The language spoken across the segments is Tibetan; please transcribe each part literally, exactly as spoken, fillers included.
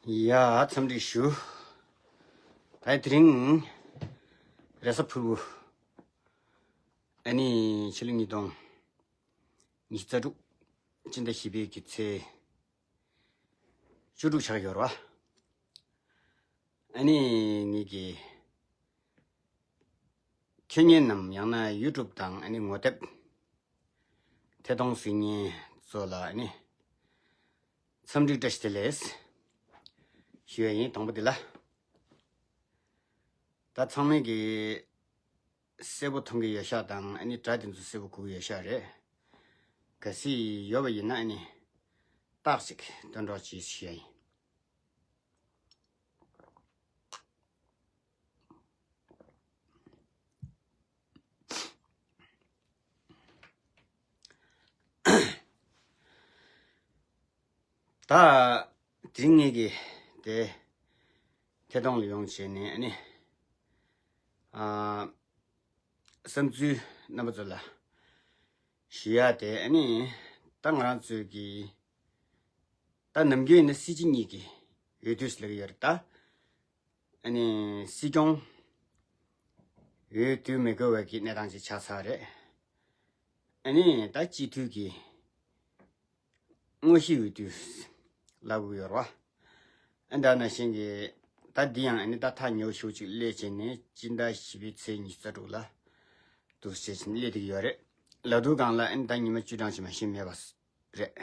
ཡ། འཚམས་འདྲི་ཞུ། ད་དེ་རིང་རེས་གཟའ་ཕུར་བུ། ཨ་ནི་ཕྱི་ལོ་ཉིས་སྟོང་ཉི་ཤུ་རྩ་དྲུག་སྤྱི་ཟླ་བཞི་པའི་གི་ཚེས་བཅུ་དྲུག་ཆགས་ཡོད་རེད་བ། ཨ་ནི་ངེད་ཀྱི་ཁྱེད་ཉན་ནམ། ཡང་ན་ཡུ་ཊུབ་དང་ཨ་ནི་ངོ་དེབ་ཐད་གཏོང་གཟིགས་མཁན་ཚོ་ལ་ཨ་ནི་འཚམས་འདྲི་བཀྲ་ཤིས་བདེ་ལེགས་ཞུ་ཡ་ཡིན། དང་པོ་དེ་ལ། ད་ཚང་མས་ཀྱི་གསལ་པོ་མཐོང་གི་ཡོད་ཤག་དང་ཨ་ནི་སྒྲ་དེ་ཚོ་གསལ་པོ་གོ་གི་ཡོད་ཤག་རེད། གལ་སྲིད་ཡོད་པ་ཡིན་ན་ཨ་ནི་རྟགས་ཅིག་སྟོན་རོགས་གྱིས་ཞུ་ཡ་ཡིན། ད་དེ་རིང་ངེད་ཀྱི་དེ་ཐད་གཏོང་ལ་ཡོང་བྱས་ནས་ཨ་ནི་ཨ་བསམ་ཚུལ་རྣམ་པ་ཚོ་ལ་ཞུ་ཡ་དེ་ཨ་ནི་ད་ང་རང་ཚོའི་གི་ད་ནམ་རྒྱུན་ཡིན་ན་སྲིད་སྤྱི་གཉིས་ཀྱི་འོས་བསྡུ་ཟེར་གྱི་ཡོད་རེད་ད། ཨ་ནི་སྲིད་སྐྱོང་འོས་བསྡུ་མི་དགོས་པའི་གི་གནས་སྟངས་ཅིག་ཆགས་ཚར་རེད། ཨ་ནི་ད་སྤྱི་འཐུས་ཀྱི་དངོས་གཞི་འོས་བསྡུ་ལབ་དགོས་ཡོད་རེད་བ། ཨ་ད་ནང་བཞིན་གྱི་ད་འདི་ཡང་ཨ་ནི་ད་ཐག་ཉེ་བོ་ཞེ་པོ་ཅིག་སླེབས་བྱས་ནས་སྤྱི་ཟླ་བཞི་པའི་ཚེས་ཉི་ཤུ་རྩ་དྲུག་ལ་འདུག་བྱས་བྱས་ནས་སླེབས་བསྡད་ཀྱི་ཡོད་རེད། ལ་དུས་སྒང་ལ་ཨ་ནི་ད་ཉི་མ་བཅུ་གྲངས་ཅིག་མ་གཏོགས་མེད་པ་རེད།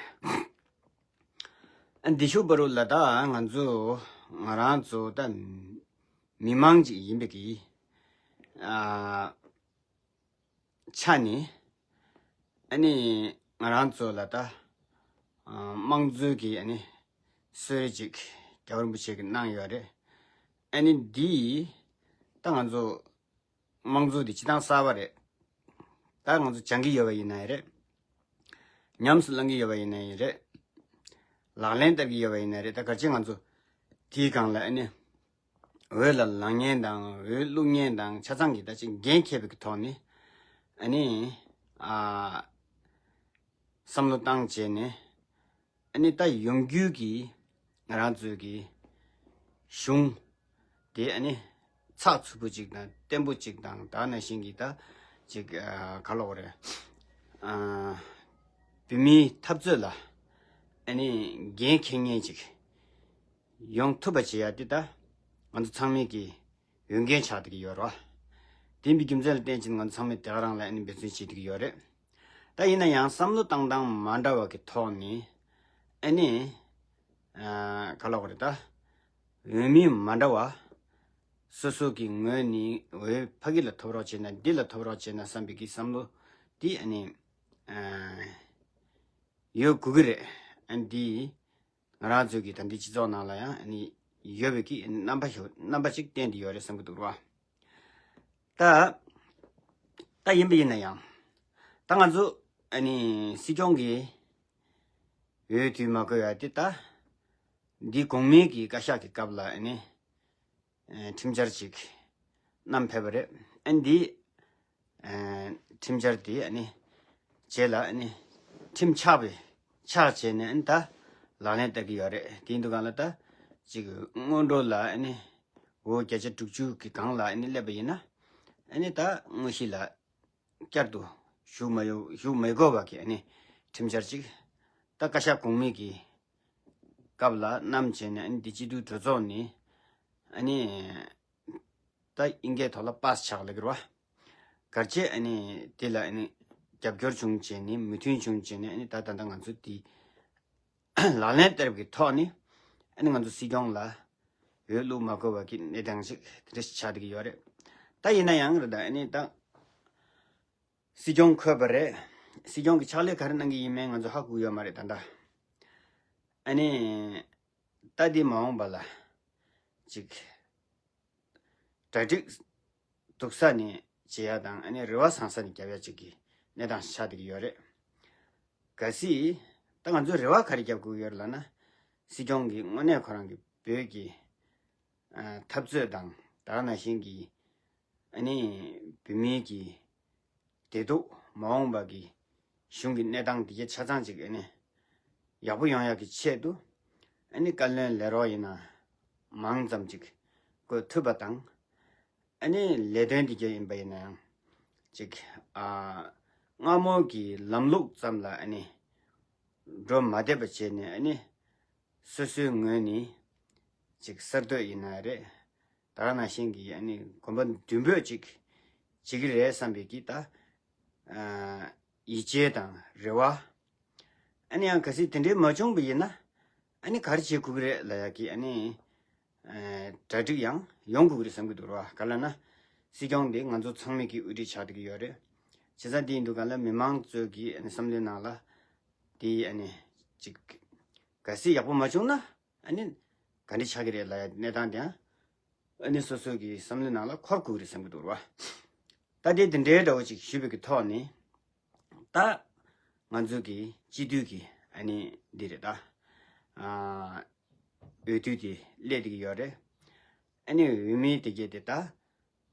ཨ་འདི་ཞུ་བ་རུ་ལ་ད་ང་ཚོ་ང་རང་ཚོ་ད་མི་མང་ཅིག་ཡིན་པའི་གི་ཨ་ཆ་ནས་ཨ་ནི་ང་རང་ཚོ་ལ་ད་ཨ་དམངས་གཙོའི་གི་ཨ་ནི་གསོལ་རས་ཅིག་རྒྱལ་བ་རིན་པོ་ཆེ་གིས་གནང་ཡོད་རེད། ཨ་ནི་འདི་ད་ང་ཚོ་དམངས་གཙོ་འདི་སྤྱི་བཏང་གསར་པ་རེད། ད་ང་ཚོ་སྦྱང་གི་ཡོད་པ་ཡིན་ན་ཡང་རེད། ཉམས་སུ་བླང་གི་ཡོད་པ་ཡིན་ན་ཡང་རེད། ལག་ལེན་བསྟར་གྱི་ཡོད་པ་ཡིན་ན་རེད། ད་གལ་སྲིད་ང་ཚོ་དེའི་སྒང་ལ་ཨ་ནི་འོས་ལ་ལངས་མཁན་དང་འོས་བླུག་མཁན་དང་ཆ་ཚང་གི་ད་ཅིག་འགན་འཁྱེར་བའི་གི་ཐོག་ནས་ཨ་ནི་ཨ་བསམ་བློ་བཏང་བྱས་ནས་ཨ་ནི་ད་ཡོང་རྒྱུའི་གི་ང་རང་ཚོའི་གི་གཞུང་དེ་ཨ་ནི་ཚགས་ཚུད་པོ་ཅིག་དང་བརྟན་པོ་ཅིག་དང་ད་ནང་བཞིན་གྱི་ད་ཅིག་ཨ་ག་ལབ་དགོས་རེད། ཨ་བོད་མིའི་འཐབ་རྩོད་ལ་ཨ་ནི་འགན་འཁྱེར་མཁན་ཅིག་ཡོང་ཐུབ་པ་བྱེད་ཡ་དེ་ད་ང་ཚོ་ཚང་མའི་གི་འོས་འགན་ཆགས་བསྡད་ཀྱི་ཡོད་རེད་བ། དེ་ཡིན་པའི་རྒྱུ་མཚན་ལ་བརྟེན་བྱས་ང་ཚོ་ཚང་མས་དེ་ག་རང་ལ་ཨ་ནི་འབད་བརྩོན་བྱེད་བསྡད་ཀྱི་ཡོད་རེད། ད་ཡིན་ན་ཡང་བསམ་བློ་བཏང་སྟངས་མ་འདྲ་བ་གི་ཐོག་ནས་ཨ་ནི་ཨ་ག་ལབ་དགོས་རེད། ད་འོས་མི་མ་འདྲ་བ་སོ་སོ་གི་ངོས་ནས་འོས་ཕ་གི་ལ་ཐོབ་རོགས་བྱས་ན་འདི་ལ་ཐོབ་རོགས་བྱས་ན་བསམ་པའི་གི་བསམ་བློ་དེ་ཨ་ནི་ཨ་ཡོད་དགོས་ཀྱི་རེད། ཨ་འདི་ང་རང་ཚོའི་གི་ད་འདི་སྤྱི་ཚོགས་ནང་ལ་ཡང་ཨ་ནི་ཡོད་པའི་གི་རྣམ་པ་ཞིག་རྣམ་པ་ཅིག་བསྟན་བསྡད་ཡོད་རེད་བསམ་གི་འདུག་ར། ད་ད་ཡིན་པ་ཡིན་ན་ཡང་ད་ང་ཚོ་ཨ་ནི་སྲིད་སྐྱོང་གི་འོས་བསྡུ་མ་དགོས་ཡ་དེ་ད་འདི་གོང་མའི་གི་བཀའ་ཤག་གི་སྐབས་ལ་ཨ་ནི་ཨ་ཁྲིམས་འཆར་ཅིག་བསྣམས་ཕེབས་པ་རེད། ཨ་འདི་ཨ་ཁྲིམས་འཆར་དེ་ཨ་ནི་རྗེས་ལ་ཨ་ནི་ཁྲིམས་ཆགས་པའི་ཆགས་བྱས་ནས་ཨ་ནི་ད་ལག་ལེན་བསྟར་གྱི་ཡོད་རེད། དེ་ཡིན་དུས་སྒང་ལ་ད་ཅིག་སྔོན་འགྲོ་ལ་ཨ་ནི་འོས་བརྒྱ་ཆ་དྲུག་ཅུ་གི་སྒང་ལ་ཨ་ནི་སླེབས་པ་ཡིན་ན་ཨ་ནི་ད་དངོས་གཞི་ལ་བསྐྱར་དུ་ཞུགས་མ་ཡོ་ཞུགས་མི་དགོས་པ་གི་ཨ་ནི་ཁྲིམས་འཆར་ཅིག་ད་བཀའ་ཤག་གོང་མའི་གི་སྐབས་ལ་བསྣམས་བྱས་ནས་ཨ་ནི་འདི་སྤྱི་འཐུས་གྲོས་ཚོགས་ནས་ཨ་ནི་ད་ཨིན་སྐད་ཐོག་ལ་པཱ་སི་ཆགས་ལབ་ཀྱི་རེད་བ། གལ་ཏེ་ཨ་ནི་དེ་ལ་ཨ་ནི་རྒྱབ་སྐྱོར་བྱུང་བྱས་ནས་མོས་མཐུན་བྱུང་བྱས་ནས་ཨ་ནི་ད་ད་ལྟ་ང་ཚོ་དེ་ལག་ལེན་བསྟར་བའི་ཐོག་ནས་ཨ་ནི་ང་ཚོ་སྲིད་སྐྱོང་ལ་འོས་བླུག་མ་དགོས་པ་གི་གནས་སྟངས་ཤིག་དེ་འདྲ་ཞིག་ཆགས་བསྡད་ཀྱི་ཡོད་རེད། ད་ཡིན་ན་ཡང་རེད་ད་ཨ་ནི་ད་སྲིད་སྐྱོང་འཁོད་པ་རེད། སྲིད་སྐྱོང་གི་ཕྱག་ལས་ག་རེ་གནང་གི་ཡིན་མིན་ང་ཚོ་ཧ་གོ་གི་ཡོད་མ་རེད་ད་ལྟ། ཨ་ནི་ད་འདི་མ་འོངས་པ་ལ་ཅིག་གྲ་སྒྲིག་སྡུག་ས་ནས་བྱེད་ཡ་དང་ཨ་ནི་རེ་བ་བཟང་ས་ནས་རྒྱབ་ཡ་ཅིག་གི་གནས་སྟངས་ཆགས་བསྡད་ཀྱི་ཡོད་རེད། གལ་སྲིད་ད་ང་ཚོས་རེ་བ་ག་རེ་རྒྱབ་དགོས་ཡོད་ལབ་ན། སྲིད་སྐྱོང་གིས་དངོས་གནས་ཁོ་རང་གི་བོད་ཀྱི་ཨ་འཐབ་རྩོད་དང་ད་ག་ནང་བཞིན་གྱི་ཨ་ནི་བོད་མིའི་གི་བདེ་སྡུག་མ་འོངས་པ་གི་གཞུང་གི་གནས་སྟངས་འདི་གའི་ཆ་ཚང་ཅིག་ཨ་ནི་ཡག་པོ་ཡོང་ཡག་གི་ཆེད་དུ་ ཨ་ནི་བཀའ་བློན་ལས་རོགས་ཡིན་ན་མང་ཙམ་ཅིག་བསྐོ་ཐུབ་པ་དང་། ཨ་ནི་ལས་དོན་དེ་ག་ཡིན་པ་ཡིན་ན་ཡང་ཅིག་ཨ་སྔ་མོ་གི་ལམ་ལུགས་ཙམ་ལ་ཨ་ནི་འགྲོ་མ་བསྡད་པ་བྱས་ནས། ཨ་ནི་སོ་སོའི་ངོས་ནས་ཅིག་གསར་གཏོད་ཡིན་ན་རེད། ད་ག་ནང་བཞིན་གྱི་ཨ་ནི་གོམ་པ་མདུན་སྤོས་ཅིག་བྱེད་ཀྱི་རེད་བསམ་པའི་གི་ད་ཨ་ཡིད་ཆེས་དང་རེ་བ། ཨ་ནི་ཡང་གལ་སྲིད་དེ་འདྲའི་མ་བྱུང་བ་ཡིན་ན། ཨ་ནི་ག་རེ་བྱེད་དགོས་ཀྱི་རེད་ལབ་ཡག་གི་ཨ་ནི་ཨ་གྲ་སྒྲིག་ཡང་ཡོང་དགོས་ཀྱི་རེད་བསམ་གྱི་འདུག་ར། ག་ལབ་ན་སྲིད་སྐྱོང་འདི་ང་ཚོ་ཚང་མས་ཀྱི་དབུ་ཁྲིད་ཆགས་བསྡད་ཀྱི་ཡོད་རེད། བྱས་ཙང་དེ་ཡིན་དུས་ག་ལ་མི་མང་ཚོས་ཀྱི་ཨ་ནི་བསམ་བློའི་ནང་ལ་དེ་ཨ་ནི་ཅིག་གལ་སྲིད་ཡག་པོ་མ་བྱུང་ན། ཨ་ནི་ག་འདྲ་ཆགས་ཀྱི་རེད་ལབ་ཡག་གནས་སྟངས་དེ་ཡང་ཨ་ནི་སོ་སོ་གི་བསམ་བློའི་ནང་ལ་འཁོར་དགོས་ཀྱི་རེད་བསམ་གྱི་འདུག་ར། ད་དེ་དེ་འདྲའི་འདྲ་བོ་ཅིག་ཞུས་པའི་གི་ཐོག་ནས། ད་ང་ཚོ་གི་སྤྱི་འཐུས་ཀྱི་ཨ་ནི་འདི་རེད་ད། ཨ་འོས་བསྡུ་དེ་སླེབས་བསྡད་ཀྱི་ཡོད་རེད། ཨ་ནི་འོས་མི་དེ་གས་དེ་ད་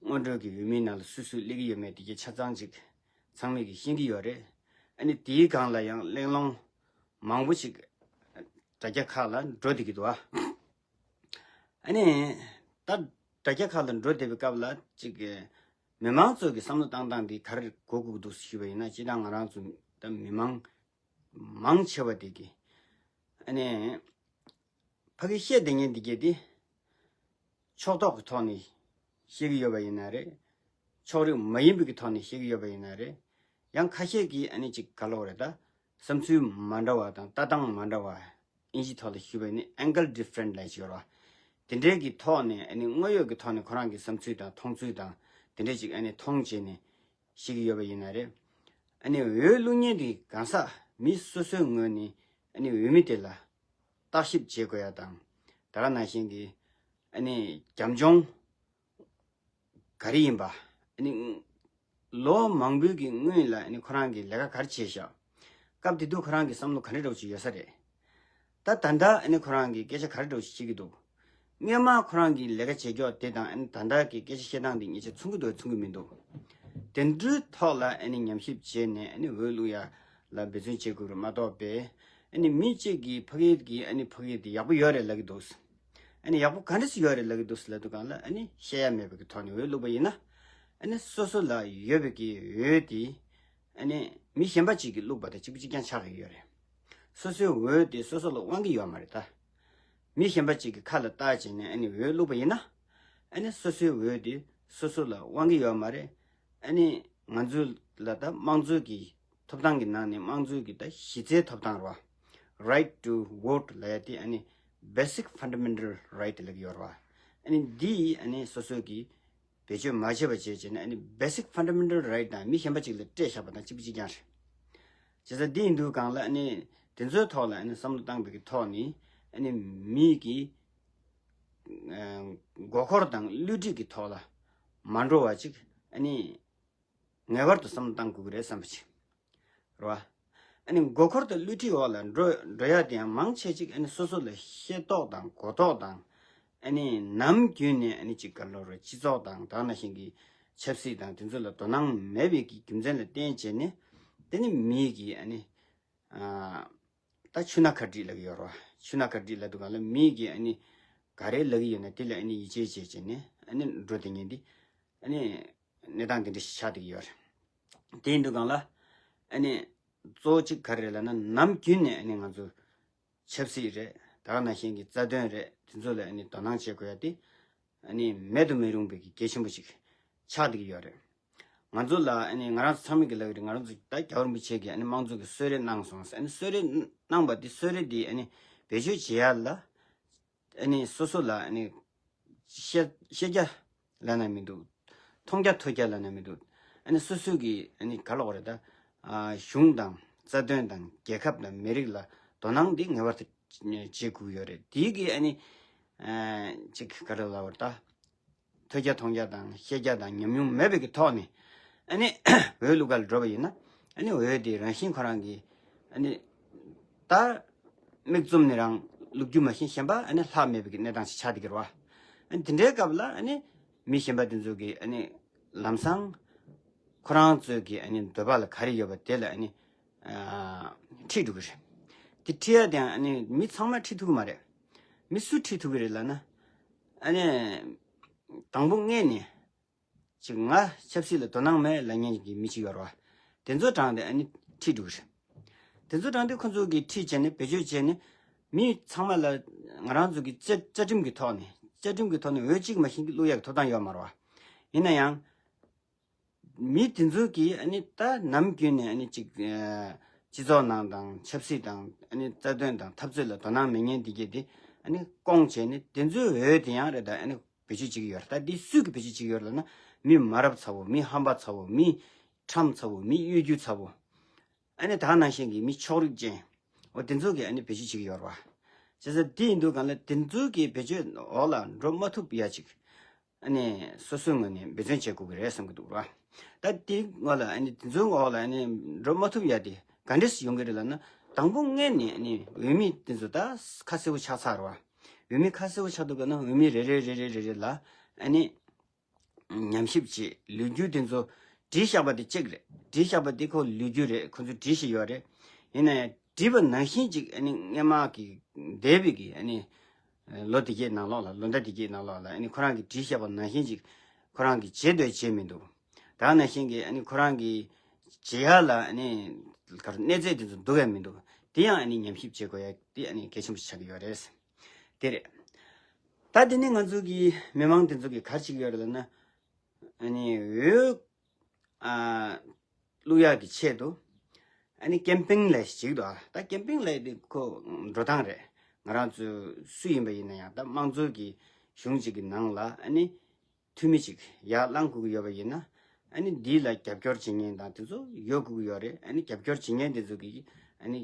སྔོན་འགྲོ་གི་འོས་མིའི་ནང་ལ་སུ་སུ་སླེབས་ཀྱི་ཡོད་མེད་དེ་གས་ཆ་ཚང་ཅིག་ཚང་མས་ཀྱི་ཤེས་ཀྱི་ཡོད་རེད། ཨ་ནི་དེའི་སྒང་ལ་ཡང་གླེང་སློང་མང་པོ་ཅིག་དྲ་རྒྱ་ཁག་ལ་འགྲོ་བསྡད་ཀྱི་འདུག་ཨ། ཨ་ནི་ད་དྲ་རྒྱ་ཁག་ལ་འགྲོ་བསྡད་པའི་སྐབས་ལ་ཅིག་མི་མང་ཚོ་གི་བསམ་བློ་བཏང་སྟངས་འདི་ག་རེ་གོ་དགོས་འདུག་ཞུས་པ་ཡིན་ན། སྤྱིར་བཏང་ང་རང་ཚོ་ད་མི་མང་མང་ཆེ་བ་དེ་གི་ཨ་ནི་ཕ་གི་བཤད་བསྡད་མཁན་འདི་གས་དེ་ཕྱོགས་གཏོགས་ཀྱི་ཐོག་ནས་བཤད་ཀྱི་ཡོད་པ་ཡིན་ན་རེད། ཕྱོགས་རིས་མ་ཡིན་པའི་གི་ཐོག་ནས་བཤད་ཀྱི་ཡོད་པ་ཡིན་ན་རེད། ཡང་ཁ་ཤས་ཀྱིས་ཨ་ནི་ཅིག་ག་ལབ་དགོས་རེད་ད། བསམ་ཚུལ་མ་འདྲ་བ་དང་ལྟ་སྟངས་མ་འདྲ་བ། ཨིན་ཇི་ཐོག་ལ་ཞུས་པ་ཡིན་ན་angle different ལབ་ཀྱི་ཡོད་རེད་བ། དེ་འདྲའི་གི་ཐོག་ནས་ཨ་ནི་དངོས་ཡོད་ཀྱི་ཐོག་ནས་ཁོ་རང་གི་བསམ་ཚུལ་དང་མཐོང་ཚུལ་དང་དེ་འདྲའི་ཅིག་ཨ་ནི་མཐོང་བྱས་ནས་བཤད་ཀྱི་ཡོད་པ་ཡིན་ན་རེད། ཨ་ནི་འོས་བླུག་མཁན་དེ་གང་ཟག་མི་སོ་སོའི་ངོས་ནས་ཨ་ནི་འོས་མི་དེ་ལ་བརྟག་ཞིབ་བྱེད་དགོས་ཡ་དང་། ད་ག་ནང་བཞིན་གྱི་ཨ་ནི་རྒྱབ་ལྗོངས་ག་རེ་ཡིན་པ། ཨ་ནི་ལོ་མང་པོའི་གི་སྔོན་ལ་ཨ་ནི་ཁོ་རང་གིས་ལས་ཀ་ག་རེ་བྱས་ཤག་སྐབས་དེ་དུས་ཁོ་རང་གི་བསམ་བློ་ག་རེ་འདྲ་བོ་ཅིག་ཡོད་ས་རེད། ད་ད་ལྟ་ཨ་ནི་ཁོ་རང་གིས་སྐད་ཆ་ག་རེ་འདྲ་བོ་ཅིག་བཤད་ཀྱི་འདུག་སྔོན་མ་ཁོ་རང་གིས་ལས་ཀ་བྱེད་ཀྱོག་དེ་དང་ཨ་ནི་ད་ལྟ་གི་སྐད་ཆ་བཤད་སྟངས་དེ་ཉེ་ཆ་མཚུངས་ཀྱི་འདུག་མཚུངས་ཀྱི་མི་འདུག་དེ་འདྲའི་ཐོག་ལ་ཨ་ནི་ཉམས་ཞིབ་བྱས་ནས་ཨ་ནི་འོས་བླུག་ཡ་ལ་འབད་བརྩོན་བྱེད་དགོས་རེད་མ་གཏོགས་པས། ཨ་ནི་མི་གཅིག་གིས་ཕ་གི་གིས་ཨ་ནི་ཕ་གི་དེ་ཡག་པོ་ཡོད་རེད་ལབ་ཀྱི་འདུག་ཨ་ནི་ཡག་པོ་ག་འདྲ་ཞིག་ཡོད་རེད་ལབ་ཀྱི་འདུག་ཟེར་ལབ་དུས་སྒང་ལ། ཨ་ནི་བཤད་ཡ་མེད་པའི་གི་ཐོག་ནས་འོས་བླུགས་པ་ཡིན་ན། ཨ་ནི་སོ་སོ་ལ་ཡོད་པའི་གི་འོས་དེ་ཨ་ནི་མི་གཞན་པ་གཅིག་གིས་བླུགས་པ་དང་གཅིག་པ་གཅིག་རྐྱང་ཆགས་ཀྱི་ཡོད་རེད། སོ་སོའི་འོས་དེ་སོ་སོ་ལ་དབང་གི་ཡོད་མ་རེད་ད། མི་གཞན་པ་གཅིག་གི་ཁ་ལ་བཏགས་བྱས་ནས་ཨ་ནི་འོས་བླུགས་པ་ཡིན་ན། ཨ་ནི་སོ་སོའི་འོས་དེ་སོ་སོ་ལ་དབང་གི་ཡོད་མ་རེད། ཨ་ནི་ང་ཚོ་ལ་ད་དམངས་གཙོའི་གི་ཐོབ་ཐང་གི་ནང་ནས་དམངས་གཙོའི་གི་ད་གཞི་རྩའི་ཐོབ་ཐང་རེད་བ། Right to vote ལབ་ཡ་དེ་ཨ་ནི་basic fundamental right ལབ་ཀྱི་ཡོད་རེད་བ། ཨ་ནི་འདི་ཨ་ནི་སོ་སོ་གི་བེད་སྤྱོད་མ་བྱས་པ་བྱས་བྱས་ནས། ཨ་ནི་basic fundamental right དང་མི་གཞན་པ་ཅིག་ལ་སྤྲད་བཞག་པ་དང་གཅིག་པ་གཅིག་རྐྱང་རེད། བྱས་ཙང་འདི་ཡིན་དུས་སྒང་ལ་ཨ་ནི་དེ་ཚོའི་ཐོག་ལ་ཨ་ནི་བསམ་བློ་བཏང་བའི་གི་ཐོག་ནས། ཨ་ནི་མི་གི་ཨ་མགོ་འཁོར་དང་བསླུ་བྲིད་ཀྱི་ཐོག་ལ་མ་འགྲོ་བ་ཅིག་ཨ་ནི་ངེས་པར་དུ་བསམ་བློ་བཏང་དགོས་ཀྱི་རེད་བསམ་པ་ཅིག་རེད་བ། ཨ་ནི་མགོ་འཁོར་དང་བསླུ་བྲིད་འོག་ལ་འགྲོ་འགྲོ་ཡ་དེ་ཡང་མང་ཆེ་ཅིག་ཨ་ནི་སོ་སོ་ལ་ཤེས་རྟོགས་དང་གོ་རྟོགས་དང་། ཨ་ནི་ནམ་རྒྱུན་ནས་ཨ་ནི་ཅིག་ག་ལབ་རེད། སྤྱི་ཚོགས་དང་ད་ག་ནང་བཞིན་གྱི་ཆབ་སྲིད་དང་དེ་ཚོ་ལ་དོ་སྣང་མེད་པའི་གི་རྒྱུ་མཚན་ལ་བརྟེན་བྱས་ནས། དེ་ནི་མི་གི་ཨ་ནི་ཨ་ད་ཆུ་སྣ་ཁ་བྲིས་ལབ་ཀྱི་ཡོད་རེད་བ། ཆུ་སྣ་ཁ་བྲིས་ལབ་དུས་སྒང་ལ་མི་གི་ཨ་ནི་ག་རེ་ལབ་ཀྱི་ཡོད་ན་དེ་ལ་ཨ་ནི་ཡིད་ཆེས་བྱས་བྱས་ནས་ཨ་ནི་འགྲོ་བསྡད་མཁན་འདི་ཨ་ནི་གནས་སྟངས་དེ་འདྲ་ཞིག་ཆགས་བསྡད་ཀྱི་ཡོད་རེད། དེ་ཡིན་དུས་སྒང་ལ་ཨ་ནི་གཙོ་བོ་གཅིག་ག་རེ་རེད་ལབ་ན། ནམ་རྒྱུན་ནས་ཨ་ནི་ང་ཚོ་ཆབ་སྲིད་རེད། ད་ག་ནང་བཞིན་གྱི་རྩ་དོན་རེད། དེ་ཚོ་ལ་ཨ་ནི་དོ་སྣང་བྱེད་དགོས་ཡ་དེ་ཨ་ནི་མེད་དུ་མི་རུང་བའི་གི་གལ་ཆེན་པོ་ཞིག་ཆགས་བསྡད་ཀྱི་ཡོད་རེད། ང་ཚོ་ལ་ཨ་ནི་ང་རང་ཚོ་ཚང་མས་ཀྱི་ལབ་ཀྱི་རེད། ང་རང་ཚོ་ད་རྒྱལ་བ་རིན་པོ་ཆེ་གིས་ཨ་ནི་དམངས་གཙོ་གི་གསོལ་རས་གནང་སོང་ཟེར། ཨ་ནི་གསོལ་རས་གནང་བ་དེ་གསོལ་རས་དེ་ཨ་ནི་བེད་སྤྱོད་བྱེད་ཡ་ལ་ཨ་ནི་སོ་སོ་ལ་ཨ་ནི་ཤེས་ཤེས་རྒྱ་ལབ་ན་མི་འདུག་མཐོང་རྒྱ་ཐོས་རྒྱ་ལབ་ན་མི་འདུག་ཨ་ནི་སོ་སོ་གི་ཨ་ནི་ག་ལབ་དགོས་རེད་ད། ཨ་གཞུང་དང་རྩ་དོན་དང་རྒྱལ་ཁབ་དང་མི་རིགས་ལ་དོ་སྣང་འདི་ངེས་པར་དུ་བྱེད་དགོས་ཀྱི་ཡོད་རེད། དེའི་གི་ཨ་ནི་ཨ་ཅིག་ག་རེ་ལབ་དགོས་རེད་ད། ཐོས་རྒྱ་མཐོང་རྒྱ་དང་ཤེས་རྒྱ་དང་ཉམས་མྱོང་མེད་པའི་གི་ཐོག་ནས་ཨ་ནི་འོས་བླུག་ག་ལ་འགྲོ་བ་ཡིན་ན། ཨ་ནི་འོས་དེ་རང་བཞིན་ཁོ་རང་གི་ཨ་ནི་ད་མིག་བཙུམ་ནས་རང་བླུག་རྒྱུ་མ་གཞི་གཞན་པ་ཨ་ནི་ལྷག་མེད་པའི་གི་གནས་སྟངས་ཤིག་ཆགས་བསྡད་ཀྱི་རེད་བ། ཨ་ནི་དེ་འདྲའི་སྐབས་ལ་ཨ་ནི་མི་གཞན་པ་དེ་ཚོ་གི་ཨ་ནི་ལམ་སང་ཁོ་རང་ཚོའི་གི་ཨ་ནི་འདོད་པ་ལ་ག་རེ་ཡོད་པ་དེ་ལ་ཨ་ནི་ཨ་ཁྲིད་འགྲོ་གི་རེད། དེ་ཁྲིད་ཡ་དེ་ཡང་ཨ་ནི་མི་ཚང་མ་ཁྲིད་ཐུབ་ཀྱི་མ་རེད། མི་སུ་ཁྲིད་ཐུབ་ཀྱི་རེད་ལབ་ན། ཨ་ནི། དང་པོ་སྔས་ནས། ཅིག་ང་ཆབ་སྲིད་ལ་དོ་སྣང་མེད་ལབ་མཁན་གྱི་མི་གཅིག་ཡོད་རེད་བ། དེ་ཚོ་དྲངས་ཏེ་ཨ་ནི་ཁྲིད་འགྲོ་གི་རེད། དེ་ཚོ་དྲངས་ཏེ་ཁོ་ཚོ་གིས་ཁྲིད་བྱས་ནས་བེད་སྤྱོད་བྱས་ནས། མི་ཚང་མ་ལ་ང་རང་ཚོ་གི་བཅའ་བཅའ་ཁྲིམས་ཀྱི་ཐོག་ནས་བཅའ་ཁྲིམས་ཀྱི་ཐོག་ནས་འོས་གཅིག་མ་གཏོགས་བླུག་ཡག་གི་ཐོབ་ཐང་ཡོད་མ་རེད་བ། ཡིན་ན་ཡང་། མི་དེ་ཚོ་གིས་ཨ་ནི་ད་ནམ་རྒྱུན་ནས་ཨ་ནི་ཅིག་ཨ། སྤྱི་ཚོགས་ནང་དང་ཆབ་སྲིད་དང་ཨ་ནི་རྩ་དོན་དང་འཐབ་རྩོད་ལ་དོ་སྣང་མེད་མཁན་དེ་གྱད་དེ་ཨ་ནི་སྐོང་བྱས་ནས་དེ་ཚོའི་འོས་དེ་ཡང་རེད་ད་ཨ་ནི་བེད་སྤྱོད་བྱེད་ཀྱི་ཡོད་རེད། ད་འདི་སུས་ཀྱིས་བེད་སྤྱོད་བྱེད་ཀྱི་ཡོད་རེད་ལབ་ན། མི་མ་རབས་ཚ་བོ། མི་ཧམ་པ་ཚ་བོ། མི་ཁྲམ་ཚ་བོ། མི་གཡོ་སྒྱུ་ཚ་བོ། ཨ་ནི་ད་ག་ནང་བཞིན་གྱི་མི་ཕྱོགས་རིས་ཅན། འོ་དེ་ཚོ་གིས་ཨ་ནི་བེད་སྤྱོད་བྱེད་ཀྱི་ཡོད་རེད་བ། བྱས་ཙང་དེ་ཡིན་དུས་གང་ལ་དེ་ཚོ་གིས་བེད་སྤྱོད་འོག་ལ་འགྲོ་མ་ཐུབ་ཡ་ཅིག་ཨ་ནི་སོ་སོའི་ངོས་ནས་འབད་བརྩོན་བྱེད་དགོས་ཀྱི་རེད་བསམ་གྱི་འདུག་ར། ད་དེ་ངོ་ལ་ཨ་ནི་དེ་ཚོའི་འོག་ལ་ཨ་ནི་འགྲོ་མ་ཐུབ་ཡ་དེ་ག་འདྲས་སེ་ཡོང་གི་རེད་ལབ་ན། དང་པོ་སྔས་ནས་ཨ་ནི་འོས་མི་དེ་ཚོ་ད་ཁ་གསལ་པོ་ཆགས་ཚར་བ། འོས་མི་ཁ་གསལ་པོ་ཆགས་འདུག་ག་ན་འོས་མི་རེ་རེ་རེ་རེ་རེ་རེ་ལ་ཨ་ནི་ཉམས་ཞིབ་བྱེད། ལོ་རྒྱུས་དེ་ཚོ་བྲིས་བཞག་པ་དེ་གཅིག་རེད། བྲིས་བཞག་པ་དེ་ཁོ་ལོ་རྒྱུས་རེད། ཁོ་ཚོས་བྲིས་བཞག་ཡོད་རེད། ཡིན་ན་ཡང་བྲིས་པ་ནང་བཞིན་ཅིག་ཨ་ནི་སྔས་མ་གི་འདས་པའི་གི་ཨ་ནི་ལོ་དེ་གྱད་ནང་ལོགས་ལ། ལོ་ཟླ་དེ་གྱད་ནང་ལོགས་ལ་ཨ་ནི་ཁོ་རང་གིས་བྲིས་བཞག་པ་ནང་བཞིན་ཅིག་ཁོ་རང་གིས་བྱེད་འདོད་བྱེད་མི་འདུག་ད་ནང་བཞིན་གྱི་ཨ་ནི་ཁོ་རང་གིས་བྱེད་ཡ་ལ་ཨ་ནི་ག་རེ་གནས་ཚད་དེ་ཚོ་འདུག་ཡ་མི་འདུག་དེ་ཡང་ཨ་ནི་ཉམས་ཞིབ་བྱེད་དགོས་ཡ་དེ་ཨ་ནི་གལ་ཆེན་པོ་ཆགས་ཀྱི་ཡོད་རེད། དེ་རེད། ད་དེ་ནི་ང་ཚོ་གི་མི་མང་དེ་ཚོ་གིས་ག་རེ་བྱེད་ཀྱི་ཡོད་རེད་ལབ་ན། ཨ་ནི་འོས་ཨ། བླུག་ཡག་གི་ཆེད་དུ་ཨ་ནི་ཀེམ་པིང་ལབ་ཞིག་འདུག་ད་ཀེམ་པིང་ལབ་དེ་ཁོ་འགྲོ་སྟངས་རེད། ང་རང་ཚོ་སུ་ཡིན་པ་ཡིན་ན་ཡང་ད་དམངས་གཙོའི་གི་གཞུང་གཅིག་གི་ནང་ལ་ཨ་ནི་འཐུས་མི་གཅིག་ཡར་བླང་དགོས་ཀྱི་ཡོད་པ་ཡིན་ན། ཨ་ནི་འདི་ལ་རྒྱབ་སྐྱོར་བྱེད་མཁན་དང་དེ་ཚོ་ཡོད་དགོས་ཀྱི་ཡོད་རེད། ཨ་ནི་རྒྱབ་སྐྱོར་བྱེད་མཁན་དེ་ཚོ་གིས་ཨ་ནི་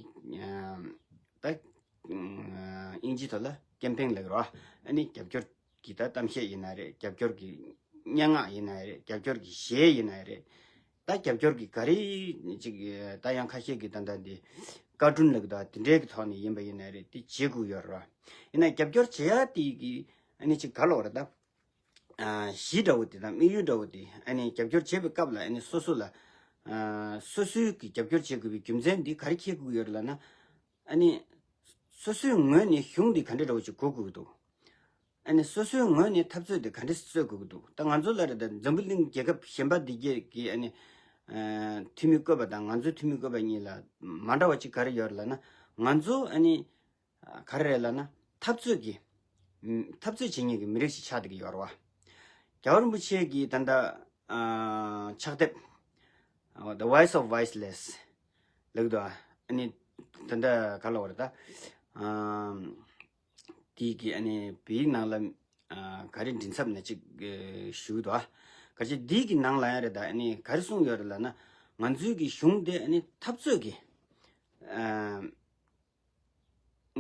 ད་དབྱིན་ཇིའི་ཐོག་ལ་ཀེམ་པིང་ལབ་ཀྱི་རེད་བ། ཨ་ནི་རྒྱབ་སྐྱོར་གྱི་ད་གཏམ་བཤད་ཡིན་ན་རེད། རྒྱབ་སྐྱོར་གྱི་སྙན་ངག་ཡིན་ན་རེད། རྒྱབ་སྐྱོར་གྱི་གཞས་ཡིན་ན་རེད། ད་རྒྱབ་སྐྱོར་གྱི་ག་རེ་ཅིག་ད་ཡང་ཁ་ཤས་ཀྱིས་ད་ལྟ་འདི་ཀར་ཊུན་ལབ་ཀྱི་འདུག་དེ་འདྲའི་གི་ཐོག་ནས་ཡིན་པ་ཡིན་ན་རེད། དེ་བྱེད་དགོས་ཀྱི་ཡོད་རེད་བ། ཡིན་ན་རྒྱབ་སྐྱོར་བྱེད་ཡ་དེ་གི་ཨ་ནི་ཅིག་ག་ལབ་དགོས་རེད་ད། ཨ། གཞི་འདྲ་བོ་དེ་དང་དམིགས་ཡུལ་འདྲ་བོ་དེ་ཨ་ནི་རྒྱབ་སྐྱོར་བྱེད་པའི་སྐབས་ལ་ཨ་ནི་སོ་སོ་ལ། ཨ། སོ་སོའི་གི་རྒྱབ་སྐྱོར་བྱེད་དགོས་པའི་རྒྱུ་མཚན་འདི་ག་རེ་འཁྱེར་དགོས་ཀྱི་ཡོད་རེད་ལབ་ན། ཨ་ནི་སོ་སོའི་ངོས་ནས་གཞུང་འདི་ག་འདྲ་འདྲ་བོ་ཅིག་དགོས་དགོས་ཀྱི་འདུག་ཨ་ནི་སོ་སོའི་ངོས་ནས་འཐབ་རྩོད་འདི་ག་འདྲ་རྩོད་དགོས་ཀྱི་འདུག་ད་ང་ཚོ་ལ་རེད་ད། འཛམ་བུ་གླིང་རྒྱལ་ཁབ་གཞན་པ་འདི་གྱད་ཀྱི་ཨ་ནི་ཨ། འཐུས་མི་བསྐོས་པ་དང་ང་ཚོའི་འཐུས་མི་བསྐོས་པ་གཉིས་ལ་མ་འདྲ་བ་ཅིག་ག་རེ་ཡོད་རེད་ལབ་ན། ང་ཚོ་ཨ་ནི། ག་རེ་རེད་ལབ་ན། འཐབ་རྩོད་ཀྱི། འཐབ་རྩོད་བྱེད་མཁན་གྱི་མི་རིགས་ཤིག་ཆགས་བསྡད་ཀྱི་ཡོད་རེད་བ། རྒྱལ་བ་རིན་པོ་ཆེ་གིས་ད་ལྟ། ཨ། ཕྱག་དེབ། The Voice of Voiceless ལབ་ཀྱི་འདུག་ཨ་ནི་ད་ལྟ་ག་ལབ་དགོས་རེད་ད། ཨ། དེའི་གི་ཨ་ནི་བོད་ཡིག་ནང་ལ། ཨ། ག་རེ་མགྲིན་ཚབ་ནས་ཅིག་ཞུ་གི་འདུག་ཨ། གལ་སྲིད་འདི་གི་ནང་ལ་ཡང་རེད་ད། ཨ་ནི་ག་རེ་གསུངས་ཡོད་རེད་ལབ་ན། ང་ཚོའི་གི་གཞུང་དེ་ཨ་ནི་འཐབ་རྩོད་ཀྱི། ཨ།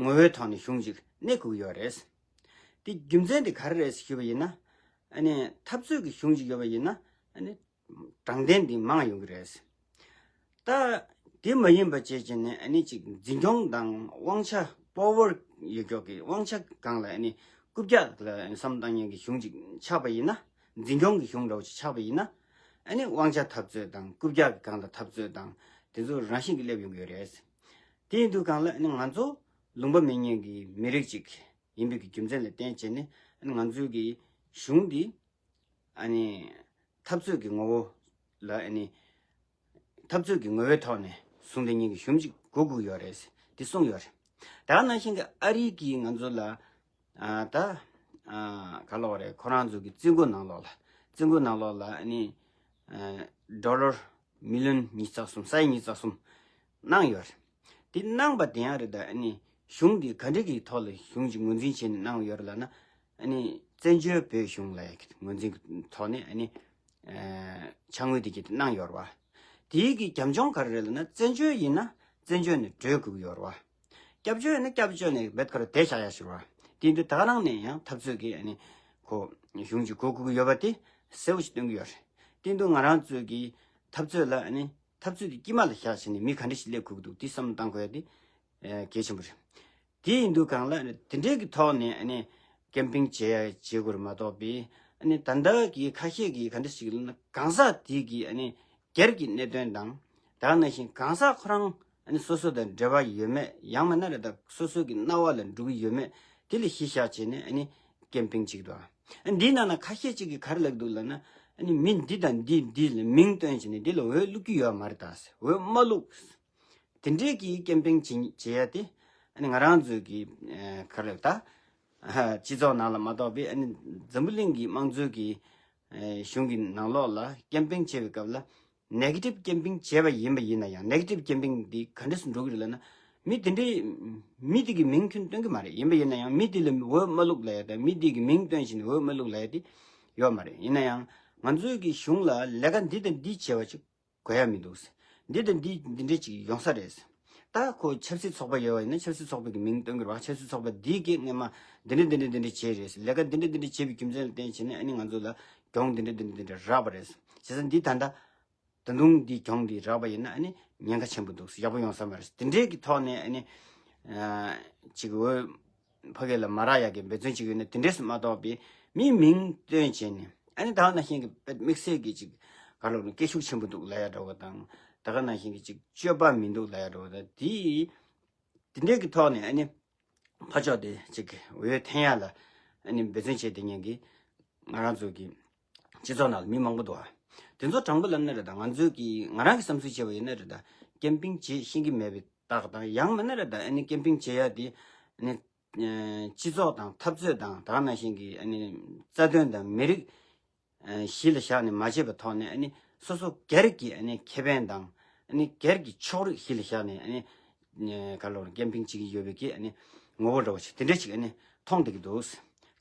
ངོ་བོའི་ཐོག་ནས་གཞུང་ཅིག་གནས་དགོས་ཀྱི་ཡོད་རེད། དེ་རྒྱུ་མཚན་དེ་ག་རེ་རེད་ཞུས་པ་ཡིན་ན། ཨ་ནི་འཐབ་རྩོད་ཀྱི་གཞུང་ཅིག་ཡོད་པ་ཡིན་ན། ཨ་ནི་དྲང་བདེན་དེ་མང་ཡོང་གི་རེད། ད་དེ་མ་ཡིན་པ་བྱས་བྱས་ནས་ཨ་ནི་ཅིག་འཛིན་སྐྱོང་དང་དབང་ཆ། པ་ཝར་ཡོད་ཀྱོག་གི་དབང་ཆ་སྒང་ལ་ཨ་ནི་རྐུབ་བཀྱག་ལ་བསམ་བཏང་མཁན་གྱི་གཞུང་ཅིག་ཆགས་པ་ཡིན་ན། འཛིན་སྐྱོང་གི་གཞུང་འདྲ་བོ་ཅིག་ཆགས་པ་ཡིན་ན། ཨ་ནི་དབང་ཆ་འཐབ་རྩོད་དང་རྐུབ་བཀྱག་གི་སྒང་ལ་འཐབ་རྩོད་དང་དེ་ཚོ་རང་བཞིན་གྱིས་སླེབས་ཡོང་གི་ཡོད་རེད། དེ་ཡིན་དུས་སྒང་ལ་ཨ་ནི་ང་ཚོ་ལུང་པ་མེད་མཁན་གྱི་མི་རིགས་ཅིག་ཡིན་པའི་གི་རྒྱུ་མཚན་ལ་བརྟེན་བྱས་ནས། ཨ་ནི་ང་ཚོའི་གི་གཞུང་འདི་ཨ་ནི་འཐབ་རྩོད་ཀྱི་ངོ་བོ་ལ། ཨ་ནི་འཐབ་རྩོད་ཀྱི་ངོ་བོའི་ཐོག་ནས་བཟུང་བསྡད་མཁན་གྱི་གཞུང་ཅིག་དགོས་དགོས་ཀྱི་ཡོད་རེད་འདི་གསུངས་ཡོད་རེད། ད་ག་ནང་བཞིན་གྱི་ཨ་རི་གིས་ང་ཚོ་ལ། ཨ། ད། ཨ། ག་ལབ་དགོས་རེད། ཁོ་རང་ཚོ་གི་རྩིས་འགོ་ནང་ལོགས་ལ། རྩིས་འགོ་ནང་ལོགས་ལ་ཨ་ནི། ཨ། ཌོ་ལར་མི་ལི་ཡོན་ཉི་ཤུ་རྩ་གསུམ། ས་ཡ་ཉི་ཤུ་རྩ་གསུམ་གནང་ཡོད་རེད། དེ་གནང་པ་དེ་ཡང་རེད་ད། ཨ་ནི་གཞུང་འདི་ག་འདྲ་གི་ཐོག་ལ་གཞུང་ཅིག་ངོས་འཛིན་བྱས་ནས་གནང་ཡོད་རེད་ལབ་ན། ཨ་ནི་བཙན་བྱོལ་བོད་གཞུང་ལབ་ཡ་གི་ངོས་འཛིན་གྱི་ཐོག་ནས་ཨ་ནི། ཨ། ཕྱག་དངུལ་དེ་གྱད་དེ་གནང་ཡོད་རེད་བ། དེའི་གི་རྒྱབ་ལྗོངས་ག་རེ་རེད་ལབ་ན། བཙན་བྱོལ་ཡིན་ན་བཙན་བྱོལ་ནས་སྒྲོལ་དགོས་ཀྱི་ཡོད་རེད་བ། སྐྱབས་བཅོལ་ཡིན་ན་སྐྱབས་བཅོལ་ནས་རྦད་ཁ་རུ་བསྡད་བཞག་ཡ་ཞིག་རེད་བ། དེ་ཡིན་དུས་ད་ག་རང་ནས་ཡང་འཐབ་རྩོད་ཀྱི་ཨ་ནི་ཁོ་གཞུང་ཅིག་དགོས་དགོས་ཀྱི་ཡོད་པ་དེ་གསལ་པོ་ཞིག་སྟོན་གྱི་ཡོད་རེད། དེ་ཡིན་དུས་ང་རང་ཚོའི་གི་འཐབ་རྩོད་ལ་ཨ་ནི་འཐབ་རྩོད་དེ་དཀྱིལ་མ་ལ་བཞག་བྱས་ནས་མི་ག་འདྲ་ཞིག་སླེབས་དགོས་ཀྱི་འདུག་དེ་བསམ་བློ་བཏང་དགོས་ཡ་དེ་གལ་ཆེན་པོ་རེད། དེ་ཡིན་དུས་སྒང་ལ་དེ་འདྲའི་གི་ཐོག་ནས་ཨ་ནི་ཀེམ་པིང་བྱེད་ཡ་བྱེད་དགོས་རེད་མ་གཏོགས་པའི། ཨ་ནི་ད་ལྟ་གི་ཁ་ཤས་ཀྱིས་ག་འདྲ་ཞིག་ལབ་ན། གང་ཟག་དེ་གི་ཨ་ནི་སྒེར་གྱི་གནད་དོན་དང་། ད་ག་ནང་བཞིན་གང་ཟག་ཁོ་རང་ཨ་ནི་སོ་སོ་དང་འབྲེལ་བ་ཡོད་མེད། ཡང་མིན་ན་རེད་ད། སོ་སོ་གི་རྣ་བ་ལ་འགྲོ་གི་ཡོད་མེད། དེ་ལ་གཞི་བཞག་བྱས་ནས་ཨ་ནི་ཀེམ་པིང་བྱེད་ཀྱི་འདུག་ཨ། འདིའི་ནང་ན་ཁ་ཤས་ཅིག་གིས་ག་རེ་ལབ་འདུག་ལབ་ན། ཨ་ནི་མི་འདི་དང་འདི་འདི་ལ་མིང་བཏོན་བྱས་ནས་འདི་ལ་འོས་བླུག་གི་ཡོད་མ་རེད་ད། འོས་མ་བླུག། དེ་འདྲའི་གི་ཀེམ་པིང་བྱེད་བྱེད་ཡ་དེ་ཨ་ནི་ང་རང་ཚོའི་གི་ཨ་ག་རེ་ལབ་ད། ཨ་སྤྱི་ཚོགས་ནང་ལ་མ་གཏོགས་པའི་ཨ་ནི་འཛམ་བུ་གླིང་གི་དམངས་གཙོའི་གི་ཨ་གཞུང་གི་ནང་ལོགས་ལ་ཀེམ་པིང་བྱེད་པའི་སྐབས་ལ་ནེ་གེ་ཊིབ་ཀེམ་པིང་བྱས་པ་ཡིན་པ་ཡིན་ན་ཡང་། ནེ་གེ་ཊིབ་ཀེམ་པིང་འདི་ག་འདྲས་སུ་འགྲོ་གི་རེད་ལབ་ན། མི་དེ་འདྲའི་མི་དེ་གི་མིང་ཁྱོན་བཏོན་གི་མ་རེད། ཡིན་པ་ཡིན་ན་ཡང་མི་དེ་ལ་འོས་མ་བླུག་ལབ་ཡ་དང་། མི་དེ་གི་མིང་བཏོན་བྱས་ནས་འོས་མ་བླུག་ལབ་ཡ་དེ་ཡོད་མ་རེད། ཡིན་ན་ཡང་ང་ཚོའི་གི་གཞུང་ལ་ལས་ཀ་འདི་དང་འདི་བྱས་པ་ཅིག་དགོས་ཡ་མི་འདུག། འདི་དང་འདི་འདི་འདྲས་ཅིག་ཡོང་ས་རེད། ད་ཁོ་ཆབ་སྲིད་ཚོགས་པ་ཡོད་པ་ཡིན་ན་ཆབ་སྲིད་ཚོགས་པའི་གི་མིང་བཏོན་གི་རེད་བ། ཆབ་སྲིད་ཚོགས་པ་འདི་གིས་སྔོན་མ་འདི་འདྲ་འདི་འདྲ་འདི་འདྲ་བྱས་རེད། ལས་ཀ་འདི་འདྲ་འདི་འདྲ་བྱས་པའི་རྒྱུ་མཚན་ལ་བརྟེན་བྱས་ནས་ཨ་ནི་ང་ཚོ་ལ་གྱོང་འདི་འདྲ་འདི་འདྲ་འདི་འདྲ་རག་པ་རེད། བྱས་ཙང་འདི་ད་ལྟ་ད་དུང་འདི་གྱོང་འདི་རག་པ་ཡིན་ན་ཨ་ནི་ཉེན་ཁ་ཆེན་པོ་འདུག། ཡག་པོ་ཡོང་ས་མ་རེད། དེ་འདྲའི་གི་ཐོག་ནས་ཨ་ནི་ཨ་ཅིག་འོས་ཕ་གི་ལ་མ་རག་ཡག་གི་འབད་བརྩོན་བྱེད་ཀྱི་ཡོད་ན། དེ་འདྲས་སུ་མ་གཏོགས་པའི་མིའི་མིང་བཏོན་བྱས་ནས་ཨ་ནི་ད་ག་ནང་བཞིན་གྱི་དམིགས་བསལ་གྱི་ཅིག་ག་ལབ་ན་སྐད་ཤུགས་ཆེན་པོ་འདུག་ལབ་ཡ་འདྲ་བོ་དང་། ད་ག་ནང་བཞིན་གྱི་ཅིག་སྤྱོད་པ་མི་འདུག་ལབ་ཡ་འདྲ་བོ་དང་། དེ་དེ་འདྲས་ཀྱི་ཐོག་ནས་ཨ་ནི་ཕར་ཕྱོགས་དེ་ཅིག་འོས་འཐེན་ཡ་ལ་ཨ་ནི་འབད་བརྩོན་བྱས་བསྡད་མཁན་གྱི་ང་རང་ཚོ་གི་སྤྱི་ཚོགས་ནང་ལ་མི་མང་པོ་འདུག་ཨ། དེ་ཚོ་དྲང་པོ་ལབ་ན་རེད་ད། ང་ཚོས་ཀྱི་ང་རང་གི་བསམ་ཚུལ་བྱས་པ་ཡིན་ན་རེད་ད། ཀེམ་པིང་བྱེད་ཤེས་ཀྱི་མེད་པའི་རྟགས་དང་། ཡང་མིན་ན་རེད་ད་ཨ་ནི་ཀེམ་པིང་བྱེད་ཡ་དེ་ཨ་ནི་ཨ་སྤྱི་ཚོགས་དང་འཐབ་རྩོད་དང་ད་ག་ནང་བཞིན་གྱི་ཨ་ནི་རྩ་དོན་དང་མི་རིགས་ཨ་གཞི་ལ་བཞག་ནས་མ་བྱས་པའི་ཐོག་ནས། ཨ་ནི་སོ་སོ་སྒེར་གྱི་ཨ་ནི་ཁེ་ཕན་དང་ཨ་ནི་སྒེར་གྱི་ཕྱོགས་རིས་གཞི་ལ་བཞག་ནས་ཨ་ནི་ཨ་ག་ལབ་ན་ཀེམ་པིང་བྱེད་ཀྱི་ཡོད་པའི་གི་ཨ་ནི་ངོ་བོ་འདྲ་བོ་ཞིག་དེ་འདྲ་ཞིག་ཨ་ནི་མཐོང་བསྡད་ཀྱི་འདུག། བྱས་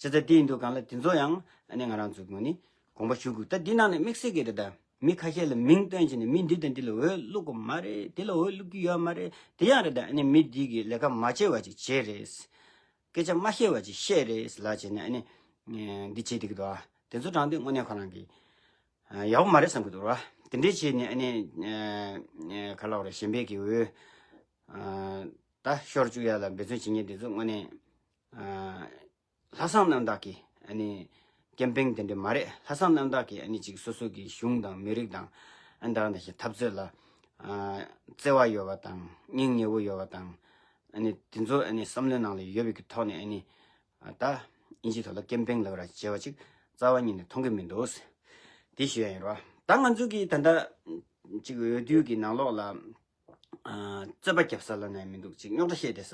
ཙང་དེ་ཡིན་དུས་སྒང་ལ་དེ་ཚོ་ཡང་ཨ་ནི་ང་རང་ཚོའི་ངོས་ནས་དགོངས་པ་ཞུ་དགོས། ད་འདི་ནང་ནས་དམིགས་བསལ་གྱི་རེད་ད། མི་ཁ་ཤས་ལ་མིང་བཏོན་བྱས་ནས་མི་འདི་དང་འདི་ལ་འོས་བླུག་གི་མ་རེད། དེ་ལ་འོས་བླུག་གི་ཡོད་མ་རེད། དེ་ཡང་རེད་ད། ཨ་ནི་མི་འདི་གིས་ལས་ཀ་མ་བྱས་པ་ཅིག་བྱས་རེད། སྐད་ཆ་མ་བཤད་པ་ཅིག་བཤད་རེད་ལབ་བྱས་ནས་ཨ་ནི་འདི་བྱེད་བསྡད་ཀྱི་འདུག་ཨ། དེ་ཚོ་དྲང་དུས་དངོས་གནས་ཁོ་རང་གི་ཡག་པོ་མ་རེད་བསམ་གྱི་འདུག་ར། དེ་འདྲས་བྱས་ནས་ཨ་ནི་ག་ལབ་རེད། གཞན་པའི་གི་འོས་ད་ཤོར་བཅུག་ཡ་ལ་འབད་བརྩོན་བྱེད་མཁན་དེ་ཚོ་དངོས་གནས་ལྷག་བསམ་རྣམ་དག་གིས་ཨ་ནི་ཀེམ་པིང་དེ་འདྲ་མ་རེད། ལྷག་བསམ་རྣམ་དག་གིས་ཨ་ནི་ཅིག་སོ་སོ་གི་གཞུང་དང་མི་རིགས་དང་ཨ་ནི་ད་ག་ནང་བཞིན་འཐབ་རྩོད་ལ་ཨ་བརྩེ་བ་ཡོད་པ་དང་སྙིང་ཉེ་བོ་ཡོད་པ་དང་། ཨ་ནི་དེ་ཚོ་ཨ་ནི་བསམ་བློའི་ནང་ལ་ཡོད་པའི་གི་ཐོག་ནས་ཨ་ནི་ཨ་ད་དབྱིན་ཇིའི་ཐོག་ལ་ཀེམ་པིང་ལབ་ར་བྱས་པ་ཅིག་རྩ་བ་ཉིད་ནས་མཐོང་གི་མི་འདུག། དེ་ཞུ་ཡ་ཡིན་རོ། ད་ང་ཚོ་གི་ད་ལྟ་ཅིག་འོས་བསྡུ་གི་ནང་ལོགས་ལ་ཨ་རྩོད་པ་རྒྱབ་ས་ལབ་ན་ཡང་མི་འདུག། ཅིག་རྙོག་དྲ་བཤད་བསྡད་ས་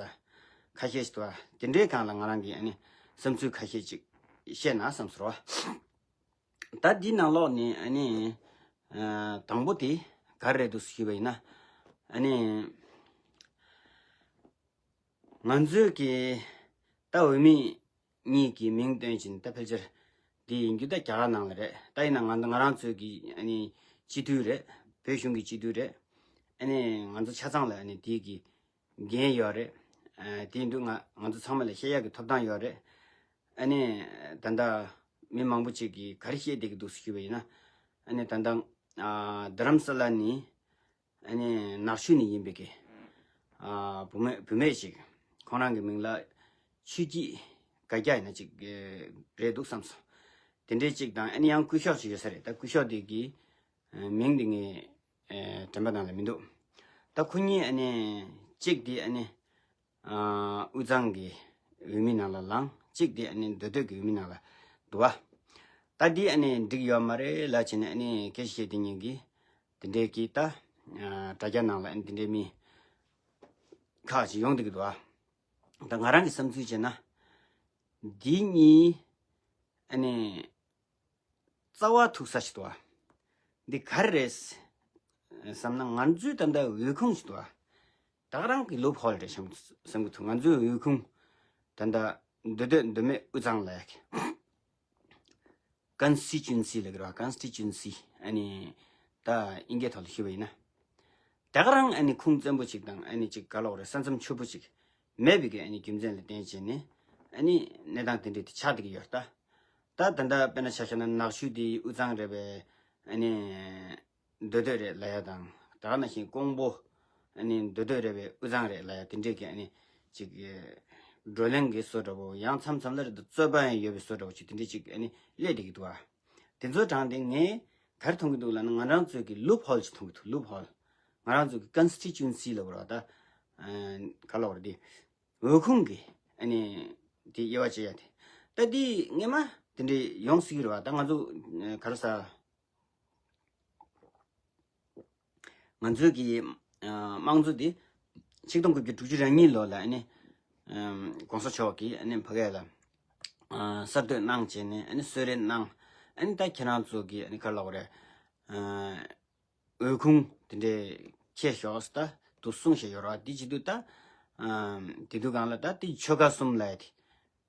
ཁ་ཤས་ཤིག་འདུག་ཨ། དེ་འདྲའི་སྒང་ལ་ང་རང་གིས་ཨ་ནི་བསམ་ཚུལ་ཁ་ཤས་ཅིག་བཤད་ན་བསམ་སོང་རོ། ད་འདི་ནང་ལོགས་ནས་ཨ་ནི་ཨ་དང་པོ་དེ་ག་རེ་རེད་འདུག་ཞུས་པ་ཡིན་ན། ཨ་ནི་ང་ཚོས་ཀྱི་ད་འོས་མི་གཉིས་ཀྱི་མིང་བཏོན་བཞིན་ད་ཕལ་ཆེར་འདི་ཡིན་རྒྱུ་ད་རྒྱ་གར་ནང་ལ་རེད། ད་ཡིན་ན་ང་ང་རང་ཚོའི་གི་ཨ་ནི་སྤྱི་འཐུས་རེད། བོད་གཞུང་གི་སྤྱི་འཐུས་རེད། ཨ་ནི་ང་ཚོ་ཆ་ཚང་ལ་ཨ་ནི་དེའི་གི་འགན་ཡོད་རེད། ཨ་དེ་ཡིན་དུས་ང་ང་ཚོ་ཚང་མ་ལ་བཤད་ཡག་གི་ཐོབ་ཐང་ཡོད་རེད། ཨ་ནི་ད་ལྟ་མི་མང་པོ་ཅིག་གིས་ག་རེ་བཤད་བསྡད་ཀྱི་འདུག་ཟེར་ཞུས་པ་ཡིན་ན། ཨ་ནི་ད་ལྟ་ཨ་རྡ་རམ་ས་ལ་ནི་ཨ་ནི་ནག་ཆུ་ནས་ཡིན་པའི་གི་ཨ་བུ་མེད་བུད་མེད་ཅིག་ཁོང་རང་གི་མིང་ལ་ཆོས་སྐྱིད་དགའ་རྒྱ་ཡིན་ན་ཅིག་རེད་འདུག་བསམ་སོང་། དེ་འདྲའི་ཅིག་དང་ཨ་ནི་ཡང་སྐུ་ཞབས་ཅིག་ཡོད་ས་རེད། ད་སྐུ་ཞབས་དེ་གི་མིང་དེ་ངའི་དྲན་པ་ནང་ལ་མི་འདུག། ད་ཁོ་གཉིས་ཨ་ནི་གཅིག་དེ་ཨ་ནི་དབུས་གཙང་གི་འོས་མི་ནང་ལ་ལངས། གཅིག་དེ་ཨ་ནི་མདོ་སྟོད་ཀྱི་འོས་མི་ནང་ལ་འདུག་བ། ད་འདི་ཨ་ནི་འགྲིག་ཡོད་མ་རེད་ལབ་བྱས་ནས་ཨ་ནི་སྐད་ཆ་བཤད་དེ་ཉིན་གྱི་དེ་འདྲའི་གི་ད་དྲ་རྒྱ་ནང་ལ་ཨ་ནི་དེ་འདྲའི་མི་ཁག་ཅིག་ཡོང་བསྡད་ཀྱི་འདུག་བ། ད་ང་རང་གི་བསམ་ཚུལ་བྱས་ན་འདི་གཉིས་ཨ་ནི་རྩ་བ་ཐུག་ས་ཞིག་འདུག་བ། འདི་ག་རེ་རེད་བསམ་ན་ང་ཚོའི་ད་ལྟ་འོས་ཁུངས་ཞིག་འདུག་བ། ད་ག་རང་གི་ལུབ་ཧོལ་རེད་བསམ་གི་འདུག། ང་ཚོའི་འོས་ཁུངས་ད་ལྟ་མདོ་སྟོད་མདོ་སྨད་དབུས་གཙང་ལ་ཡ་གི་ཀོན་སི་ཊི་ཊུ་ཨན་སི་ལབ་ཀྱི་རེད་བ། ཀོན་སི་ཊི་ཊུ་ཨན་སི་ཨ་ནི་ད་དབྱིན་སྐད་ཐོག་ལ་ཞུས་པ་ཡིན་ན། ད་ག་རང་ཨ་ནི་ཁུངས་བཙན་པོ་ཅིག་དང་ཨ་ནི་ཅིག་ག་ལབ་རེད། ས་མཚམས་ཕྱུག་པོ་ཅིག་མེད་པའི་གི་ཨ་ནི་རྒྱུ་མཚན་ལ་བརྟེན་བྱས་ནས་ཨ་ནི་གནས་སྟངས་དེ་འདྲ་དེ་ཆགས་བསྡད་ཀྱི་ཡོད་རེད་ད། ད་ད་ལྟ་དཔེར་ན་ཆ་བཞག་ན་ནག་ཆུ་དེ་དབུས་གཙང་རེད་པས། ཨ་ནི་མདོ་སྟོད་རེད་ལབ་ཡ་དང་། ད་ག་ནང་བཞིན་ཀོང་པོ་ཨ་ནི་མདོ་སྟོད་རེད་པས་དབུས་གཙང་རེད་ལབ་ཡ་དེ་འདྲས་ཀྱི་ཨ་ནི་ཅིག་བགྲོ་གླེང་གི་བཟོ་འདྲ་པོ། ཡང་མཚམས་མཚམས་ལ་རེད་དུ་རྩོད་པ་ཡང་ཡོད་པའི་བཟོ་འདྲ་པོ་ཅིག་དེ་འདྲས་ཅིག་ཨ་ནི་སླེབས་བསྡད་ཀྱི་འདུག་ཨ། དེ་ཚོ་དྲངས་ཏེ་ངས་ག་རེ་མཐོང་གི་འདུག་ལབ་ན། ང་རང་ཚོའི་གི་ལུབ་ཧོལ་ཅིག་མཐོང་གི་འདུག། ལུབ་ཧོལ། ང་རང་ཚོའི་གི་ཀོན་སི་ཊི་ཊུ་ཨན་སི་ལབ་དགོས་རེད་བ། ད་ག་ལབ་དགོས་རེད། དེ་འོས་ཁུངས་ཀྱི་ཨ་ནི་ དེ་དབྱེ་བ་ཕྱེ་ཡ་དེ། ད་དེ་སྔས་མ་དེ་འདྲས་ཡོང་སྲིད་ཀྱི་རེད་བ། ད་ང་ཚོ་ག་རེ་ཟ། ང་ཚོའི་གི་དམངས་གཙོ་འདི་ཆིག་སྟོང་དགུ་བརྒྱ་དྲུག་ཅུ་རེ་གཉིས་ལོ་ལ་ཨ་ནི་༸གོང་ས་མཆོག་གིས་ཨ་ནི་ཕ་གི་ལ་གསར་གཏོད་གནང་བྱས་ནས་ཨ་ནི་གསོལ་རས་གནང་། ཨ་ནི་ད་ཁྱེད་རང་ཚོ་གི་ཨ་ནི་ག་རེ་ལབ་དགོས་རེད། འོས་ཁུངས་དེ་འདྲས་ཁྱེར་ཤོག་ད་དུ་གསུངས་བཞག་ཡོད་རེད་བ། དེ་བྱེད་དུས་ད་དེ་དུས་སྒང་ལ་ད་དེ་ཆོལ་ཁ་གསུམ་ལ་ཡ་དེ་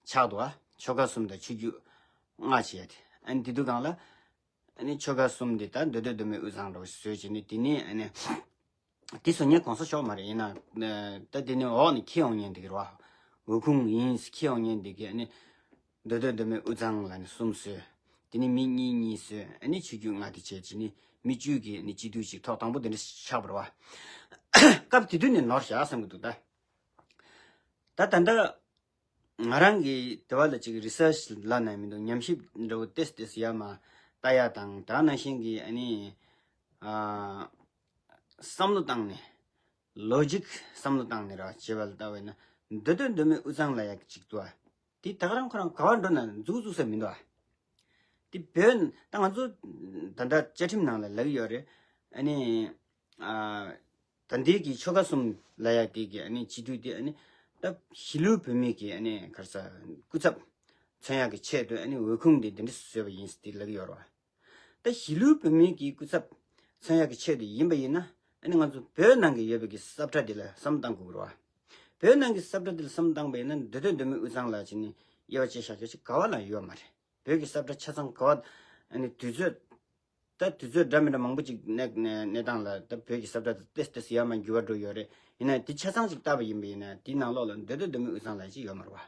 ཆགས་འདུག་བ། ཆོལ་ཁ་གསུམ་དང་ཆོས་བརྒྱུད་ལྔ་བྱས་ཏེ། ཨ་ནི་དེ་དུས་སྒང་ལ་ཨ་ནི་ཆོལ་ཁ་གསུམ་དེ་ད་མདོ་སྟོད་མདོ་སྨད་དབུས་གཙང་རུ་བཟོས་བྱས་ནས། དེ་ནས་ཨ་ནི་དེ་སོ་ཉེ་གོང་ས་མཆོག་མ་རེད། ཡིན་ན་ད་དེ་ནས་འོག་ནས་ཁྱེར་ཡོང་མཁན་དེ་གི་རེད་བ། འོས་ཁུངས་ཡིན་ཁྱེར་ཡོང་མཁན་དེ་གི་ཨ་ནི་མདོ་སྟོད་མདོ་སྨད་དབུས་གཙང་ལ་ནི་གསུམ་བཟོས། དེ་ནས་མི་གཉིས་གཉིས་བཟོས། ཨ་ནི་ཆོས་བརྒྱུད་ལྔ་དེ་བྱས་བྱས་ནས་མི་བཅུ་གི་ཨ་ནི་སྤྱི་འཐུས་ཅིག་ཐོག་དང་པོ་དེ་འདྲ་ཆགས་པ་རེད་བ། སྐབས་དེ་དུས་ནས་ནོར་བཞག་བསམ་གི་འདུག་ད། ད་ད་ལྟ་ང་རང་གི་དེ་བ་ལ་ཅིག་རི་སར་ཆི་ལབ་ན་མི་འདུག་ཉམས་ཞིབ་འདྲ་བོ་ཏོག་ཙམ་ཏོག་ཙམ་ཡར་མར་ལྟ་ཡ་དང་། ད་ནང་བཞིན་གྱི་ཨ་ནི་ཨ་བསམ་བློ་བཏང་ནས་ལོ་ཇིག་བསམ་བློ་བཏང་ནས་ར་བྱས་པ་ལ་ལྟ་བས་ན། མདོ་སྟོད་མདོ་སྨད་དབུས་གཙང་ལབ་ཡ་གི་ཅིག་འདུག་ཨ། དེ་ད་ག་རང་ཁོ་རང་ག་བར་འགྲོ་ན་འཛུགས་འཛུགས་ས་མི་འདུག་ཨ། དེ་བོད་ད་ང་ཚོ་ད་ལྟ་བཅའ་ཁྲིམས་ནང་ལ་ལབ་ཀྱི་ཡོད་རེད། ཨ་ནི་ཨ། ད་ལྟའི་གི་ཆོལ་ཁ་གསུམ་ལབ་ཡ་དེ་གི་ཨ་ནི་སྤྱི་འཐུས་དེ་ཨ་ནི་ད་གཞིས་ལུས་བོད་མི་གི་ཨ་ནི་ག་རེ་ཟ་སྐུ་ཚབ་མཚོན་ཡ་གི་ཆེད་དུ་ཨ་ནི་འོས་ཁུངས་དེ་འདི་འདྲ་བཟོས་པ་ཡིན་ཟེར་དེ་ལབ་ཀྱི་ཡོད་རེད་བ། ད་གཞིས་ལུས་བོད་མི་གི་སྐུ་ཚབ་མཚོན་ཡ་གི་ཆེད་དུ་ཡིན་པ་ཡིན་ན། ཨ་ནི་ང་ཚོ་བོད་ནང་གི་ཡོད་པའི་གི་ས་བཀྲ་འདི་ལ་བསམ་བློ་བཏང་དགོས་ཀྱི་རེད་བ། བོད་ནང་གི་ས་བཀྲ་འདི་ལ་བསམ་བློ་བཏང་པ་ཡིན་ན་མདོ་སྟོད་མདོ་སྨད་དབུས་གཙང་ལ་བྱས་ནས་དབྱེ་བ་ཕྱེ་བཞག་རྒྱུ་ཞིག་ག་བ་ལ་ཡོད་མ་རེད། བོད་ཀྱི་ས་བཀྲ་ཆ་ཚང་ག་བ། ཨ་ནི་དུས་ཚོད་ད་དུས་ཚོད་འདྲ་མི་འདྲ་མང་པོ་ཅིག་གནས་གནས་གནས་སྟངས་ལ་ད་བོད་ཀྱི་ས་བཀྲ་དེ་ཏོག་ཙམ་ཡར་མར་འགྱུར་བ་འགྲོ་ཡོད་རེད། ཡིན་ན་དེ་ཆ་ཚང་ཅིག་བལྟས་པ་ཡིན་པ་ཡིན་ན་དེའི་ནང་ལོགས་ལ་མདོ་སྟོད་མདོ་སྨད་དབུས་གཙང་ལབ་ཅིག་ཡོད་མ་རེད་བ།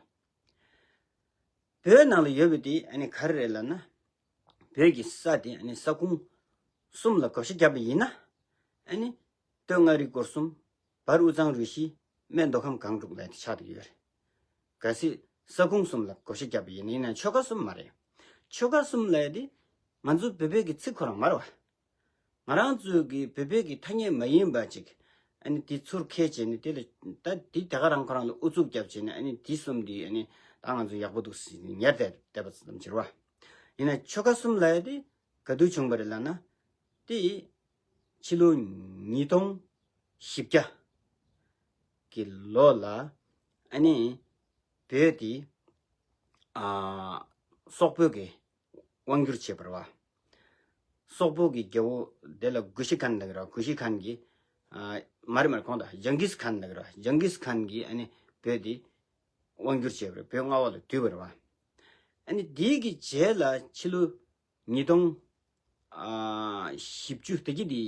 བོད་ནང་ལ་ཡོད་པའི་དེ་ཨ་ནི་ག་རེ་རེད་ལབ་ན། བོད་ཀྱི་ས་དེ་ཨ་ནི་ས་ཁོངས་གསུམ་ལ་བགོ་བཤའ་བརྒྱབ་པ་ཡིན་ན། ཨ་ནི་སྟོད་མངའ་རིས་སྐོར་གསུམ། བར་དབུས་གཙང་རུ་བཞི། སྨད་མདོ་ཁམས་སྒང་དྲུག་ལབ་དེ་ཆགས་བསྡད་ཀྱི་ཡོད་རེད། གལ་སྲིད་ས་ཁོངས་གསུམ་ལ་བགོ་བཤའ་བརྒྱབ་པ་ཡིན་ན། ཡིན་ན་ཆོལ་ཁ་གསུམ་མ་རེད། ཆོལ་ཁ་གསུམ་ལབ་ཡ་དེ་ང་ཚོ་བོད་པའི་གི་ཚིག་ཁོ་རང་མ་རེད་བ། ང་རང་ཚོའི་གི་བོད་པའི་གི་ཐ་སྙད་མ་ཡིན་པ་ཅིག་ཨ་ནི་དེ་ཚུར་ཁྱེར་བྱས་ནས་དེ་ལ་ད་དེ་དེ་ག་རང་ཁོ་རང་ལ་ཨུ་ཚུགས་བརྒྱབ་བྱས་ནས། ཨ་ནི་དེ་གསུམ་དེ་ཨ་ནི་ད་ང་ཚོ་ཡག་པོ་འདུག་ཟེར་ནས་ཉར་བསྡད་བསྡད་པ་ཙམ་ཅིག་རེད་བ། ཡིན་ན་ཆོལ་ཁ་གསུམ་ལབ་ཡ་དེ་ག་དུས་བྱུང་བ་རེད་ལབ་ན། དེ་ཕྱི་ལོ་ཉིས་སྟོང་བཞི་བརྒྱ་གི་ལོ་ལ་ཨ་ནི་བོད་དེ་ཨ་སོག་པོའི་གི་དབང་བསྒྱུར་བྱས་པ་རེད་བ། སོག་པོ་གི་རྒྱལ་པོ་དེ་ལ་གུ་ཤི་ཁཱན་ལབ་ཀྱི་རེད་བ། གུ་ཤི་ཁཱན་གྱིས་ཨ་མ་རེད་མ་རེད། ཁོང་ད་ཇང་གིས་ཁཱན་ལབ་ཀྱི་རེད་བ། ཇང་གིས་ཁཱན་གྱིས་ཨ་ནི་བོད་དེ་དབང་བསྒྱུར་བྱས་པ་རེད། བོད་མངའ་འོག་ལ་བསྡུས་པ་རེད་བ། ཨ་ནི་དེའི་གི་རྗེས་ལ་ཕྱི་ལོ་ཉིས་སྟོང་ཨ་བཞི་བཅུ། དེ་གི་དེ་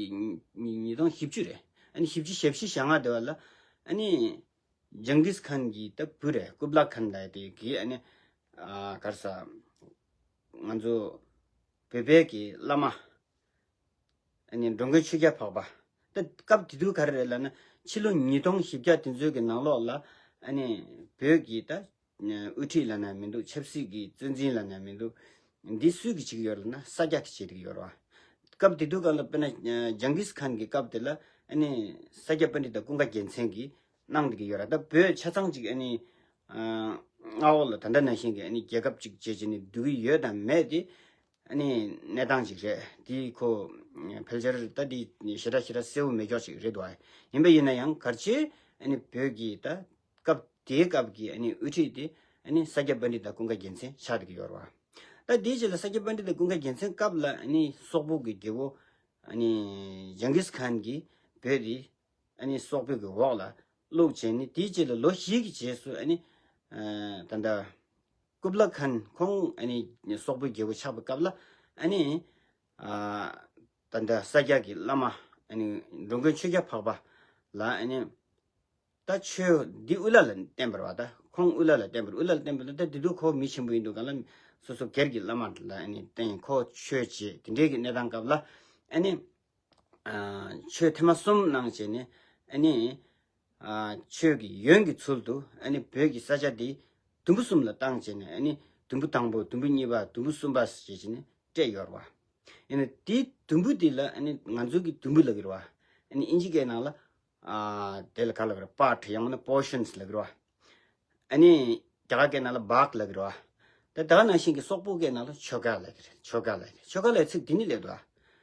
ཉིས་སྟོང་བཞི་བཅུ་རེད། ཨ་ནི་བཞི་བཅུ་ཞེ་བཞི་ཞེ་ལྔ་དེ་བ་ལ་ཨ་ནི་ཇང་གིས་ཁཱན་གྱི་ད་བུ་རེད། ཀུབ་ལ་ཁཱན་ལབ་དེ་གི་ཨ་ནི་ཨ་ག་རེ་ཟ་ང་ཚོ་བོད་པའི་གི་བླ་མ། ཨ་ནི་འགྲོ་མགོན་ཆོས་རྒྱལ་འཕགས་པ། ད་སྐབས་དེ་དུས་ག་རེ་རེད་ལབ་ན། ཕྱི་ལོ་ཉིས་སྟོང་བཞི་བརྒྱ་དེ་ཚོའི་གི་ནང་ལོགས་ལ་ཨ་ནི་བོད་ཀྱི་ད་དབུ་ཁྲིད་ལབ་ན་མི་འདུག་ཆབ་སྲིད་ཀྱི་གཙོ་འཛིན་ལབ་ན་མི་འདུག་འདི་སུས་ཀྱིས་བྱེད་ཀྱི་ཡོད་ལབ་ན་ས་སྐྱ་གིས་བྱེད་ཀྱི་ཡོད་རེད་བ། སྐབས་དེ་དུས་སྒང་ལ་དཔེར་ན་ཇང་གིས་ཁཱན་གྱི་སྐབས་དེ་ལ་ཨ་ནི་ས་སྐྱ་པཎྜི་ཏ་ཀུན་དགའ་རྒྱལ་མཚན་གྱིས་གནང་བསྡད་ཀྱི་ཡོད་རེད། ད་བོད་ཆ་ཚང་ཅིག་ཨ་ནི་ཨ་མངའ་འོག་ལ་ད་ལྟ་ནང་བཞིན་གྱི་ཨ་ནི་རྒྱལ་ཁབ་ཅིག་བྱས་བྱས་ནས་སྡོད་ཀྱི་ཡོད་དང་མེད་དེ་ཨ་ནི་གནས་སྟངས་ཅིག་རེད། དེ་ཁོ་ཕལ་ཆེར་ད་དེ་ཞེ་དྲག་ཞེ་དྲག་གསལ་པོ་མེད་ཀྱོག་ཅིག་རེད་འདུག་ཨ། ཡིན་པ་ཡིན་ན་ཡང་གལ་སྲིད་ཨ་ནི་བོད་ཀྱི་ད་སྐབས་དེའི་སྐབས་ཀྱི་ཨ་ནི་དབུ་ཁྲིད་དེ་ཨ་ནི་ས་སྐྱ་པཎྜི་ཏ་ཀུན་དགའ་རྒྱལ་མཚན་ཆགས་བསྡད་ཀྱི་ཡོད་རེད་བ། ད་དེའི་རྗེས་ལ་ས་སྐྱ་པཎྜི་ཏ་ཀུན་དགའ་རྒྱལ་མཚན་སྐབས་ལ་ཨ་ནི་སོག་པོ་གི་རྒྱལ་པོ་ཨ་ནི་ཇང་གིས་ཁཱན་གྱིས་བོད་དེ་ཨ་ནི་སོག་པོའི་གི་འོག་ལ་བླུགས་བྱས་ནས། དེའི་རྗེས་ལ་ལོ་བཞི་གི་རྗེས་སུ་ཨ་ནི་ཨ་ད་ལྟ་ཀུབ་ལ་ཁཱན་ཁོང་ཨ་ནི་སོག་པོའི་རྒྱལ་པོ་ཆགས་པའི་སྐབས་ལ་ཨ་ནི་ཨ་ད་ལྟ་ས་སྐྱ་གི་བླ་མ་ཨ་ནི་འགྲོ་མགོན་ཆོས་རྒྱལ་འཕགས་པ་ལ་ཨ་ནི་ད་ཆོས་འདི་དབུ་བླ་ལ་བསྟན་པ་རེད་བ། ད་ཁོང་དབུ་བླ་ལ་བསྟན་པ་རེད། དབུ་བླ་ལ་བསྟན་པ་ལ་ད་དེ་དུས་ཁོ་མི་ཆེན་པོ་ཡིན་འདུག་ག་ལ། སོ་སོ་སྒེར་གྱི་བླ་མ་ལ་ཨ་ནི་བསྟན། ཁོ་ཆོས་བྱེད་དེ་འདྲའི་གི་གནས་སྟངས་སྐབས་ལ་ཨ་ནི་ཨ་ཆོས་ཐེངས་མ་གསུམ་གནང་བྱས་ནས་ཨ་ནི་ཨ་ཆོས་ཀྱི་ཡོན་གྱི་ཚུལ་དུ་ཨ་ནི་བོད་ཀྱི་ས་ཆ་འདི་དུམ་བུ་གསུམ་ལ་བཏང་བྱས་ནས་ཨ་ནི་དུམ་བུ་དང་པོ། དུམ་བུ་གཉིས་པ། དུམ་བུ་གསུམ་པ་ཞེས་བྱས་ནས་སྤྲད་ཡོད་རེད་བ། ཡིན་ན་དེའི་དུམ་བུ་དེ་ལ་ཨ་ནི་ང་ཚོ་གི་དུམ་བུ་ལབ་ཀྱི་རེད་བ། ཨ་ནི་ཨིན་ཇི་སྐད་ནང་ལ་ཨ་དེ་ལ་ག་ལབ་ཀྱི་རེད། པཱརཊ་ཡང་མིན་ན་པོར་ཤན་ལབ་ཀྱི་རེད་བ། ཨ་ནི་ རྒྱ་གར་སྐད་ནང་ལ་བག་ལབ་ཀྱི་རེད་བ། ད་དེ་ག་ནང་བཞིན་གྱི་སོག་པོ་སྐད་ནང་ལ་ཆོ་ག་ལབ་ཀྱི་རེད། ཆོ་ག་ལབ་ཀྱི་རེད། ཆོ་ག་ལབ་ཚིག་དེ་ནི་ལབ་འདུག་ཨ།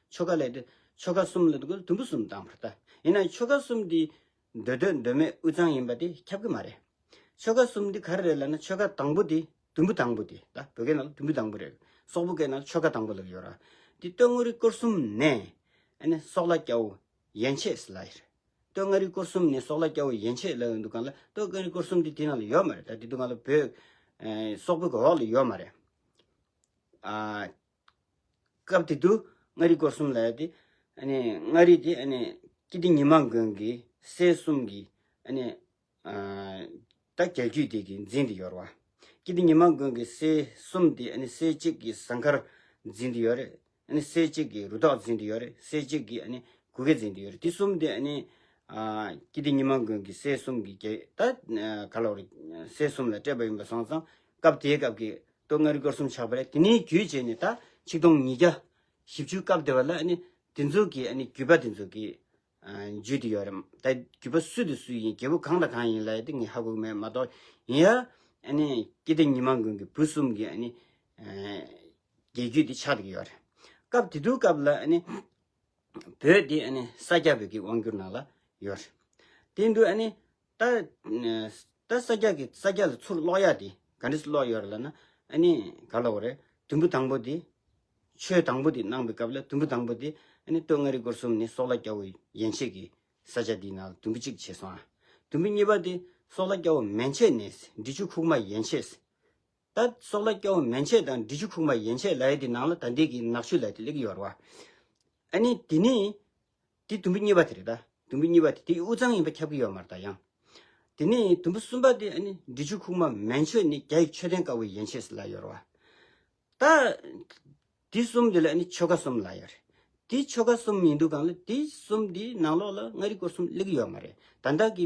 ཆོ་ག་ལབ་དུས་ཆོ་ག་གསུམ་ལབ་འདུག་ག་དུམ་བུ་གསུམ་བཏང་བ་རེད་ད། ཡིན་ན་ཆོ་ག་གསུམ་དེ་མདོ་སྟོད་མདོ་སྨད་དབུས་གཙང་ཡིན་པ་དེ་ཁྱབ་ཀྱི་མ་རེད། ཆོ་ག་གསུམ་དེ་ག་རེ་རེད་ལབ་ན། ཆོ་ག་དང་པོ་དེ་དུམ་བུ་དང་པོ་དེ་ད་བོད་སྐད་ནང་ལ་དུམ་བུ་དང་པོ་རེད། སོག་པོ་སྐད་ནང་ལ་ཆོ་ག་དང་པོ་ལབ་ཀྱི་ཡོད་ར། དེ་སྟོད་མངའ་རིས་སྐོར་གསུམ་ནས་ཨ་ནི་སོག་ལ་རྒྱ་བོད་ཡན་ཆད་ཟེར་ལབ་ཡོད་རེད། སྟོད་མངའ་རིས་སྐོར་གསུམ་ནས་སོག་ལ་རྒྱ་བོད་ཡན་ཆད་ལབ་ཡོང་དུས་སྒང་ལ་སྟོད་མངའ་རིས་སྐོར་གསུམ་དེ་དེ་ནང་ལ་ཡོད་མ་རེད། ད་དེ་དུས་སྒང་ལ་བོད་ཨེ་སོག་པོ་གི་འོག་ལ་ཡོད་མ་རེད། ཨ། སྐབས་དེ་དུས་མངའ་རིས་སྐོར་གསུམ་ལབ་ཡ་དེ་ཨ་ནི་མངའ་རིས་དེ་ཨ་ནི་སྐྱིད་ལྡེ་ཉི་མ་མགོན་གྱི་སྲས་གསུམ་གྱི་ཨ་ནི་ཨ་ད་རྒྱལ་རྒྱུད་དེ་གི་འཛིན་དེ་ཡོད་རེད་བ། སྐྱིད་ལྡེ་ཉི་མ་མགོན་གྱི་སྲས་གསུམ་དེ་ཨ་ནི་སྲས་གཅིག་གི་ཟངས་དཀར་འཛིན་དེ་ཡོད་རེད། ཨ་ནི་སྲས་གཅིག་གིས་རུ་ཐོག་འཛིན་དེ་ཡོད་རེད། སྲས་གཅིག་གིས་ཨ་ནི་གུ་གེ་འཛིན་དེ་ཡོད་རེད། དེ་གསུམ་དེ་ཨ་ནི་ཨ་སྐྱིད་ལྡེ་ཉི་མ་མགོན་གྱི་སྲས་གསུམ་གྱི་རྒྱལ་ད་ཨ་ག་ལབ་རེད། སྲས་གསུམ་ལ་སྤྲད་པ་ཡིན་པ་སོང་ཙང་སྐབས་དེའི་སྐབས་ཀྱི་སྟོད་མངའ་རིས་སྐོར་གསུམ་ཆགས་པ་རེད། དེ་ནས་བརྒྱུད་བྱས་ནས་ད་ཆིག་སྟོང་ཉིས་བརྒྱ་བཞི་བཅུ་སྐབས་དེ་བ་ལ་ཨ་ནི་དེ་ཚོ་གི་ཨ་ནི་བརྒྱུད་པ་དེ་ཚོ་གི་ཨ་བརྒྱུད་དེ་ཡོད་རེད། ད་བརྒྱུད་པ་སུ་དང་སུ་ཡིན། རྒྱལ་པོ་གང་དང་གང་ཡིན་ལབ་ཡ་དེ་ངས་ཧ་གོ་གི་མེད་མ་གཏོགས། ཡིན་ཡ་ཨ་ནི་སྐྱིད་ལྡེ་ཉི་མ་མགོན་གྱི་བུ་གསུམ་གྱི་ཨ་ནི་ཨ་རྒྱལ་རྒྱུད་དེ་ཆགས་བསྡད་ཀྱི་ཡོད་རེད། སྐབས་དེ་དུས་སྐབས་ལ་ཨ་ནི་བོད་དེ་ཨ་ནི་ས་སྐྱ་བོད་ཀྱི་དབང་སྒྱུར་ནང་ལ་ཡོད་རེད། དེ་དུས་ཨ་ནི་ད་ད་ས་སྐྱ་གི་ས་སྐྱ་ལ་ཚུར་སློག་ཡ་དེ་ག་འདྲ་སེ་སློག་ཡོད་རེད་ལབ་ན། ཨ་ནི་ག་ལབ་དགོས་རེད། དུམ་བུ་དང་པོ་དེ་ཆོས་དང་པོ་དེ་གནང་བའི་སྐབས་ལ་དུམ་བུ་དང་པོ་དེ་ཨ་ནི་སྟོད་མངའ་རིས་སྐོར་གསུམ་ནས་སོག་ལ་རྒྱ་བོད་ཡན་ཆད་ཀྱི་ས་ཆ་དེའི་ནང་ལ་དུམ་བུ་གཅིག་བྱས་སོང་ཨ། དུམ་བུ་གཉིས་པ་དེ་སོག་ལ་རྒྱ་བོད་མན་ཆད་ནས་འབྲི་ཆུ་ཁུག་མ་ཡན་ཆད། ད་སོག་ལ་རྒྱ་བོད་མན་ཆད་དང་འབྲི་ཆུ་ཁུག་མ་ཡན་ཆད་ལབ་ཡ་དེ་ནང་ལ་ད་ལྟའི་གི་ནག་ཆུ་ལབ་ཡ་དེ་སླེབས་ཀྱི་ཡོད་རེད་བ། ཨ་ནི་དེ་ནས་དེ་དུམ་བུ་གཉིས་པ་དེ་རེད་ད། དུམ་བུ་གཉིས་པ་དེ་དེ་དབུས་གཙང་ཡིན་པ་ཁྱབ་ཀྱི་ཡོད་མ་རེད་ད་ཡང་། དེ་ནས་དུམ་བུ་གསུམ་པ་དེ་ཨ་ནི་འབྲི་ཆུ་ཁུག་མ་མན་ཆད་ནས་རྒྱ་ཡི་མཆོད་རྟེན་དཀར་པོ་ཡན་ཆད་ཟེར་ལབ་ཡོད་རེད་བ། ད་དེ་གསུམ་དེ་ལ་ཨ་ནི་ཆོ་ག་གསུམ་ལབ་ཡོད་རེད། དེ་ཆོ་ག་གསུམ་ཡིན་དུས་སྒང་ལ་དེ་གསུམ་དེའི་ནང་ལོགས་ལ་མངའ་རིས་སྐོར་གསུམ་སླེབས་ཀྱི་ཡོད་མ་རེད། ད་ལྟ་གི་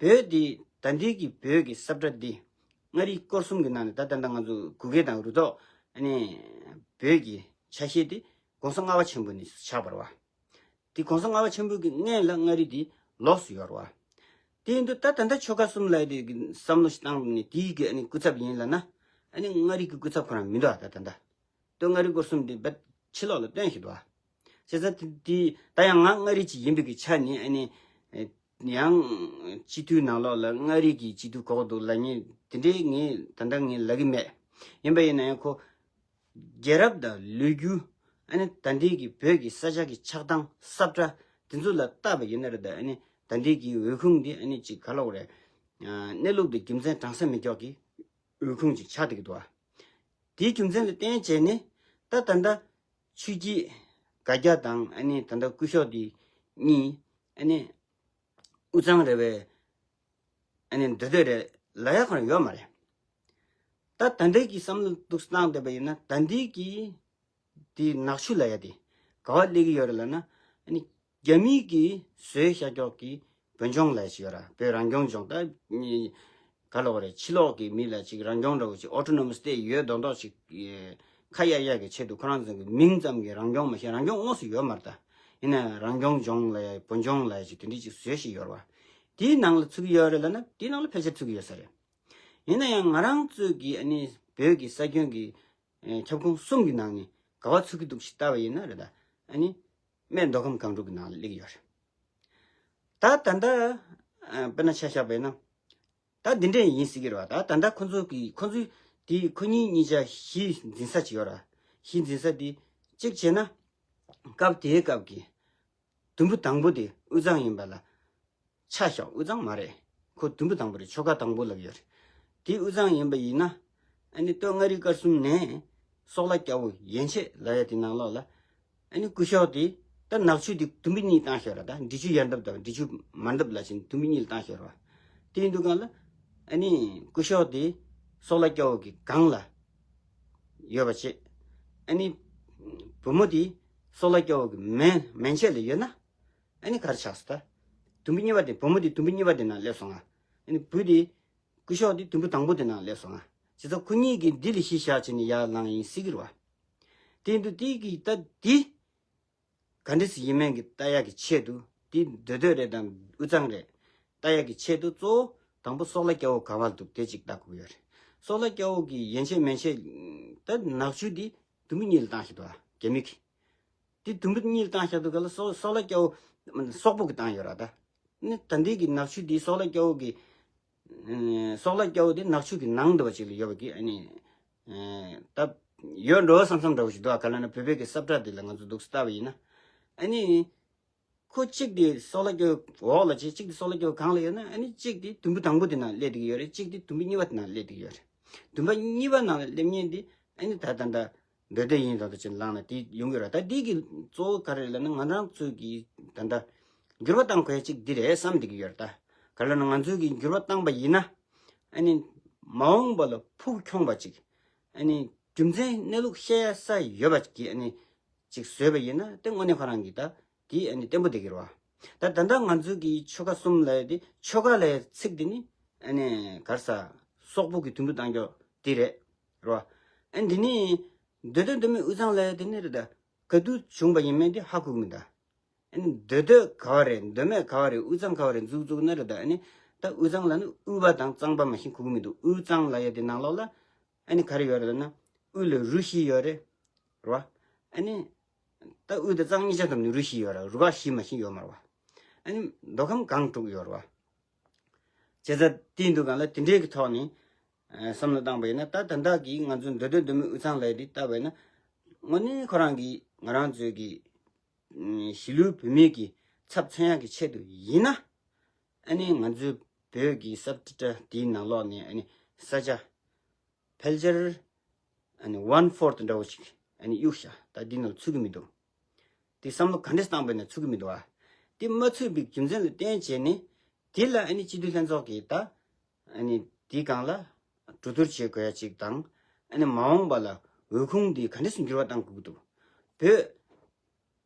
བོད་འདི་ད་ལྟའི་གི་བོད་ཀྱི་ས་བཀྲ་འདི་མངའ་རིས་སྐོར་གསུམ་གྱི་ནང་ནས་ད་ད་ལྟ་ང་ཚོ་གུ་གེ་དང་རུ་ཐོག་ཨ་ནི་བོད་ཀྱི་ཆ་ཤས་དེ་གོང་ས་ལྔ་པ་ཆེན་པོ་ནས་ཆགས་པ་རེད་བ། དེ་གོང་ས་ལྔ་པ་ཆེན་པོ་གི་སྔོན་ལ་མངའ་རིས་དེ་ལོགས་སུ་ཡོད་རེད་བ། དེ་ཡིན་དུས་ད་ད་ལྟ་ཆོ་ག་གསུམ་ལབ་ཡ་དེ་གི་བསམ་བློ་ཞིག་བཏང་ནས་དེའི་གི་ཨ་ནི་སྐུ་ཚབ་ཡིན་ལབ་ན། ཨ་ནི་མངའ་རིས་ཀྱི་སྐུ་ཚབ་ཁོ་རང་མི་འདུག་ཨ། ད་ད་ལྟ་སྟོད་མངའ་རིས་སྐོར་གསུམ་དེ་རྦད་ཕྱི་ལོགས་ལ་བཏོན་ཞིག་འདུག་ཨ། བྱས་ཙང་དེ་དེ་ད་ཡང་ང་མངའ་རིས་ཅིག་ཡིན་པའི་གི་ཆ་ནས་ཨ་ནི་ཡང་སྤྱི་འཐུས་ནང་ལོགས་ལ་མངའ་རིས་ཀྱི་སྤྱི་འཐུས་གོ་གི་འདུག་ལབ་མཁན་དེ་འདྲའི་ངས་ད་ལྟ་ངས་ལབ་ཀྱི་མེད། ཡིན་པ་ཡིན་ན་ཡང་ཁོ་རྒྱལ་རབས་དང་ལོ་རྒྱུས་ཨ་ནི་ད་ལྟའི་གི་བོད་ཀྱི་ས་ཆ་གི་ཆགས་སྟངས་ས་བཀྲ་དེ་ཚོ་ལ་བལྟས་པ་ཡིན་ན་རེད་ད། ཨ་ནི་ད་ལྟའི་གི་འོས་ཁུངས་འདི་ཨ་ནི་ཅིག་ག་ལབ་དགོས་རེད། གནས་ལུགས་འདི་རྒྱུ་མཚན་གྲངས་སུ་མི་འཁྱོག་གི་འོས་ཁུངས་ཅིག་ཆགས་བསྡད་ཀྱི་འདུག་བ། དེའི་རྒྱུ་མཚན་ལ་བརྟེན་བྱས་ནས་ད་ད་ལྟ་ཆོས་སྐྱིད་སྒ་རྒྱ་དང་ཨ་ནི་ད་ལྟ་སྐུ་ཞབས་འདི་གཉིས་ཨ་ནི་དབུས་གཙང་རེད་པས། ཨ་ནི་མདོ་སྟོད་རེད་ལབ་ཡ་ཁོ་རང་ཡོད་མ་རེད། ད་ད་ལྟའི་གི་བསམ་བློ་འདུག་སེ་བཏང་བསྡད་པ་ཡིན་ན་ད་ལྟའི་གི་དེ་ནག་ཆུ་ལབ་ཡ་དེ་ག་བ་སླེབས་ཀྱི་ཡོད་རེད་ལབ་ན། ཨ་ནི་རྒྱ་མི་གི་བཟོས་བཞག་ཀྱོག་གི་བོད་ལྗོངས་ལབ་ཡ་ཞིག་ཡོད་ར། བོད་རང་སྐྱོང་ལྗོངས། ད་ནི་ག་ལབ་དགོས་རེད། ཕྱི་ལོགས་གི་མི་ལ་ཅིག་རང་སྐྱོང་འདྲ་བོ་ཅིག་ཨོ་ཊོ་ནོ་མ་སི་ཊེ་ཊི་ཡོད་མདོག་མདོག་ཅིག་ཁ་གཡར་ཡག་གི་ཆེད་དུ་ཁོ་རང་ཚོ་གི་མིང་ཙམ་གྱི་རང་སྐྱོང་མ་གཏོགས་རང་སྐྱོང་དངོས་སུ་ཡོད་མ་རེད་ད། ཡིན་ན་རང་སྐྱོང་ལྗོངས་ལབ་ཡ་བོད་ལྗོངས་ལབ་ཡ་ཅིག་དེ་འདྲ་ཅིག་བཟོས་བཞག་ཡོད་རེད་བ། དེའི་ནང་ལ་ཚུད་ཀྱི་ཡོད་རེད་ལབ་ན་དེའི་ནང་ལ་ཕལ་ཆེར་ཚུད་ཀྱི་ཡོད་ས་རེད། ཡིན་ན་ཡང་ང་རང་ཚོའི་གི་ཨ་ནི་བོད་ཀྱི་ས་ཁྱོན་གྱི་ཨེ་ཁྱབ་ཁོངས་གསུམ་གྱི་ནང་ནས་ག་བ་ཚུད་ཀྱི་འདུག་ཞིག་བལྟས་པ་ཡིན་ན་རེད་ད། ཨ་ནི་སྨད་མདོ་ཁམས་སྒང་དྲུག་གི་ནང་ལ་སླེབས་ཀྱི་ཡོད་རེད། ད་ད་ལྟ་ཨ་དཔེར་ན་ཆ་བཞག་པ་ཡིན་ན། ད་འདི་འདྲས་ཡིན་སྲིད་ཀྱི་རེད་བ། ད་ད་ལྟ་ཁོ་ཚོ་གི་ཁོ་ཚོའི་དེ་ཁོ་གཉིས་གཉིས་ཆ་གཞི་འཛིན་ས་ཅིག་ཡོད་ར། གཞི་འཛིན་ས་དེ་གཅིག་བྱས་ན། སྐབས་དེའི་སྐབས་ཀྱི་དུམ་བུ་དང་པོ་དེ་དབུས་གཙང་ཡིན་པ་ལ་ཆ་བཞག་དབུས་གཙང་མ་རེད། ཁོ་དུམ་བུ་དང་པོ་རེད། ཆོལ་ཁ་དང་པོ་ལབ་ཡོད་རེད། དེ་དབུས་གཙང་ཡིན་པ་ཡིན་ན། ཨ་ནི་སྟོད་མངའ་རིས་སྐོར་གསུམ་ནས་སོག་ལ་རྒྱ་བོད་ཡན་ཆད་ལབ་ཡ་དེ་ནང་ལོགས་ལ། ཨ་ནི་སྐུ་ཞབས་དེ་ད་ནག་ཆུ་དེ་དུམ་བུ་གཉིས་བཏང་ཤོག་ར། ད་འབྲི་ཆུ་ཡར་འདབས་དང་འབྲི་ཆུ་མར་འདབས་ལབ་བཞིན་དུམ་བུ་གཉིས་ལ་བཏང་ཤོག་ར། དེ་ཡིན་དུས་སྒང་ལ་ཨ་ནི་སྐུ་ཞབས་དེ་སོག་ལ་རྒྱ་བོད་ཀྱི་སྒང་ལ་ཡོད་པ་བྱས། ཨ་ནི་བུ་མོ་དེ་སོག་ལ་རྒྱ་བོད་ཀྱི་མན་མན་ཆད་ལ་ཡོད་ན། ཨ་ནི་ག་རེ་ཆགས་སོང་ད། དུམ་བུ་གཉིས་པ་དེ་བུ་མོ་དེ་དུམ་བུ་གཉིས་པ་དེ་ནང་སླེབས་སོང་ང་། ཨ་ནི་བུ་དེ་སྐུ་ཞབས་དེ་དུམ་བུ་དང་པོ་དེ་ནང་སླེབས་སོང་ང་། བྱས་ཙང་ཁོ་གཉིས་ཀྱིས་འདི་ལ་གཞི་བཞག་བྱས་ནས་ཡར་ལངས་ཡིན་སྲིད་ཀྱི་རེད་བ། དེ་ཡིན་དུས་དེ་གི་ད་འདི་ག་འདྲ་ཞིག་ཡིན་མིན་གྱི་ལྟ་ཡག་གི་ཆེད་དུ། དེ་མདོ་སྟོད་རེད་དང་དབུས་གཙང་རེད། ལྟ་ཡག་གི་ཆེད་དུ་གཙོ་བོ་དང་པོ་སོག་ལ་རྒྱ་བོད་ག་བ་ལ་འདུག་དེ་གཅིག་ལྟ་དགོས་ཀྱི་ཡོད་རེད། སོག་ལ་སྐྱ་བོ་གི་ཡན་ཆད་མན་ཆད་ད་ནག་ཆུ་འདི་དུམ་བུ་གཉིས་ལ་བཏང་ཤག་འདུག་ཨ། རྒྱ་མི་གི་དེ་དུམ་བུ་གཉིས་ལ་བཏང་ཤག་འདུག་ག་ལ། སོག་སོག་ལ་སྐྱ་བོ་སོག་པོ་གི་བཏང་ཡོད་ར་ད། ནི་ད་འདི་གི་ནག་ཆུ་འདི་སོག་ལ་སྐྱ་བོ་གི་སོག་ལ་སྐྱ་བོ་དེ་ནག་ཆུ་གི་ནང་དུ་བ་ཅིག་ལ་ཡོད་པ་གི་ཨ་ནི། ད་ཡོད་འགྲོ་བསམ་བསམ་འདྲ་བོ་ཞིག་འདུག་ཨ། ག་ལ་ན་བོད་པའི་གི་ས་བཀྲ་དེ་ལ་ང་ཚོ་འདུག་སེ་ལྟ་བ་ཡིན་ན། ཨ་ནི། ཁོ་གཅིག་དེ་སོག་ལ་སྐྱ་བོའི་འོག་ལ་བྱས། གཅིག་དེ་སོག་ལ་སྐྱ་བོའི་སྒང་ལ་ཡོད་ན། ཨ་ནི་གཅིག་དེ་དུམ་བུ་དང་པོ་དེ་ནང་སླེབས་བསྡད་ཀྱི་ཡོད་རེད། གཅིག་དེ་དུམ་བུ་གཉིས་པ་དེ་ནང་སླེབས་བསྡད་ཀྱི་ཡོད་རེད། དུམ་བུ་གཉིས་པ་ནང་སླེབས་མཁན་དེ་ཨ་ནི་ད་ད་ད། མདོ་སྟོད་ཡིན་དང་དུ་ཅན་ལངས་ན་དེ་ཡོང་གི་རེད། ད་འདི་གི་གཙོ་བོ་ག་རེ་རེད་ལབ་ན། ང་རང་ཚོས་གི་ད་ལྟ་འགྱུར་བ་གཏང་དགོས་ཡ་གཅིག་འདི་རེད་བསམ་བསྡད་ཀྱི་ཡོད་རེད། ད་ག་རེ་ལབ་ན་ང་ཚོས་གི་འགྱུར་བ་བཏང་པ་ཡིན་ན། ཨ་ནི་མ་འོངས་པ་ལ་ཕུགས་འཁྱོངས་པ་ཅིག་ཨ་ནི་རྒྱུ་མཚན་གནས་ལུགས་བཤད་ཡ་ས་ཡོད་པ་ཅིག་གི་ཨ་ནི་ཅིག་བཟོས་པ་ཡིན་ན། དེ་དངོས་གནས་ཁོ་རང་གི་ད་དེ་ཨ་ནི་བརྟན་པོ་བསྡད་ཀྱི་རེད་བ། ད་ད་ལྟ་ང་ཚོས་གི་ཆོལ་ཁ་གསུམ་ལབ་ཡ་དེ། ཆོལ་ཁ་ལབ་ཡ་ཚིག་དེ་ནི་ཨ་ནི་ག་རེ་ཟ། སོག་པོ་གི་དུམ་བུ་བཏང་ཀྱོག་དེ་རེད། རོ། ཨ་འདི་ནི་མདོ་སྟོད་མདོ་སྨད་དབུས་གཙང་ལབ་ཡ་དེ་ནི་རེད་ད། ག་དུས་བྱུང་བ་ཡིན་མིན་དེ་ཧ་གོ་གི་མི་འདུག་ཨ་ནི་མདོ་སྟོད་ག་བ་རེད། མདོ་སྨད་ག་བ་རེད། དབུས་གཙང་ག་བ་རེད་འཛུགས་འཛུགས་ན་རེད་ད། ཨ་ནི་ད་དབུས་གཙང་ལབ་ན་དབུས་པ་དང་གཙང་པ་མ་གཞི་གོ་གི་མི་འདུག་དབུས་གཙང་ལབ་ཡ་དེ་ནང་ལོགས་ལ་ཨ་ནི་ག་རེ་ཡོད་རེད་ལབ་ན། དབུས་ལ་རུ་བཞི་ཡོད་རེད། རོ། ཨ་ནི་ད་དབུས་དང་གཙང་གཉིས་ཆ་འཛོམས་ནས་རུ་བཞི་ཡོད་རེད། རུ་ཁག་བཞི་མ་གཞི་ཡོད་མ་རེད་བ། ཨ་ནི་མདོ་ཁམས་སྒང་དྲུག་ཡོད་རེད་བ། བྱས་ཙང་དེ་ཡིན་དུས་སྒང་ལ་དེ་འདྲའི་གི་ཐོག་ནས་ཨ་བསམ་བློ་བཏང་པ་ཡིན་ན། ད་ད་ལྟ་གི་ང་ཚོ་མདོ་སྟོད་མདོ་སྨད་དབུས་གཙང་ལབ་ཡ་འདི་ལྟ་བ་ཡིན་ན། དངོས་གནས་ཁོ་རང་གི་ང་རང་ཚོའི་གི་ཨ་གཞིས་ལུས་བོད་མི་གི་ཚབ་མཚོན་ཡག་གི་ཆེད་དུ་ཡིན་ན། ཨ་ནི་ང་ཚོའི་བོད་ཀྱི་ས་བཀྲ་འདིའི་ནང་ལོགས་ནས་ཨ་ནི་ས་ཆ་ཕལ་ཆེར་ཨ་ནི་ཝན་ཕོརཐ་འདྲ་བོ་ཞིག་ཨ་ནི་གཡུགས་བཞག་ད་འདི་ནང་ཚུད་ཀྱི་མི་འདུག་དེ་བསམ་བློ་ག་འདྲས་བཏང་པ་ཡིན་ན་ཚུད་ཀྱི་མི་འདུག་ཨ། དེ་མ་ཚུད་པའི་རྒྱུ་མཚན་ལ་བརྟེན་བྱས་ནས། དེ་ལ་ཨ་ནི་སྤྱི་འཐུས་ལྷན་ཚོགས་ཀྱིས་ད་ཨ་ནི་དེའི་སྒང་ལ་གྲོས་བསྡུར་བྱེད་དགོས་ཡ་ཅིག་དང་། ཨ་ནི་མ་འོངས་པ་ལ་འོས་ཁུངས་འདི་ག་འདྲས་སེ་འགྱུར་བ་གཏང་དགོས་ཀྱི་འདུག་བོད་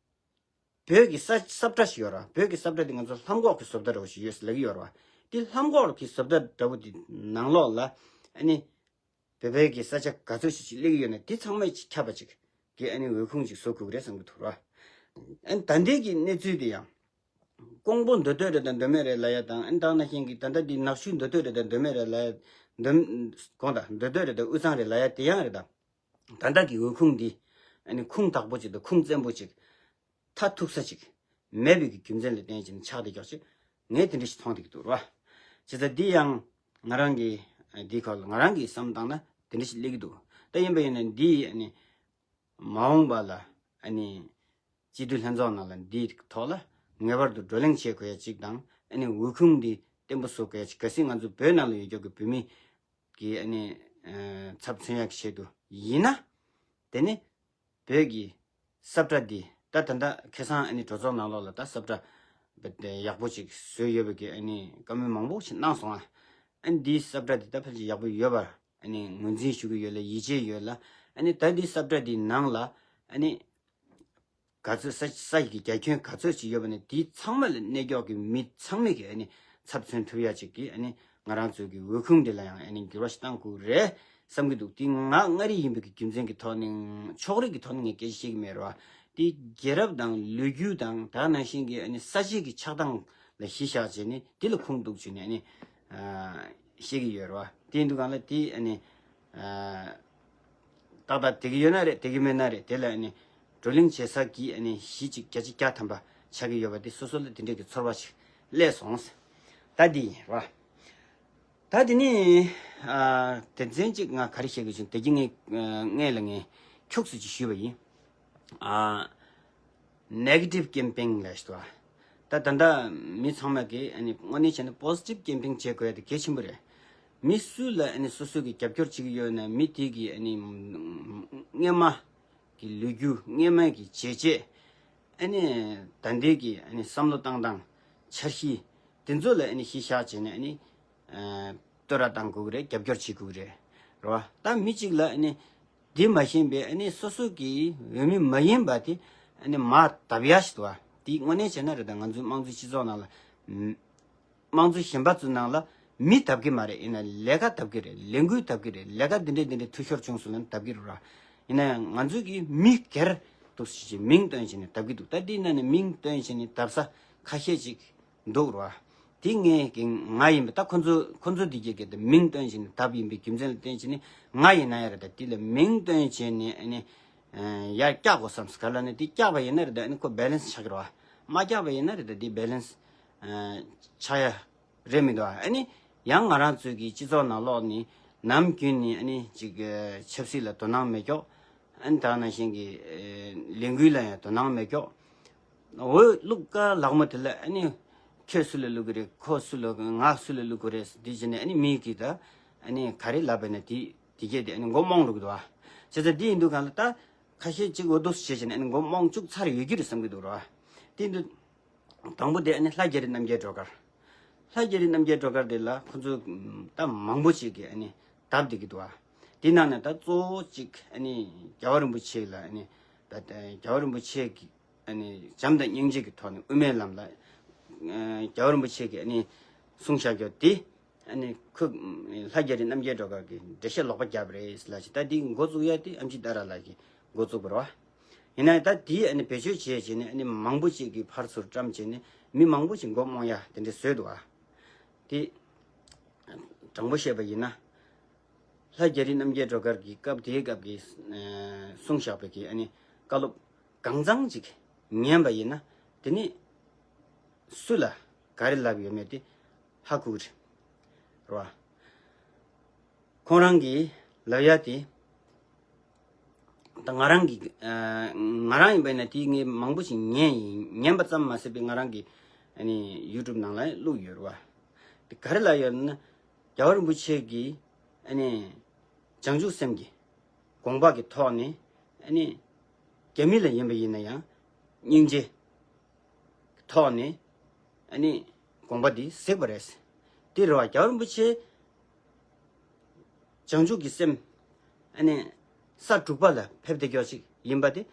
བོད་ཀྱི་ས་ས་བཀྲ་ཞིག་ཡོད་ར། བོད་ཀྱི་ས་བཀྲ་འདི་ང་ཚོ་ལྷམ་གོག་གི་བཟོ་ལྟ་འདྲ་བོ་ཞིག་ཡོད་ཟེར་ལབ་ཀྱི་ཡོད་ར་བ། དེ་ལྷམ་གོག་གི་བཟོ་ལྟ་འདྲ་བོ་དེ་ནང་ལོགས་ལ་ཨ་ནི་བོད་པའི་གི་ས་ཆ་ག་ཚོད་ཞིག་ཅིག་སླེབས་ཀྱི་ཡོད་ན། དེ་ཚང་མ་ཅིག་ཁྱབ་པ་ཅིག་གི་ཨ་ནི་འོས་ཁུངས་ཅིག་བཟོ་དགོས་ཀྱི་རེད་བསམ་གྱི་འདུག་ར། ཨ་ནི་ད་ལྟའི་གི་གནས་ཚུལ་དེ་ཡང་། ཀོང་པོ་མདོ་སྟོད་རེད་དང་མདོ་སྨད་རེད་ལབ་ཡ་དང་། ཨ་ནི་ད་ག་ནང་བཞིན་གྱི་ད་ལྟ་འདི་ནག་ཆུ་མདོ་སྟོད་རེད་དང་མདོ་སྨད་རེད་ལབ་ཡ། མདོ་དགོངས་དག་མདོ་སྟོད་རེད་དང་དབུས་གཙང་རེད་ལབ་ཡ་དེ་ཡང་རེད་ད། ད་ལྟ་གི་འོས་ཁུངས་འདི་ཨ་ནི་ཁུངས་དག་པོ་ཅིག་དང་ཁུངས་བཙན་པོ་ཅིག་མཐའ་ཐུག་ས་ཅིག་མེད་པའི་གི་རྒྱུ་མཚན་ལ་བརྟེན་བྱས་ནས་ཆགས་བསྡད་ཀྱོག་ཅིག་ངས་དེ་འདྲ་ཞིག་མཐོང་བསྡད་ཀྱི་འདུག་ར། བྱས་ཙང་འདི་ཡང་ང་རང་གི་འདིའི་སྐོར་ལ་ང་རང་གིས་བསམ་བཏང་ན་དེ་འདྲ་ཞིག་སླེབས་ཀྱི་འདུག་ད་ཡིན་པ་ཡིན་ན་འདི་ཨ་ནི་མ་འོངས་པ་ལ་ཨ་ནི་སྤྱི་འཐུས་ལྷན་ཚོགས་ནང་ལ་འདིའི་ཐོག་ལ་ངེས་པར་དུ་བགྲོ་གླེང་བྱེད་དགོས་ཡ་ཅིག་དང་། ཨ་ནི་འོས་ཁུངས་འདི་བརྟན་པོ་བཟོ་དགོས་ཡ་ཅིག་གལ་སྲིད་ང་ཚོ་བོད་ནང་ལ་ཡོད་ཀྱོག་གི་བོད་མི་གི་ཨ་ནི་ཨ་ཚབ་མཚོན་ཡག་གི་ཆེད་དུ་ཡིན་ན། དེ་ནི་བོད་ཀྱི་ས་བཀྲ་འདི་ད་ད་ལྟ་ཁ་སང་ཨ་ནི་གྲོས་ཚོགས་ནང་ལོགས་ལ་ད་ས་བཀྲ་ཡག་པོ་ཅིག་བཟོས་ཡོད་པའི་གི་ཨ་ནི་བཀའ་མོལ་མང་པོ་ཞིག་གནང་སོང་ཨ། ཨ་ནི་འདིའི་ས་བཀྲ་འདི་ད་ཕལ་ཆེར་ཡག་པོ་ཡོད་པར་ཨ་ནི་ངོས་འཛིན་ཞུ་གི་ཡོད་ལ། ཡིད་ཆེས་ཡོད་ལ། ཨ་ནི་ད་འདིའི་ས་བཀྲ་འདིའི་ནང་ལ་ཨ་ནི་ག་ཚོད་ས་ས་ཡི་གི་རྒྱ་ཁྱོན་ག་ཚོད་ཅིག་ཡོད་པ་ནི་དེ་ཚང་མ་ལ་གནས་ཀྱོག་གི་མི་ཚང་མས་གི་ཨ་ནི་ཚབ་མཚོན་ཐུབ་ཡ་ཅིག་གི་ཨ་ནི་ང་རང་ཚོའི་གི་འོས་ཁུངས་འདི་ལ་ཡང་ཨ་ནི་འགྱུར་བ་ཞིག་གཏང་དགོས་རེད་བསམ་གི་འདུག་དེ་ང་མངའ་རིས་ཡིན་པའི་གི་རྒྱུ་མཚན་གི་ཐོག་ནས། ཕྱོགས་རིས་གི་ཐོག་ནས་ངས་སྐད་ཆ་བཤད་གི་མེད་རེད་བ། དེ་རྒྱལ་རབས་དང་ལོ་རྒྱུས་དང་ད་ག་ནང་བཞིན་གི་ཨ་ནི་ས་དཔྱད་གི་ཆགས་སྟངས་ལ་གཞི་བཞག་བྱས་ནས་དེ་ལ་ཁུངས་གཏུགས་བྱས་ནས་ཨ་ནི་ཨ་བཤད་གི་ཡོད་རེད་བ། དེ་ཡིན་དུས་སྒང་ལ་དེ་ཨ་ནི་ཨ། ཏག་ཏག་དེ་གི་ཡོད་ན་རེད། དེ་གི་མེད་ན་རེད། དེ་ལ་ཨ་ནི་བགྲོ་གླེང་བྱེད་ས་གི་ཨ་ནི་གཞི་གཅིག་བརྒྱ་ཆ་བརྒྱ་ཐམ་པ་ཆགས་ཀྱི་ཡོད་པ་དེ་སོ་སོ་ལ་དེ་འདྲས་ཀྱི་ཚོར་བ་ཞིག་སླེབས་སོང་། ད་འདི་ཡིན་ར། ད་དེ་ནི་ཨ་དེ་ཚན་གཅིག་ང་ག་རེ་བཤད་དགོས་བྱུང་། དེ་གི་ངས་ཨ་སྔས་ལ་ངས་ཁྱུག་ཙམ་ཅིག་ཞུས་པ་ཡིན། ཨ་ནེ་གེ་ཊིབ་ཀེམ་པེན་ལབ་ཞིག་འདུག་ཨ། ད་ད་ལྟ་མི་ཚང་མ་གིས་ཨ་ནི་དངོས་གནས་བྱས་ན་པོ་སི་ཊིབ་ཀེམ་པེན་བྱེད་དགོས་ཡ་དེ་གལ་ཆེན་པོ་རེད། མི་སུ་ལ་ཨ་ནི་སོ་སོ་གིས་རྒྱབ་སྐྱོར་བྱེད་ཀྱི་ཡོད་ན་མི་དེ་གི་ཨ་ནི་སྔོན་མ་གི་ལོ་རྒྱུས། སྔོན་མ་གི་བྱས་རྗེས། ཨ་ནི་ད་ལྟའི་གི་ཨ་ནི་བསམ་བློ་བཏང་སྟངས། འཆར་གཞི་དེ་ཚོ་ལ་ཨ་ནི་གཞི་བཞག་བྱས་ནས་ཨ་ནི་ཨ་བསྟོད་ར་བཏང་དགོས་ཀྱི་རེད། རྒྱབ་སྐྱོར་བྱེད་དགོས་ཀྱི་རེད། རེད་བ། ད་མི་གཅིག་ལ་ཨ་ནི་འདི་མ་ཤེས་པའི་ཨ་ནི་སོ་སོ་གི་འོས་མི་མ་ཡིན་པ་དེ་ཨ་ནི་མར་བརྡབ་ཡ་ཞིག་འདུག་བ། དེ་དངོས་གནས་བྱས་ན་རེད། ད་ང་ཚོའི་དམངས་གཙོའི་སྤྱི་ཚོགས་ནང་ལ་དམངས་གཙོ་གཞན་པ་ཚོའི་ནང་ལ་མི་བརྡབ་གི་མ་རེད། ཡིན་ན་ལས་ཀ་བརྡབ་གི་རེད། ལས་འགུལ་བརྡབ་གི་རེད། ལས་ཀ་འདི་འདྲས་འདི་འདྲས་འཐུས་ཤོར་བྱུང་སོང་ན་བརྡབ་གི་རེད་ར། ཡིན་ན་ཡང་ང་ཚོའི་གི་མི་སྒེར་འདུག་ཟེར་གྱི་མིང་བཏོན་བྱས་ནས་བརྡབ་གི་འདུག་ད་འདི་ནང་ནས་མིང་བཏོན་བྱས་ནས་བརྡབ་ས་ཁ་ཤས་ཅིག་འདུག་ར། དེ་ངས་ཀྱི་ང་ཡིན་པ་ད་ཁོ་ཚོ་ཁོ་ཚོ་དེ་གྱད་ཀྱི་དེ་མིང་བཏོན་བྱས་ནས་དེབ་ཡིན་པའི་རྒྱུ་མཚན་ལ་བརྟེན་བྱས་ནས་ང་ཡིན་ན་ཡང་རེད། ད་དེ་ལ་མིང་བཏོན་བྱས་ནས་ཨ་ནི་ཡར་བཀྱག་དགོས་བསམ་སོང་། ག་ལ་ནི་དེ་བཀྱག་པ་ཡིན་ན་རེད། ད་ཨ་ནི་ཁོ་བེ་ལེན་སི་ཆགས་ཀྱི་རེད་བ། མ་བཀྱག་པ་ཡིན་ན་རེད། ད་དེ་བེ་ལེན་སི་ཆགས་ཡ་རེད་མི་འདུག་ཨ་ནི་ཡང་ང་རང་ཚོའི་གི་སྤྱི་ཚོགས་ནང་ལོགས་ནི་ནམ་རྒྱུན་ནི་ཨ་ནི་ཅིག་ཆབ་སྲིད་ལ་དོ་སྣང་མེད་ཀྱོག་ཨ་ནི་ད་ནང་བཞིན་གྱི་ལས་འགུལ་ལ་ཡང་དོ་སྣང་མེད་ཀྱོག་འོས་བླུག་ཀ་ལག་མོ་དེ་ལ་ཨ་ནི་ཁྱོད་སུ་ལ་བླུག་གི་རེད། ཁོ་སུ་ལ་ང་སུ་ལ་བླུག་གི་རེད། དེ་བྱས་ནས་ཨ་ནི་མི་གིས་ད་ཨ་ནི་ག་རེ་ལབ་པ་ཡིན་ན་དེ་དེ་གྱད་དེ་ཨ་ནི་མགོ་རྨོངས་འགྲོ་གི་འདུག་བ། བྱས་ཙང་དེ་ཡིན་དུས་གང་ལ་ད་ཁ་ཤས་ཅིག་འོ་འདུག་སེ་བྱས་བྱས་ནས་ཨ་ནི་མགོ་རྨོངས་བཅུག་ཚར་ཡོད་རྒྱུ་རེད་བསམ་གི་འདུག་ར་བ། དེ་ཡིན་དུས་དང་པོ་དེ་ཨ་ནི་ལྷ་རྒྱ་རི་རྣམ་རྒྱལ་སྒྲོལ་དཀར། ལྷ་རྒྱ་རི་རྣམ་རྒྱལ་སྒྲོལ་དཀར་དེ་ལ་ཁོ་ཚོ་ད་མང་པོ་ཅིག་གིས་ཨ་ནི་དེབ་བསྡད་ཀྱི་འདུག་བ། དེ་ནང་ནས་ད་གཙོ་བོ་ཅིག་ཨ་ནི་རྒྱལ་བ་རིན་པོ་ཆེ་ལ་ཨ་ནི་ད་རྒྱལ་བ་རིན་པོ་ཆེ་གི་ཨ་ནི་བྱམས་དང་སྙིང་རྗེ་གི་ཐོག་ནས་དབུ་མའི་ལམ་ལ་ཨ་རྒྱལ་བ་རིན་པོ་ཆེ་གིས་ཨ་ནི་གསུངས་བཞག་རྒྱུ་དེ་ཨ་ནི་ཁོ་ལྷ་རྒྱ་རི་རྣམ་རྒྱལ་སྒྲོལ་དཀར་གྱིས་འགྲེལ་བཤད་ལོག་པ་བརྒྱབ་རེད་ལབ་བྱས། ད་དེ་འགོ་བཙུགས་ཡ་དེ་ཨེམ་ཆི་ཏཱ་ར་ལགས་ཀྱིས་འགོ་བཙུགས་པ་རེད་བ། ཡིན་ན་ཡང་ད་དེ་ཨ་ནི་བེད་སྤྱོད་བྱས་བྱས་ནས་ཨ་ནི་མང་པོ་ཅིག་གིས་ཕར་ཚུར་བཀྲམ་བྱས་ནས་མི་མང་པོ་ཅིག་མགོ་རྨོངས་ཡ་དེ་འདྲ་བཟོས་འདུག་བ། དེ་དྲང་པོ་བཤད་པ་ཡིན་ན་ལྷ་རྒྱ་རི་རྣམ་རྒྱལ་སྒྲོལ་དཀར་གྱིས་སྐབས་དེའི་སྐབས་ཀྱི་གསུངས་བཞག་པའི་གི་ཨ་ནི་བཀའ་སློབ་གང་ཚང་ཅིག་ཉན་པ་ཡིན་ན་དེ་ནི་སུ་ལ་ག་རེ་ལབ་ཡོད་མེད་དེ་ཧ་གོ་གི་རེད་བ། ཁོང་རང་གིས་ལབ་ཡ་དེ་ད་ང་རང་གི་ང་རང་ཡིན་པ་ཡིན་ན་དེ་ངས་མང་པོ་ཞིག་ཉན་ཡིན། ཉན་པ་ཙམ་མ་ཟད་པའི་ང་རང་གི་ཨ་ནི་ཡུ་ཊུབ་ནང་ལ་བླུགས་ཡོད་རེད་བ། དེ་ག་རེ་ལབ་ཡོད་ན་རྒྱལ་བ་རིན་པོ་ཆེ་གིས་ཨ་ནི་བྱང་ཆུབ་སེམས་ཀྱི་དགོངས་པ་གི་ཐོག་ནས་ཨ་ནི་རྒྱ་མི་ལ་ཡིན་པ་ཡིན་ན་ཡང་སྙིང་རྗེ་ཐོག་ནས་ཨ་ནི་དགོངས་པ་འདི་གཟིགས་པ་རེད། དེ་རེད་བ། རྒྱལ་བ་རིན་པོ་ཆེ་བྱང་ཆུབ་ཀྱི་སེམས་ཨ་ནི་ས་དྲུག་པ་ལ་ཕེབས་བསྡད་ཀྱོག་ཅིག་ཡིན་པ་དེ་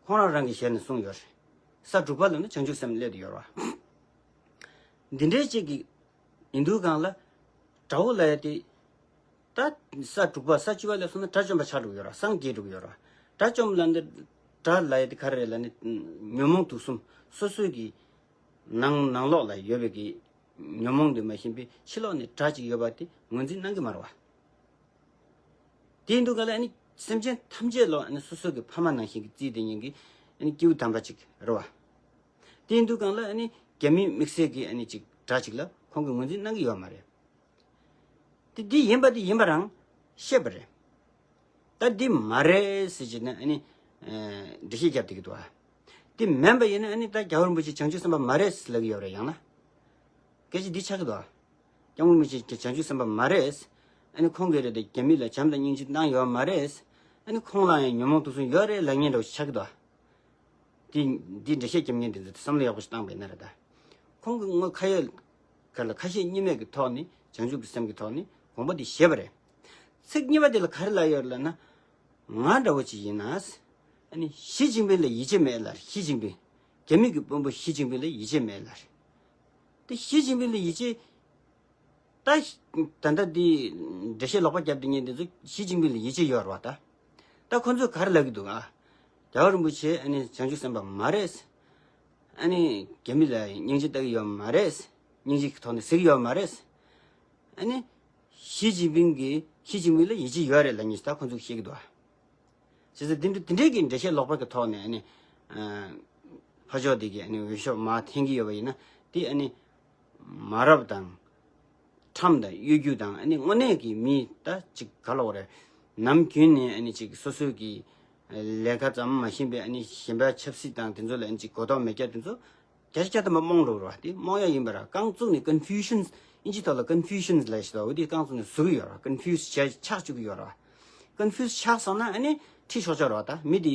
ཁོང་རང་རང་གི་ཞལ་ནས་གསུངས་ཡོད་རེད། ས་དྲུག་པ་ལ་ནི་བྱང་ཆུབ་སེམས་སླེབས་བསྡད་ཡོད་རེད་བ། འདི་འདྲའི་ཅིག་གི་ཡིན་དུས་གང་ལ་དགྲ་བོ་ལབ་ཡ་དེ་ད་ས་དྲུག་པ་ས་བཅུ་པ་སླེབས་སོང་ན་དགྲ་བཅོམ་པ་ཆགས་འགྲོ་གི་ཡོད་རེད། སངས་རྒྱས་འགྲོ་གི་ཡོད་རེད། དགྲ་བཅོམ་ལབ་འདི་དགྲ་ལབ་ཡ་དེ་ག་རེ་རེད་ལབ་ན་ཉོན་མོངས་དུག་གསུམ་སོ་སོའི་གི་ནང་ནང་ལོགས་ལ་ཡོད་པའི་གི་ཉོན་མོངས་དེ་མ་ཞེན་པའི་ཕྱི་ལོགས་ནས་དགྲ་ཅིག་ཡོད་པ་དེ་ངོས་འཛིན་གནང་གི་མ་རེད་བ། དེ་ཡིན་དུས་ག་ལ་ཨ་ནི་སེམས་ཅན་ཐམས་ཅད་ལོ་ཨ་ནི་སོ་སོ་གི་ཕ་མ་ནང་བཞིན་གྱི་བརྩིས་དེ་ཉིད་ཀྱི་ཨ་ནི་སྐྱེས་བུ་དམ་པ་ཅིག་རེད་བ། དེ་ཡིན་དུས་གང་ལ་ཨ་ནི་རྒྱ་མིའི་དམིགས་བསལ་གྱི་ཨ་ནི་ཅིག་དགྲ་ཅིག་ལ་ཁོང་གིས་ངོས་འཛིན་གནང་གི་ཡོད་མ་རེད། དེ་འདི་ཡིན་པ་དེ་ཡིན་པ་རང་བཤད་པ་རེད། ད་འདི་མ་རེད་ཟེར་བྱས་ན་ཨ་ནི་འགྲེལ་བཤད་རྒྱབ་བསྡད་ཀྱི་འདུག་ཨ། དེ་མིན་པ་ཡིན་ན་ཨ་ནི་ད་རྒྱལ་བ་རིན་པོ་ཆེ་བྱང་ཆུབ་སེམས་དཔའ་མ་རེད་ཟེར་ལབ་ཀྱི་ཡོད་རེད། ཡང་ན་སྐད་ཆ་འདི་ཆགས་ཀྱི་འདུག་ཨ། རྒྱལ་བ་རིན་པོ་ཆེ་བྱང་ཆུབ་སེམས་དཔའ་མ་རེད། ཨ་ནི་ཁོང་གིས་རེད་དེ་རྒྱ་མི་ལ་བྱམས་དང་སྙིང་རྗེ་གནང་ཡོད་མ་རེད། ཨ་ནི་ཁོང་ལ་ཡང་ཉོན་མོངས་དུག་གསུམ་ཡོད་རེད་ལབ་མཁན་འདྲ་བོ་ཆགས་ཀྱི་འདུག་ཨ། དེ་འདི་འགྲེལ་བཤད་རྒྱབ་མཁན་དེ་ཚོ་བསམ་བློ་ཡག་པོ་ཞིག་བཏང་པ་ཡིན་ན་རེད་ད། ཁོང་གིས་ངོ་ཁ་ཡོད་ག་ལ་ཁ་ཞེ་གཉིས་མེད་ཀྱི་ཐོག་ནས་བྱང་ཆུབ་ཀྱི་སེམས་ཀྱི་ཐོག་ནས་དགོངས་པ་འདི་བཞེས་པ་རེད། ཚིག་གཉིས་པ་དེ་ལ་ག་རེ་ལབ་ཡོད་ལབ་ན། ང་འདྲ་བོ་ཅིག་ཡིན་ན། ཨ་ནི་ཞི་ཅིན་ཕིང་ལ་ཡིད་ཆེས་མེད་ལབ་རེད། ཞི་ཅིན་ཕིང་། རྒྱ་མི་གི་དཔོན་པོ་ཞི་ཅིན་ཕིང་ལ་ཡིད་ཆེས་མེད་ལབ་རེད། དེ་ཞི་ཅིན་ཕིང་ལ་ཡིད་ཆེས། ད་ད་ལྟ་འདི་འགྲེལ་བཤད་ལོག་པ་བརྒྱབ་བསྡད་མཁན་དེ་ཚོ་ཞི་ཅིན་ཕིང་ལ་ཡིད་ཆེས་ཡོད་རེད་བ་ད། ད་ཁོ་ཚོས་ག་རེ་ལབ་ཀྱི་འདུག་ཨ། རྒྱལ་བ་རིན་པོ་ཆེ་ཨ་ནི་བྱང་ཆུབ་སེམས་དཔའ་མ་རེད། ཨ་ནི་རྒྱ་མི་ལ་སྙིང་རྗེ་ལྟ་གི་ཡོད་མ་རེད། སྙིང་རྗེ་གི་ཐོག་ནས་གཟིགས་ཡོད་མ་རེད། ཨ་ནི་ཞི་ཅིན་ཕིང་གིས་ཞི་ཅིན་ཕིང་ལ་ཡིད་ཆེས་ཡོད་རེད་ལབ་མཁན་ཞིག་ད་ཁོ་ཚོས་བཤད་ཀྱི་འདུག་ཨ། བྱས་ཙང་དེ་འདྲ་དེ་འདྲའི་གི་འགྲེལ་བཤད་ལོག་པ་གི་ཐོག་ནས་ཨ་ནི་ཕར་ཕྱོགས་དེ་གི་ཨ་ནི་འོས་ཤོག་མར་འཐེན་གྱི་ཡོད་པ་ཡིན་ན་དེ་ཨ་ནི་མ་རབས་དང་ཁྲམ་དང་གཡོ་སྒྱུ་དང་ཨ་ནི་དངོས་གནས་ཀྱི་མི་ད་ཅིག་ག་ལབ་དགོས་རེད། ནམ་རྒྱུན་ནས་ཨ་ནི་ཅིག་སོ་སོའི་གི་ལས་ཀ་ཙམ་མ་ཤེས་པའི་ཨ་ནི་གཞན་པ་ཆབ་སྲིད་དང་དེ་ཚོ་ལ་ཨ་ནི་ཅིག་གོ་རྟོགས་མེད་རྒྱུ་དེ་ཚོ་བརྒྱ་ཆ་བརྒྱ་ཐམ་པ་རྨོངས་འགྲོ་ར། དེ་རྨོངས་ཡ་ཡིན་པ་ར། རྐང་བཙུགས་ནས་ཀོན་ཕུ་ཤན། ཨིན་ཇི་ཐོག་ལ་ཀོན་ཕུ་ཤན་ལབ་ཞིག་འདུག་འོ་དེ་རྐང་བཙུགས་ནས་བཟོ་གི་ཡོད་ར། ཀོན་ཕུ་ཤན་ཆགས་བཅུག་གི་ཡོད་ར། ཀོན་ཕུ་ཤན་ཆགས་སོང་ན་ཨ་ནི་ཁྲིད་ཆོག་ཆོག་ར། ད་མི་དེ་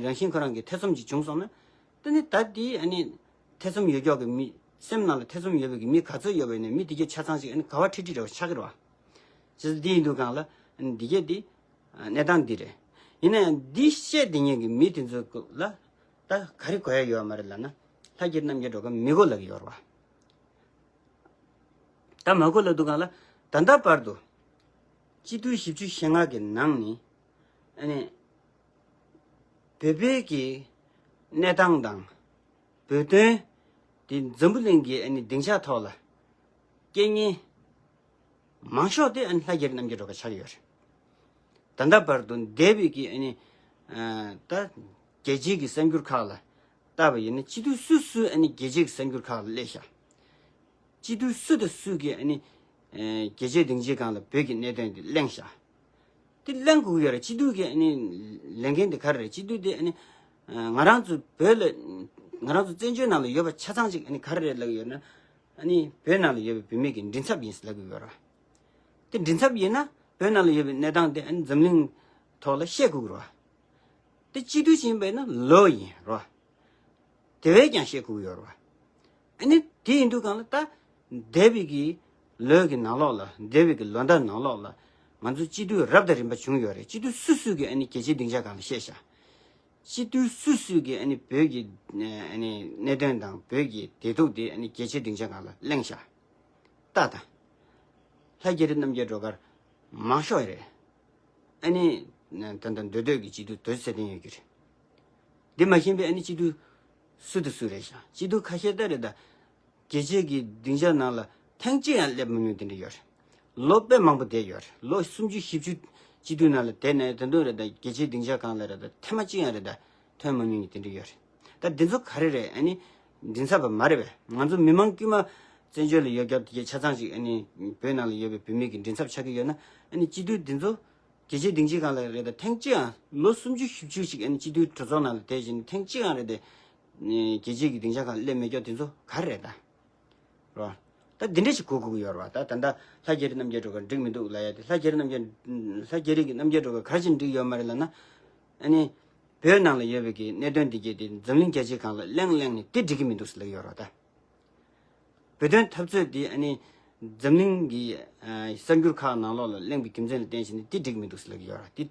རང་བཞིན་ཁོ་རང་གི་ཐེ་ཚོམ་ཅིག་བྱུང་སོང་ན་ད་ནི་ད་དེ་ཨ་ནི་ཐེ་ཚོམ་ཡོད་ཀྱོག་གི་མི། སེམས་ནང་ལ་ཐེ་ཚོམ་ཡོད་པའི་གི་མི་ག་ཚོད་ཡོད་པ་ཡིན་ན་མི་དེ་གས་ཆ་ཚང་ཅིག་ཨ་ནི་ག་བ་ཁྲིད་ཁྲིད་ར་ཆགས་གི་ར། བྱས་ཙང་དེ་ཡིན་དུས་གང་ལ་ཨ་ནི་དེ་གས་དེ་གནས་སྟངས་འདི་རེད། ཡིན་ན་ཡང་འདི་བཤད་དེ་ཉིད་ཀྱི་མི་དེ་ཚོ་ལ་ད་ག་རེ་གོ་ཡ་ཡོད་མ་རེད་ལབ་ན། ལྷ་རྒྱལ་རྣམ་རྒྱལ་སྒྲོལ་དཀར་མི་གོ་ལབ་ཀྱི་ཡོད་རེད་བ། ད་མ་གོ་ལབ་དུས་གང་ལ་ད་ལྟ་བར་དུ་སྤྱི་འཐུས་བཞི་བཅུ་ཞེ་ལྔ་གི་ནང་ནས་ཨ་ནི་བོད་པའི་གི་གནས་སྟངས་དང་བོད་དོན་དེ་འཛམ་བུ་གླིང་གི་ཨ་ནི་སྡིངས་ཆ་ཐོག་ལ་ རྐྱེན་ངན་མང་ཤོས་དེ་ཨ་ནི་ལྷ་རྒྱ་རི་རྣམ་རྒྱལ་སྒྲོལ་དཀར་ཆགས་ཀྱི་ཡོད་རེད། ད་ལྟ་བར་དུ་འདས་པའི་གི་ཨ་ནི་ཨ་ད་རྒྱལ་སྤྱིའི་གི་གསར་འགྱུར་ཁག་ལ་བལྟས་པ་ཡིན་ན། སྤྱི་འཐུས་སུ་སུ་ཨ་ནི་རྒྱལ་སྤྱིའི་གི་གསར་འགྱུར་ཁག་ལ་སླེབས་ཤག་སྤྱི་འཐུས་སུ་དང་སུ་གིས་ཨ་ནི་ཨ་རྒྱལ་སྤྱིའི་སྡིངས་ཆའི་སྒང་ལ་བོད་ཀྱི་གནད་དོན་དེ་གླེང་ཤག་དེ་གླེང་དགོས་ཀྱི་ཡོད་རེད། སྤྱི་འཐུས་ཀྱི་ཨ་ནི་ལས་འགན་དེ་ག་རེ་རེད། སྤྱི་འཐུས་དེ་ཨ་ནི་ཨ་ང་རང་ཚོ་བོད་ལ་ང་རང་ཚོ་བཙན་བྱོལ་ནང་ལ་ཡོད་པ་ཆ་ཚང་ཅིག་ཨ་ནི་ག་རེ་རེད་ལབ་ཀྱི་ཡོད་ན། ཨ་ནི་བོད་ནང་ལ་ཡོད་པའི་བོད་མི་གི་མགྲིན་ཚབ་ཡིན་ཟེར་ལབ་ཀྱི་ཡོད་རེད། དེ་མགྲིན་ཚབ་ཡིན་ན་བོད་ནང་ལ་ཡོད་པའི་གནས་སྟངས་དེ་ཨ་ནི་འཛམ་གླིང་ཐོག་ལ་བཤད་དགོས་ཀྱི་རེད། དེ་སྤྱི་འཐུས་ཡིན་པས་ན་ལོ་ཡིན་རོ། དེ་བས་ཀྱང་བཤད་དགོས་ཀྱི་ཡོད་རོ། ཨ་ནི་དེ་ཡིན་དུས་གང་ལ་ད་འདས་པའི་གི་ལོའི་གི་ནང་ལོགས་ལ། འདས་པའི་གི་ལོ་ཟླ་ནང་ལོགས་ལ་ང་ཚོ་སྤྱི་འཐུས་རབ་དང་རིམ་པ་བྱུང་ཡོད་རེད། སྤྱི་འཐུས་སུ་སུ་གིས་ཨ་ནི་རྒྱལ་སྤྱིའི་སྡིངས་ཆ་སྒང་ལ་བཤད་ཤག་སྤྱི་འཐུས་སུ་སུ་གིས་ཨ་ནི་བོད་ཀྱི་ཨ་ནི་གནད་དོན་དང་བོད་ཀྱི་བདེ་སྡུག་དེ་ཨ་ནི་རྒྱལ་སྤྱིའི་སྡིངས་ཆ་སྒང་ལ་གླེང་ཤག་ལྟ་དང་། ལྷ་རྒྱ་རི་རྣམ་རྒྱལ་སྒྲོལ་དཀར་མང་ཤོས་རེད། ཨ་ནི་ད་ལྟ་མདོ་སྟོད་ཀྱི་སྤྱི་འཐུས་རྡོ་རྗེ་ཚེ་བརྟན་ཡོད་ཀྱི་རེད། འདི་མ་གཞན་པའི་ཨ་ནི་སྤྱི་འཐུས་སུ་དང་སུ་རེད་ཤག་སྤྱི་འཐུས་ཁ་ཤས་ད་རེད་ད། རྒྱལ་སྤྱིའི་གི་སྡིངས་ཆ་ནང་ལ་ཐེངས་གཅིག་ཡང་སླེབས་མ་མྱོང་དེ་འདྲ་ཡོད་རེད། ལོ་དཔེ་མང་པོ་བསྡད་ཡོད་རེད། ལོ་སུམ་ཅུ་བཞི་བཅུ་སྤྱི་འཐུས་ནང་ལ་བསྡད་ནས་ད་དུང་རེད་ད། རྒྱལ་སྤྱིའི་སྡིངས་ཆ་སྒང་ལ་རེད་ད། ཐེངས་མ་གཅིག་ཡང་རེད་ད་ཐོན་མ་མྱོང་དེ་འདྲ་ཡོད་རེད། ད་འདི་ཚོ་ག་རེ་རེད། ཨ་ནི་མགྲིན་ཚབ་པ་མ་རེད་པས། ང་ཚོ་མི་མང་དཀྱུས་མ་བཙན་བྱོལ་ལ་ཡོད་རྒྱུ་དེ་གའི་ཆ་ཚང་ཅིག་ཨ་ནི་བོད་ནང་ལ་ཡོད་པའི་བོད་མི་གི་མགྲིན་ཚབ་ཆགས་ཀྱི་ཡོད་ན། ཨ་ནི་སྤྱི་འཐུས་འདི་ཚོ་རྒྱལ་སྤྱིའི་སྡིངས་ཆའི་སྒང་ལ་རེད་ད། ཐེངས་གཅིག་ཡང་ལོ་སུམ་ཅུ་བཞི་བཅུ་ཞིག་ཨ་ནི་སྤྱི་འཐུས་གྲོས་ཚོགས་ནང་ལ་བསྡད་བཞིན་ཐེངས་གཅིག་ཡང་རེད་དེ། རྒྱལ་སྤྱིའི་གི་སྡིངས་ཆ་སྒང་སླེབས་མེད་རྒྱུ་དེ་ཚོ་ག་རེ་རེད་ད། རོ། ད་འདི་འདྲ་ཞིག་གོ་དགོས་ཀྱི་ཡོད་རེད་བ། ད་ད་ལྟ་ལྷ་རྒྱ་རི་རྣམ་རྒྱལ་སྒྲོལ་དཀར་འགྲིག་མི་འདུག་ལབ་ཡ་དེ། ལྷ་རྒྱ་རི་རྣམ་རྒྱལ་ལྷ་རྒྱ་རི་གི་རྣམ་རྒྱལ་སྒྲོལ་དཀར་ག་རེ་བྱས་ནས་འགྲིག་ཡོད་མ་རེད་ལབ་ན། ཨ་ནི་བོད་ནང་ལ་ཡོད་པའི་གི་གནད་དོན་འདི་གས་དེ་འཛམ་གླིང་རྒྱལ་སྤྱིའི་སྒང་ལ་གླེང་གླེང་ནས་དེ་འགྲིག་གི་མི་འདུག་ཟེར་ལབ་ཀྱི་ཡོད་རེད་བ་ད། བོད་དོན་འཐབ་རྩོད་དེ་ཨ་ནི་འཛམ་གླིང་གི་ཨ་གསར་འགྱུར་ཁག་ནང་ལོགས་ལ་གླེང་བའི་རྒྱུ་མཚན་ལ་བརྟེན་བྱས་ནས་དེ་འགྲིག་མི་འདུག་ཟེར་ལབ་ཀྱི་ཡོད་རེད།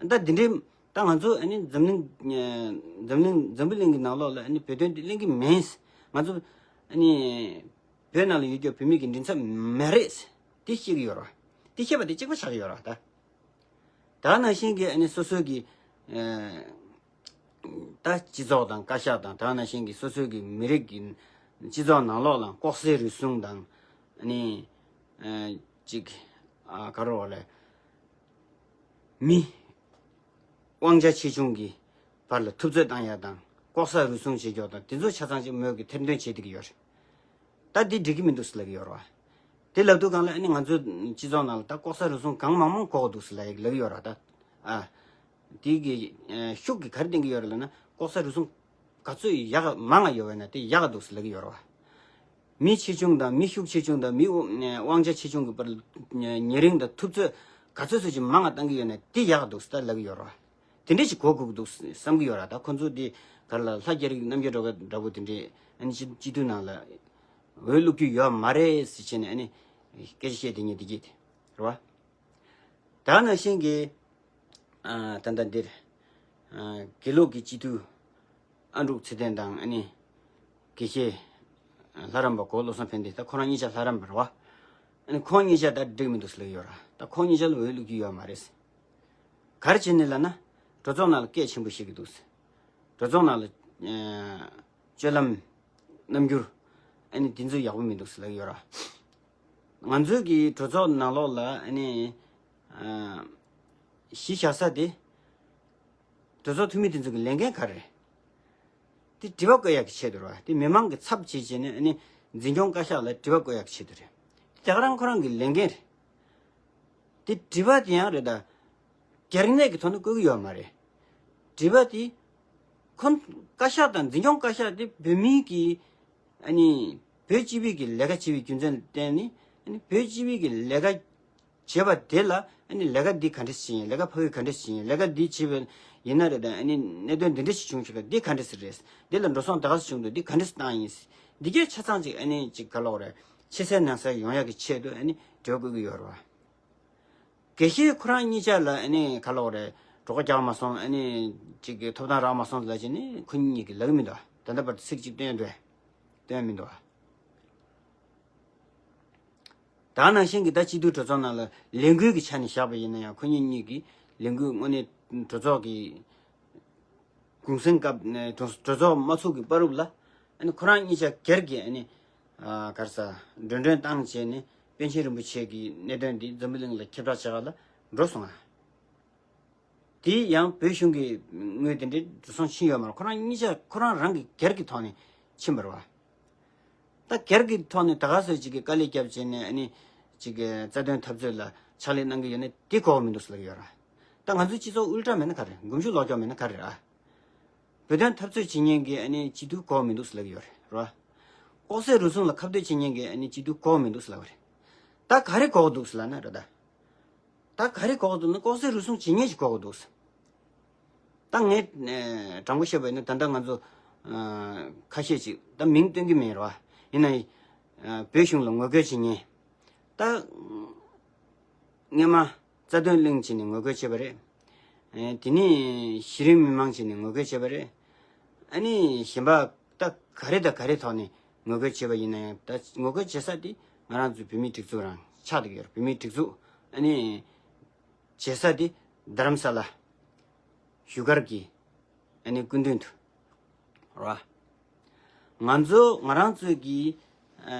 དེ་ད་འདི་འདྲའི་ད་ང་ཚོ་ཨ་ནི་འཛམ་གླིང་ཨ་འཛམ་གླིང་འཛམ་བུ་གླིང་གི་ནང་ལོགས་ལ་ཨ་ནི་བོད་དོན་དེ་གླེང་གི་མིན། ང་ཚོ་ཨ་ནི་བོད་ནང་ལ་ཡོད་རྒྱུ་བོད་མི་གི་མགྲིན་ཚབ་མ་རེད། དེ་བཤད་ཀྱི་ཡོད་རེད། དེ་བཤད་པ་དེ་གཅིག་པ་ཆགས་ཀྱི་ཡོད་རེད་ད། ད་ག་ནང་བཞིན་གྱི་ཨ་ནི་སོ་སོའི་གི་ཨ་ད་སྤྱི་ཚོགས་དང་བཀའ་ཤག་དང་། ད་ག་ནང་བཞིན་གྱི་སོ་སོའི་གི་མི་རིགས་ཀྱི་སྤྱི་ཚོགས་ནང་ལོགས་ལ་ལྐོག་ཟ་རུལ་སུངས་དང་། ཨ་ནི་ཨ་ཅིག་ཨ་ག་རེ་ལབ་དགོས་རེད། མི་དབང་ཆ་ཆེ་ཆུང་གི་བར་ལ་ཐུབ་ཚོད་བཏང་ཡ་དང་། ལྐོག་ཟ་རུལ་སུངས་བྱེད་རྒྱུ་དང་དེ་ཚོ་ཆ་ཚང་ཅིག་མོས་གི་ཐེར་འདོན་བྱེད་བསྡད་ཀྱི་ཡོད་རེད། ད་འདི་འགྲིག་གི་མི་འདུག་ཟེར་ལབ་ཀྱི་ཡོད་རེད་བ། དེ་ལབ་དུས་སྒང་ལ་ཨ་ནི་ང་ཚོའི་སྤྱི་ཚོགས་ནང་ལ་ད་ལྐོག་ཟ་རུལ་སུངས་གང་མང་མང་འགོག་འདུག་ཟེར་ལབ་ཡ་ལབ་ཀྱི་ཡོད་རེད་བ་ད། ཨ་དེ་གི་ཨ་ཤུགས་ཀྱིས་ག་རེ་བསྟན་གྱི་ཡོད་རེད་ལབ་ན། ལྐོག་ཟ་རུལ་སུངས་ག་ཚོད་ཡག་མང་ང་ཡོད་པ་ན་དེ་ཡག་འདུག་ཟེར་ལབ་ཀྱི་ཡོད་རེད་བ། མི་ཆེ་ཆུང་དང་མི་ཤུགས་ཆེ་ཆུང་དང་མི་དབང་ཆ་ཆེ་ཆུང་གི་བར་ཉེ་རིང་དང་ཐུབ་ཚོད་ག་ཚོད་ཚོད་ཅིག་མང་ང་བཏང་གི་ཡོད་ན་དེ་ཡག་འདུག་ཟེར་ལབ་ཀྱི་ཡོད་རེད་བ། དེ་འདྲ་ཞིག་གོ་དགོས་ཀྱི་འདུག་བསམ་གྱི་ཡོད་རེད། ད་ཁོ་ཚོ་དེ་ག་རེ་ལབ། ལྷ་རྒྱ་རི་རྣམ་རྒྱལ་སྒྲོལ་དཀར་འདྲ་པོ་དེ་འདྲས་ཨ་ནི་སྤྱི་སྤྱི་འཐུས་ནང་ལ་འོས་བླུག་རྒྱུ་ཡོད་མ་རེད་ཟེར་བྱས་ནས་ཨ་ནི་སྐད་ཆ་བཤད་བསྡད་མཁན་དེ་གྱད་དེ་རེད་བ། ད་ག་ནང་བཞིན་གྱི་ཨ་ད་ལྟ་འདིར་ཨ་དགེ་ལུགས་ཀྱི་སྤྱི་འཐུས་ཨ་འབྲུག་ཚེ་བརྟན་དང་ཨ་ནི་དགེ་བཤེས་ལྷ་རམས་པ་གོ་བློ་བཟང་ཕན་བདེ། ད་ཁོ་རང་གཉིས་ཆ་ལྷ་རམས་པ་རེད་བ། ཨ་ནི་ཁོང་གཉིས་ཆ་ད་འགྲིག་མི་འདུག་ཟེར་ལབ་ཀྱི་ཡོད་རེད། ད་ཁོང་གཉིས་ཆ་ལ་འོས་བླུག་རྒྱུ་ཡོད་མ་རེད། ག་རེ་བྱས་ནས་ལབ་ན། གྲོས་ཚོགས་ནང་ལ་སྐད་ཆེན་པོ་བཤད་ཀྱི་འདུག་གྲོས་ཚོགས་ནང་ལ་ཨ་སྤྱོད་ལམ་རྣམ་འགྱུར་ཨ་ནི་དེ་ཚོ་ཡག་པོ་མི་འདུག་ཟེར་ལབ་ཀྱི་ཡོད་རེད། ང་ཚོའི་གི་གྲོས་ཚོགས་ནང་ལོགས་ལ་ཨ་ནི་ཨ་གཞི་བཞག་ས་དེ། གྲོས་ཚོགས་འཐུས་མི་དེ་ཚོ་གི་ལས་འགན་ག་རེ་རེད། དེ་དྲི་བ་བཀོད་ཡག་གི་ཆེད་དུ་རེད་བ། དེ་མི་མང་གི་ཚབ་བྱེད་བྱས་ནས་ཨ་ནི་འཛིན་སྐྱོང་བཀའ་ཤག་ལ་དྲི་བ་བཀོད་ཡག་གི་ཆེད་དུ་རེད། དེ་ག་རང་ཁོ་རང་གི་ལས་འགན་རེད། དེ་དྲི་བ་དེ་ཡང་རེད་ད། སྐྱེ་གནས་ཀྱི་ཐོག་ནས་བཀོད་ཀྱི་ཡོད་མ་རེད། དྲི་བ་དེ་ཁོ་བཀའ་ཤག་དང་འཛིན་སྐྱོང་བཀའ་ཤག་དེ་བོད་མིའི་གི་ཨ་ནི་བོད་སྤྱི་པའི་གི་ལས་ཀ་བྱེད་པའི་རྒྱུ་མཚན་ལ་བརྟེན་ནས་ཨ་ནི་བོད་སྤྱི་པའི་གི་ལས་ཀ་བྱེད་པ་དེ་ལ་ཨ་ནི་ལས་ཀ་འདི་ག་འདྲས་བྱེད་ཡིན། ལས་ཀ་ཕ་གི་ག་འདྲས་བྱེད་ཡིན། ལས་ཀ་འདི་བྱེད་པ་ཡིན་ན་རེད་ད། ཨ་ནི་གནད་དོན་འདི་འདྲས་ཞིག་བྱུང་ཞིག་ལ་འདི་ག་འདྲས་སེ་རེད། འདི་ལ་འགྲོ་སོང་ད་ག་སེ་བྱུང་འདུག་འདི་ག་འདྲས་སེ་བཏང་ཡིན། འདི་གའི་ཆ་ཚང་ཅིག་ཨ་ནི་ཅིག་ག་ལབ་དགོས་རེད། ཕྱི་གསལ་ནང་གསལ་ཡོང་ཡག་གི་ཆེད་དུ་ཨ་ནི་དྲི་བ་བཀོད་ཀྱི་ཡོད་རེད་བ། དགེ་བཤེས་ཁོ་རང་གཉིས་ཆ་ལ་ཨ་ནི་ག་ལབ་དགོས་རེད། གྲོད་ཁོག་རྒྱགས་མ་སོང་། ཨ་ནི་ཅིག་གི་ཐོབ་ཐང་རག་མ་སོང་ལབ་བྱས་ནས་ཁོ་གཉིས་ཀྱིས་ལབ་ཀྱི་མི་འདུག་ད་ལྟ་བར་དུ་ཚིག་གཅིག་བཏོན་འདུག་བཏོན་མི་འདུག་ད་ག་ནང་བཞིན་གྱི་ད་སྤྱི་འཐུས་གྲོས་ཚོགས་ནང་ལ་ལས་འགུལ་གྱི་ཆ་ནས་བཞག་པ་ཡིན་ན་ཡང་། ཁོ་གཉིས་གཉིས་ཀྱིས་ལས་འགུལ་དངོས་གནས་གྲོས་ཚོགས་ཀྱི་གུང་སེང་སྐབས་ནས་གྲོས་གྲོས་ཚོགས་མ་ཚུགས་ཀྱི་བར་དུ་ལ་ཨ་ནི་ཁོ་རང་གཉིས་ཆ་སྒེར་གྱི་ཨ་ནི་ ཨ་ག་རེ་ཟ། མགྲོན་སྒྲོན་བཏང་བྱས་ནས་པཎ་ཆེན་རིན་པོ་ཆེ་གི་གནད་དོན་འདི་འཛམ་བུ་གླིང་ལ་ཁྱབ་བསྒྲགས་བྱེད་ག་ལ་འགྲོ་སོང་ང་། དེ་ཡང་བོད་གཞུང་གི་ངོས་དེ་འདྲའི་འགྲོ་སོང་ཕྱིན་ཡོད་མ་རེད། ཁོ་རང་གཉིས་ཆ་ཁོ་རང་རང་གི་སྒེར་གྱི་ཐོག་ནས་ཕྱིན་པ་རེད་བ། ད་སྒེར་གྱི་ཐོག་ནས་ད་ག་སེ་ཅིག་གི་དཀའ་ལས་བརྒྱབ་བྱས་ནས་ཨ་ནི་ཅིག་གི་རྩ་དོན་འཐབ་རྩོད་ལ་ཕྱག་ལས་གནང་གི་ཡོད་ན་དེ་གོ་བ་མི་འདུག་ཟེར་ལབ་ཀྱི་ཡོད་ར། ད་ང་ཚོའི་སྤྱི་ཚོགས་དབུལ་དྲགས་མེད་ན་ག་རེ། གོམས་ཤུགས་ལོག་སྐྱོར་མེད་ན་ག་རེ་ར། བོད་དོན་འཐབ་རྩོད་བྱེད་མཁན་གྱི་ཨ་ནི་སྤྱི་འཐུས་གོ་བ་མི་འདུག་ཟེར་ལབ་ཀྱི་ཡོད་རེད་ར། ལྐོག་ཟ་རུལ་སུངས་ལ་ཁ་གཏད་བྱེད་མཁན་གྱི་ཨ་ནི་སྤྱི་འཐུས་གོ་བ་མི་འདུག་ཟེར་ལབ་པ་རེད། ད་ག་རེ་གོ་བ་འདུག་ཟེར་ལབ་ན་ར། ད་ད་ག་རེ་གོ་བ་འདུག་ན་ལྐོག་ཟ་རུལ་སུངས་བྱེད་མཁན་ཞིག་གོ་བ་འདུག་ཟེར། ད་ངས་ཨ་དྲང་པོ་བཤད་པ་ཡིན་ན་ད་ལྟ་ང་ཚོ་ཨ་ཁ་ཤས་ཅིག་ད་མིང་སྟོན་གྱི་མེད་ར་བ། ཡིན་ན་ཨ་བོད་གཞུང་ལ་ངོ་རྒོལ་བྱེད་མཁན། ད་སྔོན་མ་རྩ་དོན་གླེང་བྱས་ནས་ངོ་རྒོལ་བྱས་པ་རེད། ཨེ་དེ་ནས་གཞི་རིམ་མི་མང་བྱས་ནས་ངོ་རྒོལ་བྱས་པ་རེད། ཨ་ནི་གཞན་པ་ད་ག་རེ་དང་ག་རེ་ཐོག་ནས་ངོ་རྒོལ་བྱས་པ་ཡིན་ན་ཡང་ད་ངོ་རྒོལ་བྱེད་ས་དེ་ང་རང་ཚོའི་བོད་མིའི་སྒྲིག་འཛུགས་རང་ཆགས་བསྡད་ཀྱི་ཡོད་རེད། བོད་མིའི་སྒྲིག་འཛུགས་ཨ་ནི་བྱེད་ས་དེ་རྡ་རམ་ས་ལ་བཞུགས་སྒར་གྱི་ཨ་ནི་སྐུ་མདུན་དུ་རེད་བ། ང་ཚོ་ང་རང་ཚོའི་གི་ཨ་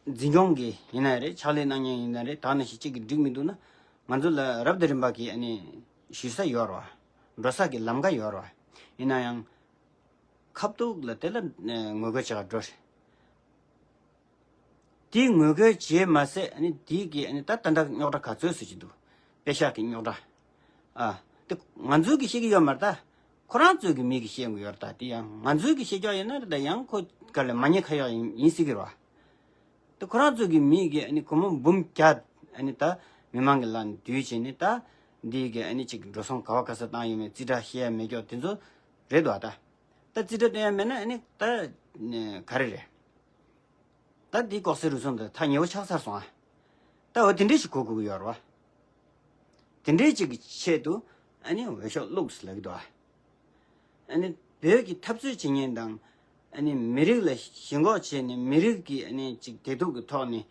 འཛིན་སྐྱོང་གི་ཡིན་ན་རེད། ཕྱག་ལས་གནང་མཁན་ཡིན་ན་རེད། ད་ནང་བཞིན་གཅིག་གི་འགྲིག་མི་འདུག་ན་ང་ཚོ་ལ་རབ་དང་རིམ་པ་གི་ཨ་ནི་ཞུ་ས་ཡོད་རེད་བ། འགྲོ་ས་གི་ལམ་ཁ་ཡོད་རེད་བ། ཡིན་ན་ཡང་ཁ་ཐུག་ལ་དེ་ལ་ཨ་ངོ་རྒོལ་བྱེད་ག་འགྲོ་རེད། དེའི་ངོ་རྒོལ་བྱས་མ་ཟད་ཨ་ནི་དེའི་གི་ཨ་ནི་ད་ད་ལྟ་རྙོག་དྲ་ག་ཚོད་བཟོ་གི་འདུག་དཔེ་ཤག་གི་རྙོག་དྲ། ཨ་དེ་ང་ཚོའི་གི་ཤེས་ཀྱི་ཡོད་མ་རེད། ད་ཁོ་རང་ཚོའི་གི་མི་གི་ཤེས་ཀྱི་ཡོད་རེད། ད་དེ་ཡང་ང་ཚོའི་གི་ཤེས་ཀྱི་ཡོད་ན་རེད། ད་ཡང་ཁོ་ག་ལ་མ་ཉེས་ཁ་གཡོག་ཡིན་ཡིན་སྲིད་ཀྱི་རེད་བ། དེ་ཁོ་རང་ཚོའི་གི་མི་གི་ཨ་ནི་སྒོར་མོ་འབུམ་བརྒྱ་ཨ་ནི་ད་མི་མང་གི་ལག་ནས་བསྡུས་བྱས་ནས་ད་འདི་གི་ཨ་ནི་ཅིག་འགྲོ་སོང་ག་བ་ག་ས་བཏང་ཡོད་མེད་རྩིས་ཁྲ་བཤད་ཡ་མེད་ཀྱོག་དེ་ཚོ་རེད་འདུག་ཨ། ད་ད་རྩིས་ཁྲ་སྟོན་ཡ་མེད་ན་ཨ་ནི་ད་ག་རེ་རེད། ད་འདི་ལྐོག་ཟ་རུལ་སུངས་དེ་ཐག་ཉེ་བོ་ཆགས་ཚར་སོང་ཨ། ད་འོ་དེ་འདྲས་ཞིག་གོ་དགོས་ཀྱི་ཡོད་རེད་བ། དེ་འདྲས་ཅིག་གི་ཆེད་དུ་ཨ་ནི་འོས་ཤོག་བླུགས་ཟེར་ལབ་ཀྱི་འདུག་ཨ། ཨ་ནི་བོད་ཀྱི་འཐབ་རྩོད་བྱེད་མཁན་དང་ཨ་ནི་མི་རིགས་ལ་ཞེན་ཁོག་བྱས་ནས་མི་རིགས་ཀྱི་ཨ་ནི་ཅིག་བདེ་སྡུག་གི་ཐོག་ནས་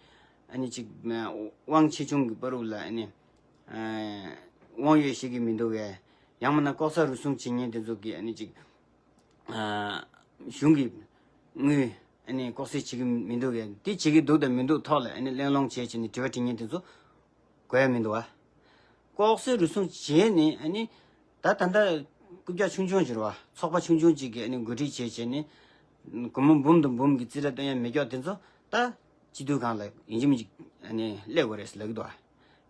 ཨ་ནི་ཅིག་དབང་ཆེ་ཆུང་གི་བར་དུ་ལ་ཨ་ནི་དབང་ཡོད་ཤེས་ཀྱི་མི་འདུག་གས། ཡང་མིན་ན་ལྐོག་ཟ་རུལ་སུངས་བྱེད་མཁན་དེ་ཚོ་གི་ཨ་ནི་ཅིག་གཞུང་གི་དངུལ་ཨ་ནི་ལྐོག་ཟ་བྱེད་ཀྱི་མི་འདུག་གས། དེ་བྱེད་ཀྱི་འདུག་དང་མི་འདུག་ཐོག་ལ་ཨ་ནི་གླེང་སློང་བྱས་བྱས་ནས་དྲི་བ་དྲི་མཁན་དེ་ཚོ་དགོས་ཡ་མི་འདུག་བ། ལྐོག་ཟ་རུལ་སུངས་བྱས་ནས་ཨ་ནི་ད་ད་ལྟ་རྐུབ་བཀྱག་ཆུང་ཆུང་ཞིག་རེད་བ། ཚོགས་པ་ཆུང་ཆུང་ཅིག་གིས་ཨ་ནི་འགོ་ཁྲིད་བྱས་བྱས་ནས་སྒོར་མོ་འབུམ་དང་འབུམ་གྱི་རྩིས་ཁྲ་སྟོན་ཡ་མེད་ཀྱོག་དེ་ཚོ་ད་སྤྱི་འཐུས་སྒང་ལ་ཡིན་གཅིག་མིན་གཅིག་ཨ་ནི་སླེབས་དགོས་རེད་ཟེར་ལབ་ཀྱི་འདུག་བ།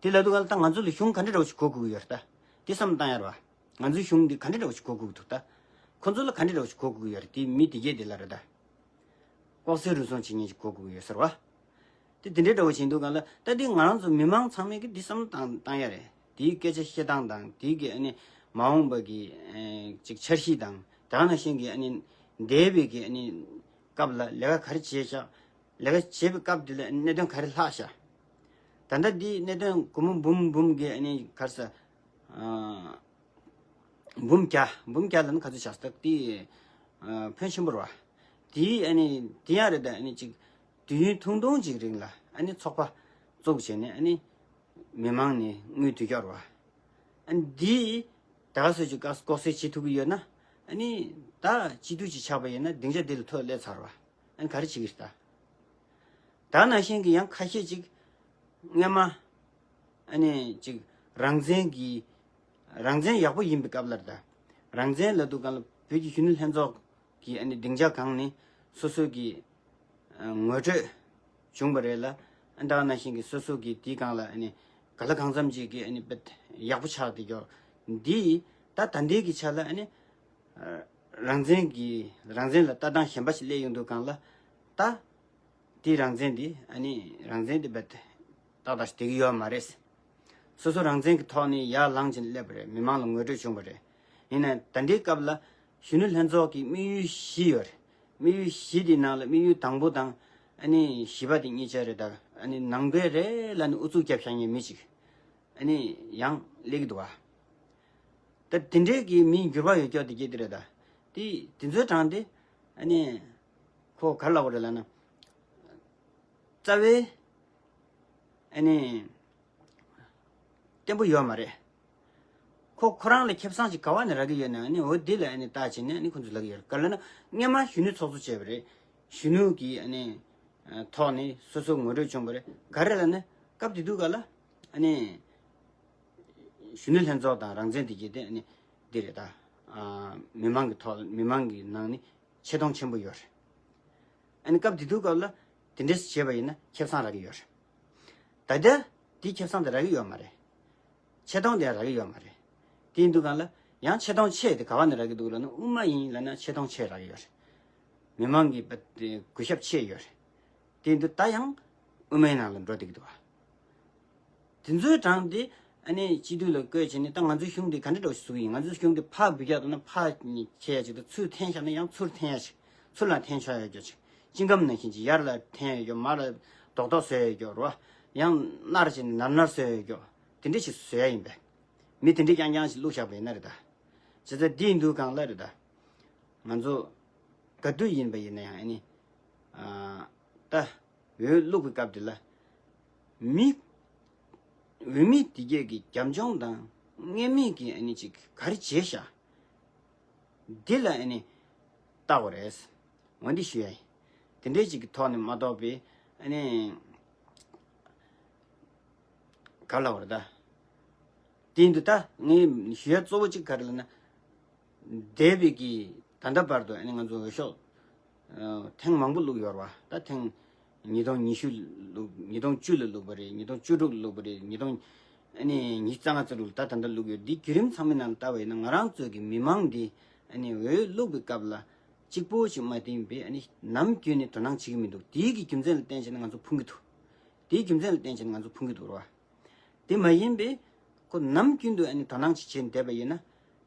དེ་ལབ་དུས་སྒང་ལ་ད་ང་ཚོ་ལ་གཞུང་ག་འདྲ་འདྲ་བོ་ཞིག་གོ་དགོས་ཀྱི་ཡོད་རེད་ད། དེ་བསམ་བློ་བཏང་ཡ་རེད་བ། ང་ཚོའི་གཞུང་འདི་ག་འདྲ་འདྲ་བོ་ཞིག་གོ་དགོས་ཀྱི་འདུག་ད། ཁོ་ཚོ་ལ་ག་འདྲ་འདྲ་བོ་ཞིག་གོ་དགོས་ཀྱི་ཡོད་རེད། དེ་མི་དེ་གས་དེ་ལ་རེད་ད། ལྐོག་ཟ་རུལ་སུངས་བྱེད་མཁན་ཞིག་གོ་དགོས་ཀྱི་ཡོད་ཟེར་བ། དེ་དེ་འདྲའི་འདྲ་བོ་བྱེད་འདུག་ག་ལ་ད་དེ་ང་རང་ཚོ་མི་མང་ཚང་མས་ཀྱི་འདི་བསམ་བློ་བཏང་བཏང་ཡ་རེད། དེའི་སྐད་ཆ་བཤད་སྟངས་དང་དེའི་གི་ཨ་ནི་མ་འོངས་པ་གི་ཨེ་ཅིག་འཆར་གཞི་དང་དེ་ག་ནང་བཞིན་གྱི་ཨ་ནི་འདས་པའི་གི་ཨ་ནི་སྐབས་ལ་ལས་ཀ་ག་རེ་བྱས་ཤག་ལས་ཀ་བྱེད་པའི་སྐབས་དེ་ལ་གནད་དོན་ག་རེ་ལྷག་ཤག་ད་ལྟ་འདི་གནད་དོན་སྒོར་མོ་འབུམ་འབུམ་གྱི་ཨ་ནི་ག་རེ་ཟ། ཨ་འབུམ་བརྒྱ་འབུམ་བརྒྱ་ལ་ནི་ག་ཚོད་ཆགས་སྟག་དེ་ཨ་ཕོན་ཆེན་པོ་རེད་བ། དེའི་ཨ་ནི་དེ་ཡང་རེད་ད། ཨ་ནི་ཅིག་དུས་ཡུན་ཐུང་ཐུང་ཅིག་རིང་ལ་ཨ་ནི་ཚོགས་པ་བཙུགས་བྱས་ནས་ཨ་ནི་མི་མང་ནས་དངུལ་བསྡུ་རྒྱུ་རེད་བ། ཨ་ནི་འདི་ད་ག་སོ་ཅིག་ལྐོག་ཟ་བྱེད་ཐུབ་ཀྱི་ཡོད་ན་ཨ་ནི་ད་སྤྱི་འཐུས་ཅིག་ཆགས་པ་ཡིན་ན་སྡིངས་ཆ་འདི་ལ་ཐོག་སླེབས་ཚར་བ། ཨ་ནི་ག་རེ་བྱེད་ཀྱི་རེད་ད། ད་ནང་བཞིན་གྱི་ཡང་ཁ་ཤས་ཅིག་སྔོན་མ་ཨ་ནི་ཅིག་རང་བཙན་གྱི་རང་བཙན་ཡག་པོ་ཡིན་པའི་སྐབས་ལ་རེད་ད། རང་བཙན་ལབ་དུས་སྒང་ལ་བོད་ཀྱི་གཞོན་ནུ་ལྷན་ཚོགས་ཀྱི་ཨ་ནི་སྡིངས་ཆ་སྒང་ནས་སོ་སོ་གི་ཨ་ངོ་སྤྲོད་བྱུང་བ་རེད་ལ། ཨ་ད་ནང་བཞིན་གྱི་སོ་སོ་གི་དེའི་སྒང་ལ་ཨ་ནི་ག་ལ་གང་འཚམ་ཅིག་གི་ཨ་ནི་དཔེ་ཡག་པོ་ཆགས་བསྡད་ཀྱོག་འདི་ད་ད་ལྟའི་གི་ཆ་ལ་ཨ་ནི་རང་བཙན་གྱི་རང་བཙན་ལ་ལྟ་སྟངས་གཞན་པ་ཞིག་སླེབས་ཡོང་དུས་སྒང་ལ་ད་དེའི་རང་བཙན་འདི་ཨ་ནི་རང་བཙན་འདི་རྦད་དེ་ཏག་ཏག་ཞིག་བསྡད་ཀྱི་ཡོད་མ་རེད། སོ་སོ་རང་བཙན་གྱི་ཐོག་ནས་ཡར་ལངས་ཕྱིན་སླེབས་པ་རེད། མི་མང་ལ་ངོ་སྤྲོད་བྱུང་བ་རེད། ཡིན་ནའི་ད་ལྟའི་སྐབས་ལ་གཞོན་ནུ་ལྷན་ཚོགས་ཀྱི་དམིགས་ཡུལ་བཞི་ཡོད་རེད། དམིགས་ཡུལ་བཞི་དེའི་ནང་ལ་དམིགས་ཡུལ་དང་པོ་དང་ཨ་ནི་བཞི་པ་དེ་གཉིས་ཆ་རེད་ད། ཨ་ནི་ནང་པའི་རེད་ལབ་ནས་ཨུ་ཚུགས་རྒྱབ་བཞག་མཁན་མི་གཅིག་ཨ་ནི་ཡང་སླེབས་ཀྱི་འདུག་བ། ད་དེ་འདྲའི་གི་མི་འགྱུར་བ་ཡོད་ཀྱོག་དེ་གྱད་དེ་རེད་ད། དེ་དེ་ཚོའི་གྲངས་དེ་ཨ་ནི་ཁོ་ག་རེ་ལབ་དགོས་རེད་ལབ་ན། རྩ་བའི་ཨ་ནི་བརྟན་པོ་ཡོད་མ་རེད། ཁོ་ཁོ་རང་ལ་ཁེ་བཟང་ཞིག་ག་བ་ནས་རག་གི་ཡོད་ན་ཨ་ནི་འོ་འདི་ལ་ཨ་ནི་བལྟས་བྱས་ནས་ཨ་ནི་ཁོ་ཚོས་ལབ་ཀྱི་ཡོད་རེད། ག་རེ་ལབ་ན་སྔོན་མ་གཞོན་ནུ་ཚོགས་གཙོ་བྱས་པ་རེད། གཞོན་ནུ་གི་ཨ་ནི་ ཐོག་ནས་སོ་སོ་ངོ་སྤྲོད་བྱུང་བ་རེད། ག་རེ་ལབ་ན་སྐབས་དེ་དུས་ག་ལ་ཨ་ནི་གཞོན་ནུ་ལྷན་ཚོགས་དང་རང་བཙན་དེ་གྱད་དེ་ཨ་ནི་འདི་རེད་ད། མི་མང་གི་ཐོག་མི་མང་གི་ནང་ནས་ཆེ་མཐོང་ཆེན་པོ་ཡོད་རེད། ཨ་ནི་སྐབས་དེ་དུས་སྐབས་ལ་དེ་འདྲས་བྱས་པ་ཡིན་ན་ཁེ་བཟང་རག་གི་ཡོད་རེད། ད་ལྟ་དེ་ཁེ་བཟང་དེ་རག་གི་ཡོད་མ་རེད། ཆེ་མཐོང་དེ་རག་གི་ཡོད་མ་རེད། དེ་ཡིན་དུས་གང་ལ་ཡང་ཆེ་མཐོང་ཆེ་དེ་ག་བ་ནས་རག་གི་འདུག་ལབ་ན་དབུ་མ་ཡིན་ལབ་ན་ཆེ་མཐོང་ཆེ་རག་གི་ཡོད་རེད། མི་མང་གི་གུས་ཞབས་ཆེ་ཡོད་རེད། དེ་ཡིན་དུས་ད་ཡང་དབུ་མའི་ནང་ལ་འགྲོ་བསྡད་ཀྱི་འདུག་བ། དེ་ཚོའི་གྲངས་དེ་ཨ་ནི་སྤྱི་འཐུས་ལ་བསྐོས་བྱས་ནས་ད་ང་ཚོའི་གཞུང་དེ་ག་འདྲ་འདྲ་བོ་ཞིག་བཟོ་གི་ཡིན། ང་ཚོའི་གཞུང་དེ་ཕར་འབུད་རྒྱག་འདུག་ན་ཕར་ཁྱེར་ཡ་ཅིག་དང་ཚུར་འཐེན་བཞག་ན་ཡང་ཚུར་འཐེན་ཡ་ཞིག་ཚུར་ལ་འཐེན་ཆོག་ཡ་རྒྱུ་ཅིག་སྤྱི་ཁམས་ནང་བཞིན་ཅིག་ཡར་ལ་འཐེན་ཡ་རྒྱུ་མར་ལ་རྡོག་རྡོག་བཟོ་ཡ་རྒྱུ་རོ། ཡང་ནར་ཅིག་ནར་ནར་བཟོ་ཡ་རྒྱུ་དེ་འདྲ་ཞིག་བཟོ་ཡ་ཡིན་པས། མི་དེ་འདྲ་རྐྱང་རྐྱང་ཞིག་བླུགས་བཞག་པ་ཡིན་ན་རེད་ད། བྱས་ཙང་འདི་ཡིན་དུས་གང་ལ་རེད་ད། ང་ཚོ་ག་དུས་ཡིན་པ་ཡིན་ན་ཡང་ཨ་ནི། ཨ་ད་འོས་བླུགས་པའི་སྐབས་དེ་ལ། མི་འོས་མི་དེ་གས་ཀྱི་རྒྱབ་ལྗོངས་དང་མངོན་མེད་ཀྱི་ཨ་ནི་ཅིག་ག་རེ་བྱས་ཤག་འདི་ལ་ཨ་ནི་བལྟ་དགོས་རེད། འོ་འདི་ཞུ་ཡ་ཡིན། དེ་འདྲའི་ཅིག་གི་ཐོག་ནས་མ་གཏོགས་པའི་ཨ་ནི་ག་ལ་བར་ད། དེ་ཡིན་དུས་ད་ངས་ཞུ་ཡ་གཙོ་བོ་གཅིག་ག་རེ་ལབ་ན། འདས་པའི་གི་ད་ལྟ་བར་དུ་ཨ་ནི་ང་ཚོ་འོས་ཤོག་ཨ་ཐེངས་མང་པོ་བླུགས་ཡོད་རེད་བ། ད་ཐེངས་ཉིས་སྟོང་ཉི་ཤུ་བླུགས། ཉིས་སྟོང་བཅུ་ལ་བླུགས་པ་རེད། ཉིས་སྟོང་བཅུ་དྲུག་ལ་བླུགས་པ་རེད། ཉིས་སྟོང་ཨ་ནི་ཉི་ཤུ་རྩ་ལྔ་རྩ་དྲུག་ལ་ད་ད་ལྟ་བླུགས་ཡོད། འདི་བརྒྱུད་རིམ་ཚང་མའི་ནང་ལ་བལྟ་བ་ཡིན་ན་ང་རང་ཚོའི་གི་མི་མང་འདི་ཨ་ནི་འོས་བླུགས་པའི་སྐབས་ལ་གཅིག་པོ་ཞིག་མ་བསྟེན་པའི་ཨ་ནི་ནམ་རྒྱུན་ནས་དོ་སྣང་བྱེད་ཀྱི་མི་འདུག་དེའི་གི་རྒྱུ་མཚན་ལ་བརྟེན་བྱས་ནས་ང་ཚོ་ཕུང་གི་འདུག་དེའི་རྒྱུ་མཚན་ལ་བརྟེན་བྱས་ནས་ང་ཚོ་ཕུང་གི་འདུག་རེད་བ། དེ་མ་ཡིན་པའི་ཁོ་ནམ་རྒྱུན་དུ་ཨ་ནི་དོ་སྣང་ཅིག་བྱས་བསྡད་པ་ཡིན་ན།